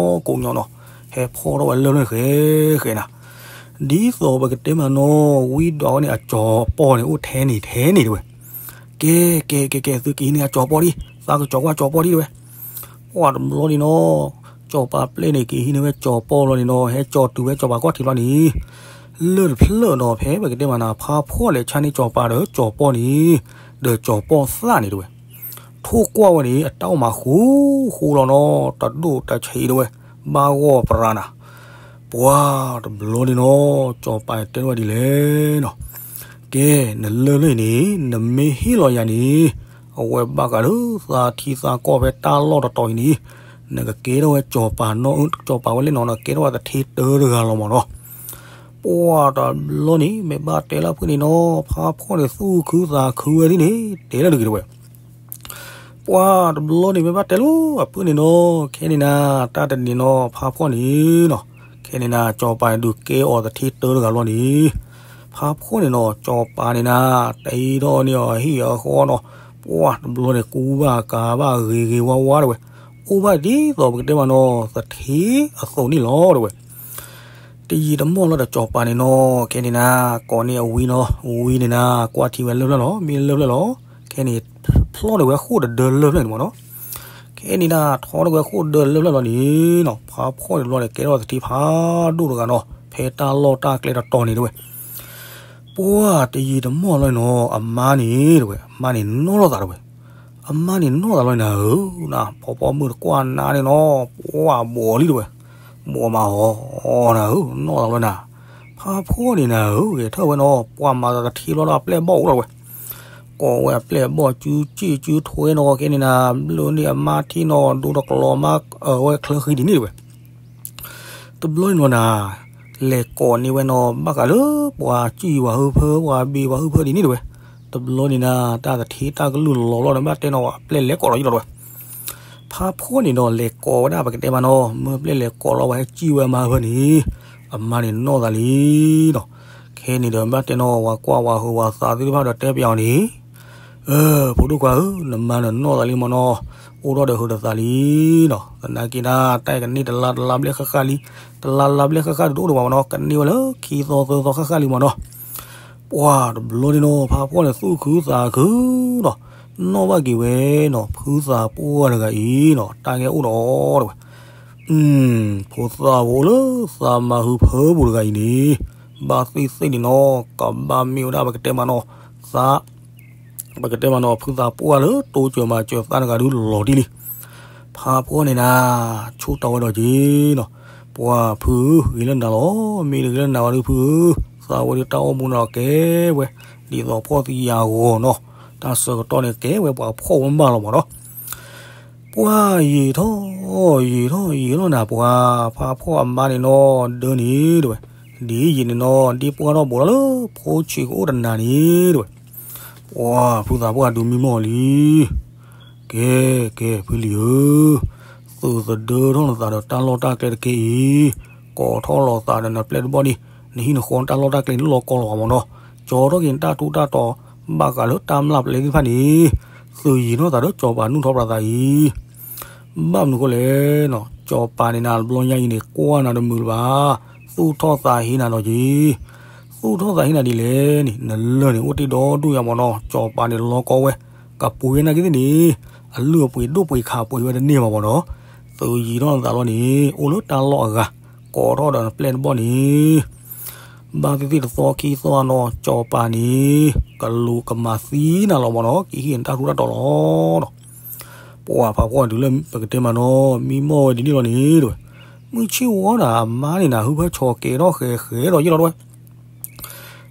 ကိးညီနီၤ, ဟဲဖီၣ်ထီၣ်ဝဲလၢၢ်ဖျၢၣ်ဃဲဃဲနၤ. ဒ်သိးပကတဲမးနီၤ, ဝံဒွးဝဲန့ၣ် အစီၤပီၢ်န့ၣ် အိၣ်ထဲန့ၣ်ထဲန့ၣ်တဲဝဲ. ကဲ ကဲ ကဲ ကဲ, သုကဟံးန့ၢ်အစီၤပီၢ်ဒံး, သးကစီၤကွၢ်စီၤပီၢ်ဒံးတဲဝဲ. ပှၤတဘျီန့ၣ်နီၤ, စီၤပၤပျဲၢ်န့ၣ် က့ၤဟံးန့ၢ်ဝဲစီၤပီၢ်လီၤန့ၣ်နီၤ, ဟဲကၠီၤတုၤဝဲစီၤပၤကွၢ်ထံးလီၤန့ၣ်, လၢၢ်တဖျၢၣ်နီၤ ဖဲပကတဲမးနၤ ဖါဖှီၣ်လဲၤဆါန့ၢ်စီၤပၤဒီးစီၤပီၢ်န့ၣ်, ဒီးစီၤပီၢ်သၣ်န့ၣ်တဲဝဲ. ထိၣ်ကွၢ်ဝဲန့ၣ် အတၢ်အိၣ်မးဃူဃူလီၤနီၤ, တဒိၣ်တဆံးတဲဝဲ, ဘၣ်ဂီၢ်ပြးနၤ. ပှၤတဘျီန့ၣ်နီၤ, စီၤပၤတဲထီၣ်ဝဲဒ်လဲၣ်နီၤ. ကဲ, နလၢၢ်လၢၢ်အံၤန့ၣ် နမ့ၢ်ဟ့ၣ်လီၤယၤန့ၣ်, အဝဲဘၣ်ဃးလၢသးထံသးကီၢ်ဖဲတၢ်လီၢ်တတီၤအံၤန့ၣ်, နကကဲထီၣ်ဝဲစီၤပၤနီၢ်, စီၤပၤဝဲလဲၣ်နီၤ, နကဲထီၣ်ဝဲသထ့တၢတဂၤလီၤမၢ်နီၤ. ပှၤတဘျီန့ၣ် မ့ၢ်ဘၣ်တဲလၢအဖုၣ်န့ၣ်နီၤ, ဖါဖှီၣ်န့ၣ်သူၣ်ခုသးခုဝဲဒ်န့ၣ် တဲလၢတဂ့ၤတဲဝဲ. ပှၤတဘျီန့ၣ် မ့ၢ်ဘၣ်တဲလၢအဖုၣ်န့ၣ်နီၤ, ခဲန့ၣ်နၤ တၢ်တနံၤနီၤ ဖါဖှီၣ်န့ၣ်နီၤ, ခဲန့ၣ်နၤ စီၤပၤဒုးကဲအီၤသထ့တၢတဂၤလီၤန့ၣ်, ဖါဖှီၣ်န့ၣ်နီၤ စီၤပၤန့ၣ်နၤ တ့ထီၣ်န့ၢ်အီၤအဟံၣ်အဃီနီၤ, ပှၤတဘျီန့ၣ် ကူဘၣ်ကၤဘၣ်ဂ့ၤဂ့ၤဝါဝါတဲဝဲ, အိၣ်ဘၣ်ဒ်သိးပကတဲမးနီၤ သထ့အသိးန့ၣ်လီၤတဲဝဲ. တယံာ်တမီၢ်လီၤဒီးစီၤပၤန့ၣ်နီၤ, ခဲန့ၣ်နၤ ကိးန့ၢ်အဝံနီၤ, ဝံန့ၣ်နၤ ကွၢ်ထံဝဲလၢၢ်ဖျၢၣ်လီၤ, မ့ၢ်လၢၢ်ဖျၢၣ်လီၤ, ခဲန့ၣ် ဖျီၣ်န့ၢ်ဝဲဃိၣ်တဒၢလၢၢ်ဖျၢၣ်န့ၣ်မၢ်နီၤ. ခဲန့ၣ်နၤ ထီၣ်န့ၢ်ဝဲဃိၣ်တဒၢလၢၢ်ဖျၢၣ်လီၤန့ၣ်နီၤ, ဖါဖှီၣ်န့ၣ်တဘျီန့ၣ် ကဲထီၣ်သထ့ဖးဒိၣ်တဂၤနီၤ, ဖဲတၢ်လီၢ်တၢ်ကျဲတတီၤန့ၣ်တဲဝဲ. ပှၤတယံာ်တမီၢ်လီၤနီၤ, အမါန့ၣ်တဲဝဲ, အမါန့ၣ်နီၢ်လိာ်သးတဲဝဲ. အမါန့ၣ်နီၢ်သးလီၤနၤဧၢ, နဖီဖီမုၢ်တကွၢ်နၤန့ၣ်နီၤ, ပှၤဘှီလံတဲဝဲ, ဘှီမးအီၤနၤဧၢ, နီၢ်သးလီၤနၤ. ဖါဖှီၣ်န့ၣ်နၤဧၢ, ဂဲၤထၢၣ်ဝဲနီၤ, ပှၤမၤသးသထ့လီၤဒီးအပျဲၢ်အဘီၣ်အိၣ်လီၤဝဲ. ကိးဝဲအပျဲၢ်အဘီၣ်စုစ့ၣ်စုထွဲနီၤ, ခဲန့ၣ်နၤ ဘျၢန့ၢ်အမါထံၣ်နီၤ, ဒိတကျီၤမးအဝဲချၢဃံဒ်န့ၣ်တဲဝဲ. တဘျီန့ၣ်လီၤနၤ, လဲၤကိးန့ၢ်ဝဲနီၤ, ဘၣ်ဃးလၢပှၤစံၣ်ဝဲဟုဖၢ ပှၤဘ့ၣ်ဝဲဟုဖၢဒ်န့ၣ်တဲဝဲ. တဘျီန့ၣ်နၤ တၢ်သထ့တၢ်ကလုၢ်လီၤလီၤဒီး ဘၣ်တဲနီၤ အပျဲၢ်လဲၤကိးလီၤယံလီၤတဲဝဲ. ဖါဖှီၣ်န့ၣ်ဒီးလဲၤကိးဝဲဒၣ်ပကတဲမးနီၤ, မ့ၢ်ပျဲၢ်လဲၤကိးလီၤဝဲဟဲစံၣ်ဝဲအမါဟုဖၢန့ၣ်, အမါန့ၣ်နီၢ်သးလံနီၤ. ခဲန့ၣ်ဒီးဘၣ်တဲနီၤ ဝၤကွၢ်ဝၤဟုးဝၤသးသ့ၣ်တဖၣ်ဒီးတဲပၠးအီၤန့ၣ်, အၢ ဖိဒိၣ်ခွါဧၢ, နမါန့ၣ်နီၢ်သးလံမၢ်နီၤ, အိၣ်ထီၣ်ဒီးဟုးဒီးသးလံနီၤ. သနာ်က့ဒၣ် တၢ်အံၤကန့ၢ်တလါတလါဘျဲၣ်ဃၣ်ဃၣ်လံ, တလါလါဘျဲၣ်ဃၣ်ဃၣ်ဒုးတအိၣ်ဒံးဘၣ်မၢ်နီၤ, ကန့ၢ်ဝဲလၢခံသီသၢသီဃၣ်ဃၣ်လံမၢ်နီၤ. ပှၤတဘျီန့ၣ်နီၤ ဖါဖှီၣ်န့ၣ်သူၣ်ခုသးခုနီၤ, နီၣ်ဘၣ်က့ၤဝဲနီၤ ဖုသးပှၢ်တဂၤအံၤနီၤ တၢ်ဂဲၤအိၣ်ဒီးတဲဝဲ. ဖိသၣ်ဖိလၢသးမၤဟုဖၢပူၤတဂၤအံၤန့ၣ်, ဘၣ်သ့ၣ်သ့ၣ်န့ၣ်နီၤ ကဘၣ်မ့ၢ်ဝဲဒၣ်ပကတဲမးနီၤ, သး ပကတဲမးနီၤ ဖုသးပှၢ်လၢတိစၢၤမၤစၢၤသးတဂၤဒုးလီၤတံၢ်လံ. ဖါဖှီၣ်န့ၣ်နၤ ဆိၣ်တီဝဲဒီးက့ၤနီၤ, ပှၤဖုဧၢ ဂ့ၤလၢနၤလီၤ, မ့ၢ်တဂ့ၤလၢနၤဘၣ်ဒုးဖုဧၢ, သးဝဲဒုးတၢ်အိၣ်မူန့ၣ်ကဲဝဲ ဒ်သိးဖှီၣ်သံယာ်ဂီၤနီၤ, တၢ်ဆၢကတီၢ်န့ၣ်ကဲဝဲပှၤဖှီၣ်ဝဲမးလီၤမၢ်နီၤ. ပှၤယံာ်ထီၣ်ယံာ်ထီၣ်ယံာ်လီၤနၤ ပှၤဖါဖှီၣ်အမါန့ၣ်နီၤ ဒၢန့ၣ်တဲဝဲ, ဒ်ယံာ်န့ၣ်နီၤ ဒ်ပှၢ်ထီၣ်ဘိးထီၣ်လၢဖိဆံးကအိၣ်တနၤန့ၣ်တဲဝဲ. ပှၤဖုသးပှၢ်ဒုးမံမီၢ်လံ. ကဲ ကဲ ဖုလံၤဧၢ, သုးသဒၢထီၣ်နသးဒီးတၢ်လီၢ်တၢ်ကျဲတက့ၢ်အံၤ, ကိးထီၣ်လီၤသးဒီးနပျဲၢ်တဘီၣ်ဒံး, နဟံၣ်နဃီတၢ်လီၢ်တၢ်ကျဲန့ၣ်လီၤကီလီၤမၢ်နီၤ, ကၠီထီၣ်က့ၤနတၢ်ထူးတၢ်တီၤ ဘၣ်ဃးလၢတၢ်မျၢ်ပျဲသ့ၣ်တဖၣ်န့ၣ်, သုးယံၤထီၣ်သးဒီးစီၤပၤနုာ်ထီၣ်ပြးသးအံၤ, ဘၣ်မနုၤဃိလဲၣ်နီၤ စီၤပၤန့ၣ်နၤတဘျီညါအံၤန့ၣ် ကွၢ်နၤတမုာ်လၢၤဘၣ်, သူၣ်ထီၣ်သးဟ့နၤလီၤက့ၤ. သူၣ်ထီၣ်သးဟ့နၤဒ်လဲၣ်န့ၣ် နလၢၢ်န့ၣ် အိၣ်တ့ၢ်ဒီဒူၣ်ယၤမ့ၢ်နီၤ. စီၤပၤန့ၣ်လီၤကီဝဲ, ကပှ့ၤဝဲနာ်က့သ့ၣ်န့ၣ် အလုၢ်အပှ့ၤဒိၣ်ပှ့ၤခးပှ့ၤဝဲတန့ၢ်ဘၣ်မ့ၢ်နီၤ. သုးယံၤထီၣ်နသးလီၤန့ၣ် အိၣ်လၢတၢ်လီၢ်အဂၤ ကိးထီၣ်ဒီးနပျဲၢ်တဘီၣ်န့ၣ် ဘၣ်သ့ၣ်သ့ၣ်တသီခံသီနီၤ စီၤပၤန့ၣ် ကလူၤကမၤသံနၤလီၤမ့ၢ်နီၤ, ကဟ့ၣ်နတၢ်ထူးတၢ်တီၤလီၤနီၤ. ပှၤဖးဖှီၣ်တုၤလၢပကတဲမးနီၤ မံမီၢ်ဝဲဒ်န့ၣ်လီၤန့ၣ်တဝဲ, မုၢ်ဆ့ၣ်ဝီဒၣ်အမါန့ၣ်နၤ ဟုဖၢဆီကဲထီၣ်ဃဲဃဲဒီးယ့ၢ်လီၤတဝဲ.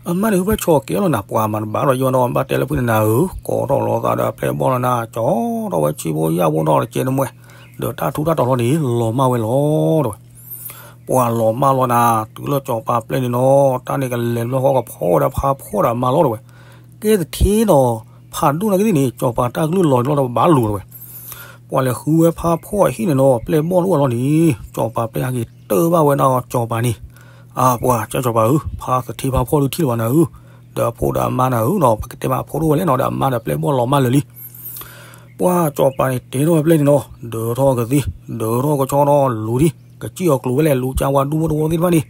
အမါန့ၣ် ဟုဖၢဆီကဲလီၤနၤ ပှၤမၤတဘၣ်ဒီးယ့ၢ်ဝဲနီၤ ဘၣ်တဲလၢဖုန့ၣ်နၤဧၢ, ကိးထီၣ်လီၤသးဒီးအပျဲၢ်ဘီၣ်လီၤနၤ ကၠီထီၣ်ဝဲဆံဖိယၢ်ဖိနီၤ တကဲနမှဲ, ဒီးတၢ်ထူးတၢ်တီၤလီၤန့ၣ် လီၤမၢ်ဝဲလီၤတဝဲ. ပှၤလီၤမၢ်လီၤနၤ တုၤလၢစီၤပၤပျဲၢ်န့ၣ်နီၤ တၢ်န့ၣ်ကလဲၤတဘျီဃီကဖီၣ်ဝဲဒၣ်ဖးဖှီၣ်ဒီးအမါလီၤတဝဲ. ကဲသထ့ဒီး ဖးဒိၣ်နာ်က့သ့ၣ်န့ၣ် စီၤပၤတၢ်ကလုၢ်လီၤလီၤဒီးဘၣ်လိၤတဝဲ. ပှၤလဲၤဃုဝဲဖးဖှီၣ်အဟံၣ်န့ၣ်နီၤ ပျဲၢ်ဘီၣ်တအိၣ်လီၤန့ၣ် စီၤပၤပျဲၢ်ဟဲက့ၤတၢၢ်ဘၣ်ဝဲဒၣ်စီၤပၤန့ၣ်, အပှၤကၠီစီၤပၤဧၢ, ဖးသထ့ဖးဖှီၣ်ဒုးထံၣ်လၢၤဘၣ်နၤဧၢ, ဒီးအဖိဒီးအမါနၤဧၢနီၤ ပကတဲမးအဖိဒိၣ်ဝဲလဲၣ်နီၤ ဒီးအမါဒီးပျဲၢ်ဘီၣ်လီၤမၢ်လၢာ်လံ ပှၤစီၤပၤန့ၣ်တဲထီၣ်ဝဲပျဲၢ်န့ၣ်နီၤ ဒၢးထီၣ်ကသံၣ် ဒၢးထီၣ်ကဆီဒီးလူၤဒံး ကစံၣ်အီၤကျိၤဝဲလဲၣ် လူၤကၠါဝါဒူၣ်ဖိတဝီသ့ၣ်တဖၣ်န့ၣ်,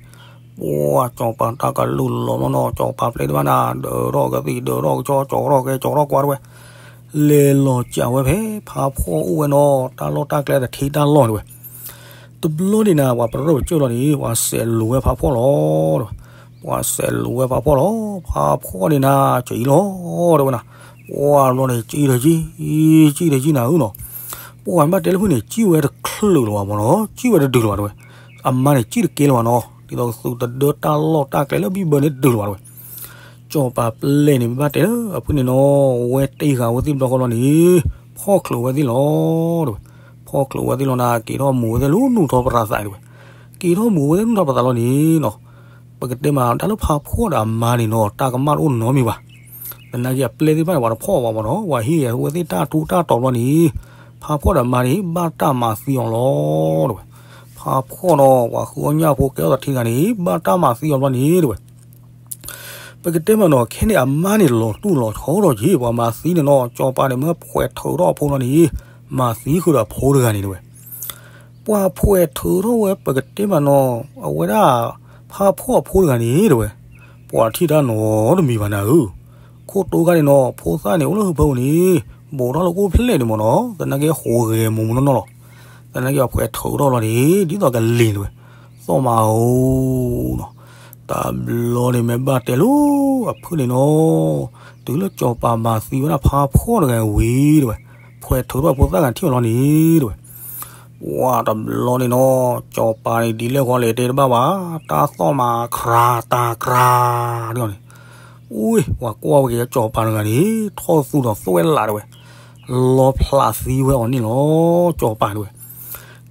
ပှၤစီၤပၤတၢ်ကလုၢ်လီၤလီၤနီၤ စီၤပၤပျဲၢ်တဖၣ်န့ၣ် ဒၢးထီၣ်ကသံၣ် ဒၢးထီၣ်ကဆီ ကၠီထီၣ်ကဲ ကၠီထီၣ်ကွၢ်တဝဲ, လဲၤလီၤကးဝဲဖဲဖးဖှီၣ်အိၣ်ဝဲနီၤ တၢ်လီၢ်တၢ်ကျဲသထ့တၢ်လီၢ်တဝဲ. တဘျီန့ၣ်နၤ ပှၤပရၢပကၢၢ်လီၤန့ၣ် ပှၤစဲးလူၤဝဲဖးဖှီၣ်လီၤတဝဲ, ပှၤစဲးလူၤဝဲဖးဖှီၣ်လီၤ ဖးဖှီၣ်န့ၣ်နၤ ကအံၤလီၤတဝဲနၤ, ပှၤဘျီန့ၣ် ကံၣ်ဒီးကံၣ် ကံၣ်ဒီးကံၣ်နၤဧၢနီၤ, ပှၤမ့ၢ်ဘၣ်တဲလၢဖုန့ၣ် ကံၣ်ဝဲတချုးလၢၤဘၣ်မ့ၢ်နီၤ ကံၣ်ဝဲတဒုးလၢၤဘၣ်တဝဲ, အမါန့ၣ် ကံၣ်တကဲလၢၤဘၣ်နီၤ ဒ်သိးကသုးတဒၢတၢ်လီၢ်တၢ်ကျဲလၢဘံၣ်ဘၢန့ၣ်တဒုးလၢၤဘၣ်တဝဲ. စီၤပၤပျဲၢ်န့ၣ် မ့ၢ်ဘၣ်တဲလၢအဖုန့ၣ်နီၤ ဝဲတ့ၢ်ဃာ်ဝဲသ့ၣ်တဘျီဃီလီၤန့ၣ် ဖီၣ်ချုးဝဲသ့ၣ်လီၤတဝဲ, ဖီၣ်ချုးဝဲသ့ၣ်လီၤနၤ က့ၤထီၣ်မူၤဝဲသ့ၣ်လၢနူၢ်ထီၣ်ပရၤသးတဝဲ, က့ၤထီၣ်မူၤဝဲသ့ၣ်နူၢ်ထီၣ်ပရၤသးလီၤန့ၣ်နီၤ, ပကတဲမးတၢ်လၢဖးဖှီၣ်ဒီးအမါန့ၣ်နီၤ တၢ်ကမၣ်တအိၣ်နီတမံၤဘၣ်. သနာ်က့အပျဲၢ်သ့ၣ်တဖၣ်န့ၣ် ပှၤတဖီၣ်ဘၣ်မ့ၢ်နီၤ ပှၤဟ့ၣ်ဂဲၤဝဲသ့ၣ်တၢ်ထူးတၢ်တီၤဘျီန့ၣ် ဖးဖှီၣ်ဒီးအမါန့ၣ် ဘၣ်တၢ်မၤသံအီၤလီၤတဝဲ. ဖးဖှီၣ်နီၤ ပှၤဃုအီၣ်ညၣ်ဖိကဲထီၣ်သထ့တဂၤန့ၣ် ဘၣ်တၢ်မၤသံအီၤဘျီန့ၣ်တဝဲ ပကတဲမးနီၤ ခဲန့ၣ်အမါန့ၣ်လီၤတူၢ်လီၤဆီဒီးက့ၤ ပှၤမၤသံန့ၣ်နီၤ စီၤပၤန့ၣ်မ့ၢ်ဖှဲးထုးထီၣ်အဖိလီၤန့ၣ် မၤသံဃုာ်ဒီးအဖိတဂၤန့ၣ်တဝဲ. ပှၤဖှဲးထုးထီၣ်ဝဲ ပကတဲမးနီၤ အဝဲဒၣ် ဖးဖှီၣ်အဖိတဂၤန့ၣ်တဝဲ, ပှၤထံၣ်တၢ်နီတမံၤဘၣ်နၤဧၢ, ခိၣ်တိခါန့ၣ်နီၤ ဖိသၣ်န့ၣ်အိၣ်လၢဟုဖၢပူၤန့ၣ် ဘူးထီၣ်လၢကိၣ်ဖျဲၣ်န့ၣ်မ့ၢ်နီၤ သနာ်က့ဟူးဂဲၤမူးမူးနီၢ်နီၢ်လီၤ. သနာ်က့အဖှဲးထုးထီၣ်လီၤန့ၣ် ဒ်သိးကလ့ၤတဝဲ, သီၣ်မးဧိၤနီၤ တဘျီန့ၣ်မ့ၢ်ဘၣ်တဲလၢအဖုန့ၣ်နီၤ, တုၤလၢစီၤပၤမၤသံဝဲဒၣ်ဖးဖှီၣ်တဂၤဝံၤတဝဲ, ဖှဲးထုးထီၣ်ဖိသၣ်ဂၤထံၣ်အီၤလီၤန့ၣ်တဝဲ, ပှၤတဘျီန့ၣ်နီၤ စီၤပၤန့ၣ်ဒ်လဲၣ်ဃီလဲၣ်တဲတဘၣ်ဘၣ်, တၢ်သီၣ်မးခြးတၢ်ခြးန့ၣ်, အူဝဲ ပှၤကွၢ်ဝဲက့ၤစီၤပၤတဂၤန့ၣ် ထီၣ်သူၣ်ဒီးသွဲၣ်လးတဝဲ, လီဖျးသံဝဲအီၤန့ၣ်လီၤ စီၤပၤတဝဲ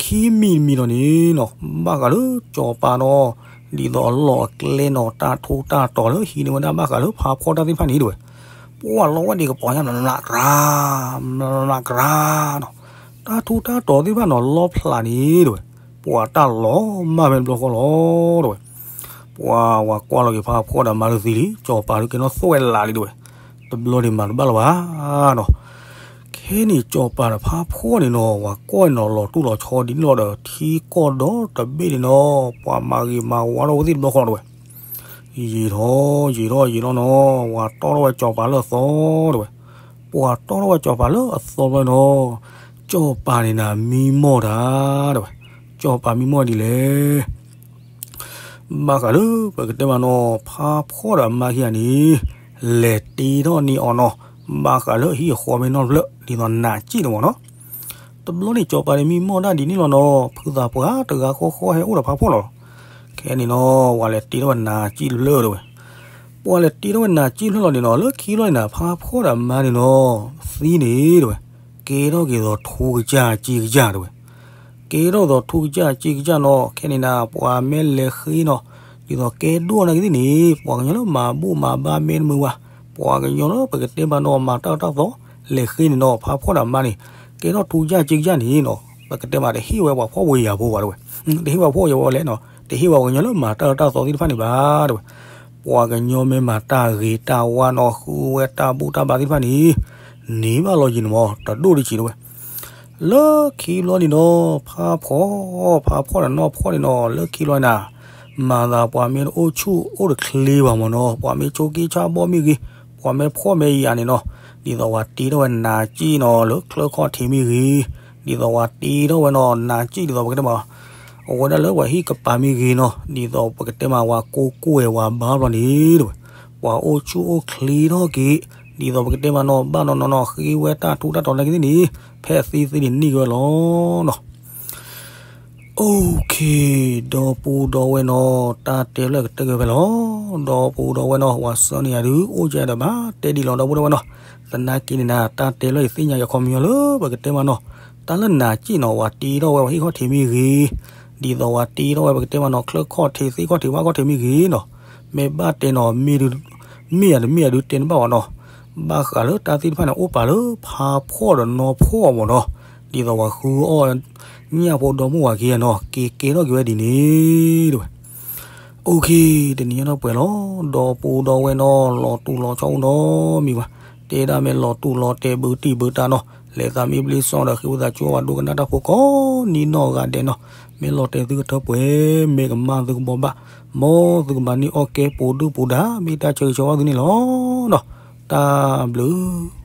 ခံမံၤတမံၤဒီးန့ၣ်နီၤ ဘၣ်ဃးလၢစီၤပၤနီၤ ဒ်သိးအလီၢ်အကျဲနီၤ တၢ်ထူးတၢ်တီၤလၢဟံးန့ၢ်ဝဲဒၣ်ဘၣ်ဃးလၢဖးဖှီၣ်တၢ်သ့ၣ်တဖၣ်န့ၣ်တဝဲ, ပှၤလီၤဝဲဒံးကပီၤညါ မျးမျးကြၤ မျးမျးကြၤနီၤ, တၢ်ထူးတၢ်တီၤသ့ၣ်တဖၣ်နီၤ လီဖျးန့ၣ်တဝဲ, ပှၤတၢ်လီၤမၢ်ဖဲတဘျီဃီလီၤတဝဲ ပှၤဝဲကွၢ်လီၤက့ၤဖးဖှီၣ်ဒီးမါတသံလံ စီၤပၤဒုးကဲထီၣ်သွဲၣ်လးလံတဝဲ, တဘျီန့ၣ်မၤတဘၣ်လၢၤဘၣ် နီၤ, ခဲန့ၣ်စီၤပၤဒီးဖးဖှီၣ်န့ၣ်နီၤ ပှၤကွၢ်န့ၣ်နီၤ လီၤတူၢ်လီၤဆီဒ်န့ၣ်လီၤဒီး ထံကီၢ်ဒီတဘ့ၣ်န့ၣ်နီၤ ပှၤမၤဂ့ၤမၤဝါထီၣ်ဝဲသ့ၣ်တဘျီဃီတဝဲ, ယံာ်ထီၣ်ယံာ်ထီၣ်ယံာ်ထီၣ်နီၤ ပှၤတီၢ်ထီၣ်ဝဲစီၤပၤလၢအသီတဝဲ, ပှၤတီၢ်ထီၣ်ဝဲစီၤပၤလၢအသီဘျီနီၤ စီၤပၤန့ၣ်နၤမံမီၢ်တၢ် တဝဲ, စီၤပၤမံမီၢ်ဒ်လဲၣ် ဘၣ်ဃးလၢပကတဲမးနီၤ ဖးဖှီၣ်ဒီးအမါခံဂၤန့ၣ် လဲၤတ့ထီၣ်န့ၢ်အီၤနီၤ ဘၣ်ဃးလၢအဟံၣ်အဃီမ့ၢ်နီတဖျၢၣ် ဒ်သိးနးစံၣ်န့ၣ်မ့ၢ်နီၤ, တဘျီန့ၣ်စီၤပၤန့ၣ်မံမီၢ်ဒၣ်ဒ်န့ၣ်လီၤနီၤ ဖုသးပှၢ်တဂၤဃီဃီဟဲအိၣ်ဒီးဖးဖှီၣ်လီၤ, ခဲန့ၣ်နီၤ ပှၤလဲၤတ့ထီၣ်ဝဲနးစံၣ်တဖျၢၣ်တဝဲ, ပှၤလဲၤတ့ထီၣ်ဝဲနးစံၣ်တဖျၢၣ်လီၤန့ၣ်နီၤ လၢခံလီၤန့ၣ်နၤ ဖးဖှီၣ်ဒီးအမါန့ၣ်နီၤ သံန့ၣ်တဝဲ, ကဲထီၣ်က့ၤသိးထူကစၢ်စ့ကစၢ်တဝဲ ကဲထီၣ်သိးထူကစၢ်စ့ကစၢ်နီၤ ခဲန့ၣ်နၤ ပှၤမ့ၢ်လဲၤဃ့နီၤ ဒ်သိးကဲဒိၣ်နာ်က့သ့ၣ်န့ၣ် ပှၤကညီလၢမၤဘူၣ်မၤဘါမ့ၢ်တမုာ်ဘၣ်, ပှၤကညီလၢပကတဲမးနီၤ မၤတၢ်အၢတၢ်သီ လဲၤဃ့န့ၣ်နီၤ ဖးဖှီၣ်ဒီးအမါန့ၣ် ကဲထီၣ်ထူကစၢ်စ့ကစၢ်န့ၣ်နီၤ ပကတဲမးတဟ့ၣ်ဝဲပှၤဖှီၣ်ဖိယာ်ဖိဘၣ်တဝဲ, တဟ့ၣ်ပှၤဖှီၣ်ဖိယာ်ဖိလဲၣ်နီၤ တဟ့ၣ်ပှၤကညီလၢမၤတၢ်အၢတၢ်သီသ့ၣ်တဖၣ်န့ၣ်ဘၣ်တဝဲ, ပှၤကညီမ့ၢ်မၤတၢ်ဂ့ၤတၢ်ဝါနီၤ ဃုဝဲတၢ်ဘူၣ်တၢ်ဘါသ့ၣ်တဖၣ်န့ၣ် န့ၢ်ဘၣ်လီၤယံၤန့ၣ်မး တဒိၣ်တဆံးတဝဲ လၢခံဘျီန့ၣ်နီၤ ဖးဖှီၣ် ဖးဖှီၣ်ဒီးနီၢ်ဖှီၣ်န့ၣ်နီၤ လၢခံဘျီန့ၣ် မၤသးပှၤမ့ၢ်တအိၣ်ဆူၣ်အိၣ်တချ့ဘၣ်မ့ၢ်နီၤ ပှၤမ့ၢ်ဆိးက့ဆါဘီမ့ၢ်ဂ့ၤ ပှၤမ့ၢ်ဖှီၣ်မ့ၢ်ယာ်န့ၣ်နီၤ ဒ်သိးပှၤတ့ထီၣ်ဝဲနးစံၣ်နီၤ လၢချၢခီၣ်ထံးမ့ၢ်ဂ့ၤ ဒ်သိးပှၤတ့ထီၣ်ဝဲနီၤ နးစံၣ်ဒ်သိးပကတဲမး အဝဲဒၣ်လၢပှၤဟံၣ်ကပၤမ့ၢ်ဂ့ၤနီၤ ဒ်သိးပကတဲမး ပှၤကိးကိးဝဲပှၤဘါဘျီန့ၣ်တဝဲ ပှၤအိၣ်ဆူၣ်အိၣ်ချ့ထီၣ်က့ၤ ဒ်သိးပကတဲမးနီၤ ဘၣ်နီၤနီၤနီၤ ဃ့ဝဲတၢ်ထူးတၢ်တီၤနာ်က့သ့ၣ်န့ၣ် ဖဲအသ့သ့န့ၣ်န့ၢ်က့ၤဝဲလီၤနီၤ. အိၣ်ခ့ ဒီပုၢ်ဒီဝဲၢ်နီၤ တၢ်တဲလၢကတၢၢ်က့ၤဖဲလီၤ. ဒီပုၢ်ဒီဝဲၢ်နီၤ ပှၤဆှၢန့ၢ်ယၤဒုး အိၣ်ကဲဒီးဘၣ်တဲဒံးလီၤ ဒီပုၢ်ဒီဝဲၢ်နီၤ. သနာ်က့န့ၣ်နၤ တၢ်တဲလၢယသ့ၣ်ညါယခီပညီလၢပကတဲမးနီၤ တၢ်လၢနးစံၣ်နီၤ ပှၤတ့ထီၣ်ဝဲပှၤဟံၣ်ခီၣ်ထံးမ့ၢ်ဂ့ၤ ဒ်သိးပှၤတ့ထီၣ်ဝဲပကတဲမးနီၤ ချၢခီၣ်ထံးသ့ၣ်ခီၣ်ထံးဝၣ်ခီၣ်ထံးမ့ၢ်ဂ့ၤနီၤ မ့ၢ်ဘၣ်တဲနီၤ မ့ၢ်ယၤတမ့ၢ်ယၤဒုးတဲန့ၣ်ဘၣ်ဝဲနီၤ ဘၣ်ဃးလၢတၢ်သ့ၣ်တဖၣ်န့ၣ် အိၣ်ပာ်လၢဖးဖှီၣ်ဒီးနီၢ်ဖှီၣ်မ့ၢ်နီၤ ဒ်သိးပှၤဃုအီၣ်ညၣ်ဖိဒီမိၢ်ဝၤခံဂၤနီၤ က့ၤကဲထီၣ်က့ၤဝဲဒ်န့ၣ်တဝဲ အိၣ်ခ့ တနံၤညါဒီးပှဲၤလီၤ ဒီပုၢ်ဒီဝဲၢ်နီၤ လီၤတူၢ်လီၤဆီအိၣ်နီတမံၤဘၣ် တဲဒၣ်မ့ၢ်လီၤတူၢ်လီၤတဲာ်ဘုတံၢ်ဘုတၢ်နီၤ လဲၤသးမံဘျ့စီဒီး ဃ့ဝံသးစူၤဝဲဒိကနၣ်တၢ်ဖိကိးနံၤနီၢ်ဂၤဒဲးနီၤ မ့ၢ်လီၤတဲာ်သုကထၢပှဲၤ မ့ၢ်ကမၣ်သုကဘီဘၣ် မ်သုကဘၣ်န့ၢ်အီၣ်ကဲပူၤဒုၣ်ပူၤဒါ မ့ၢ်တၢ်ဆၢဂ့ၤဆၢဝါသုန့ၣ်လီၤနီၤ တၢ်ဘျုး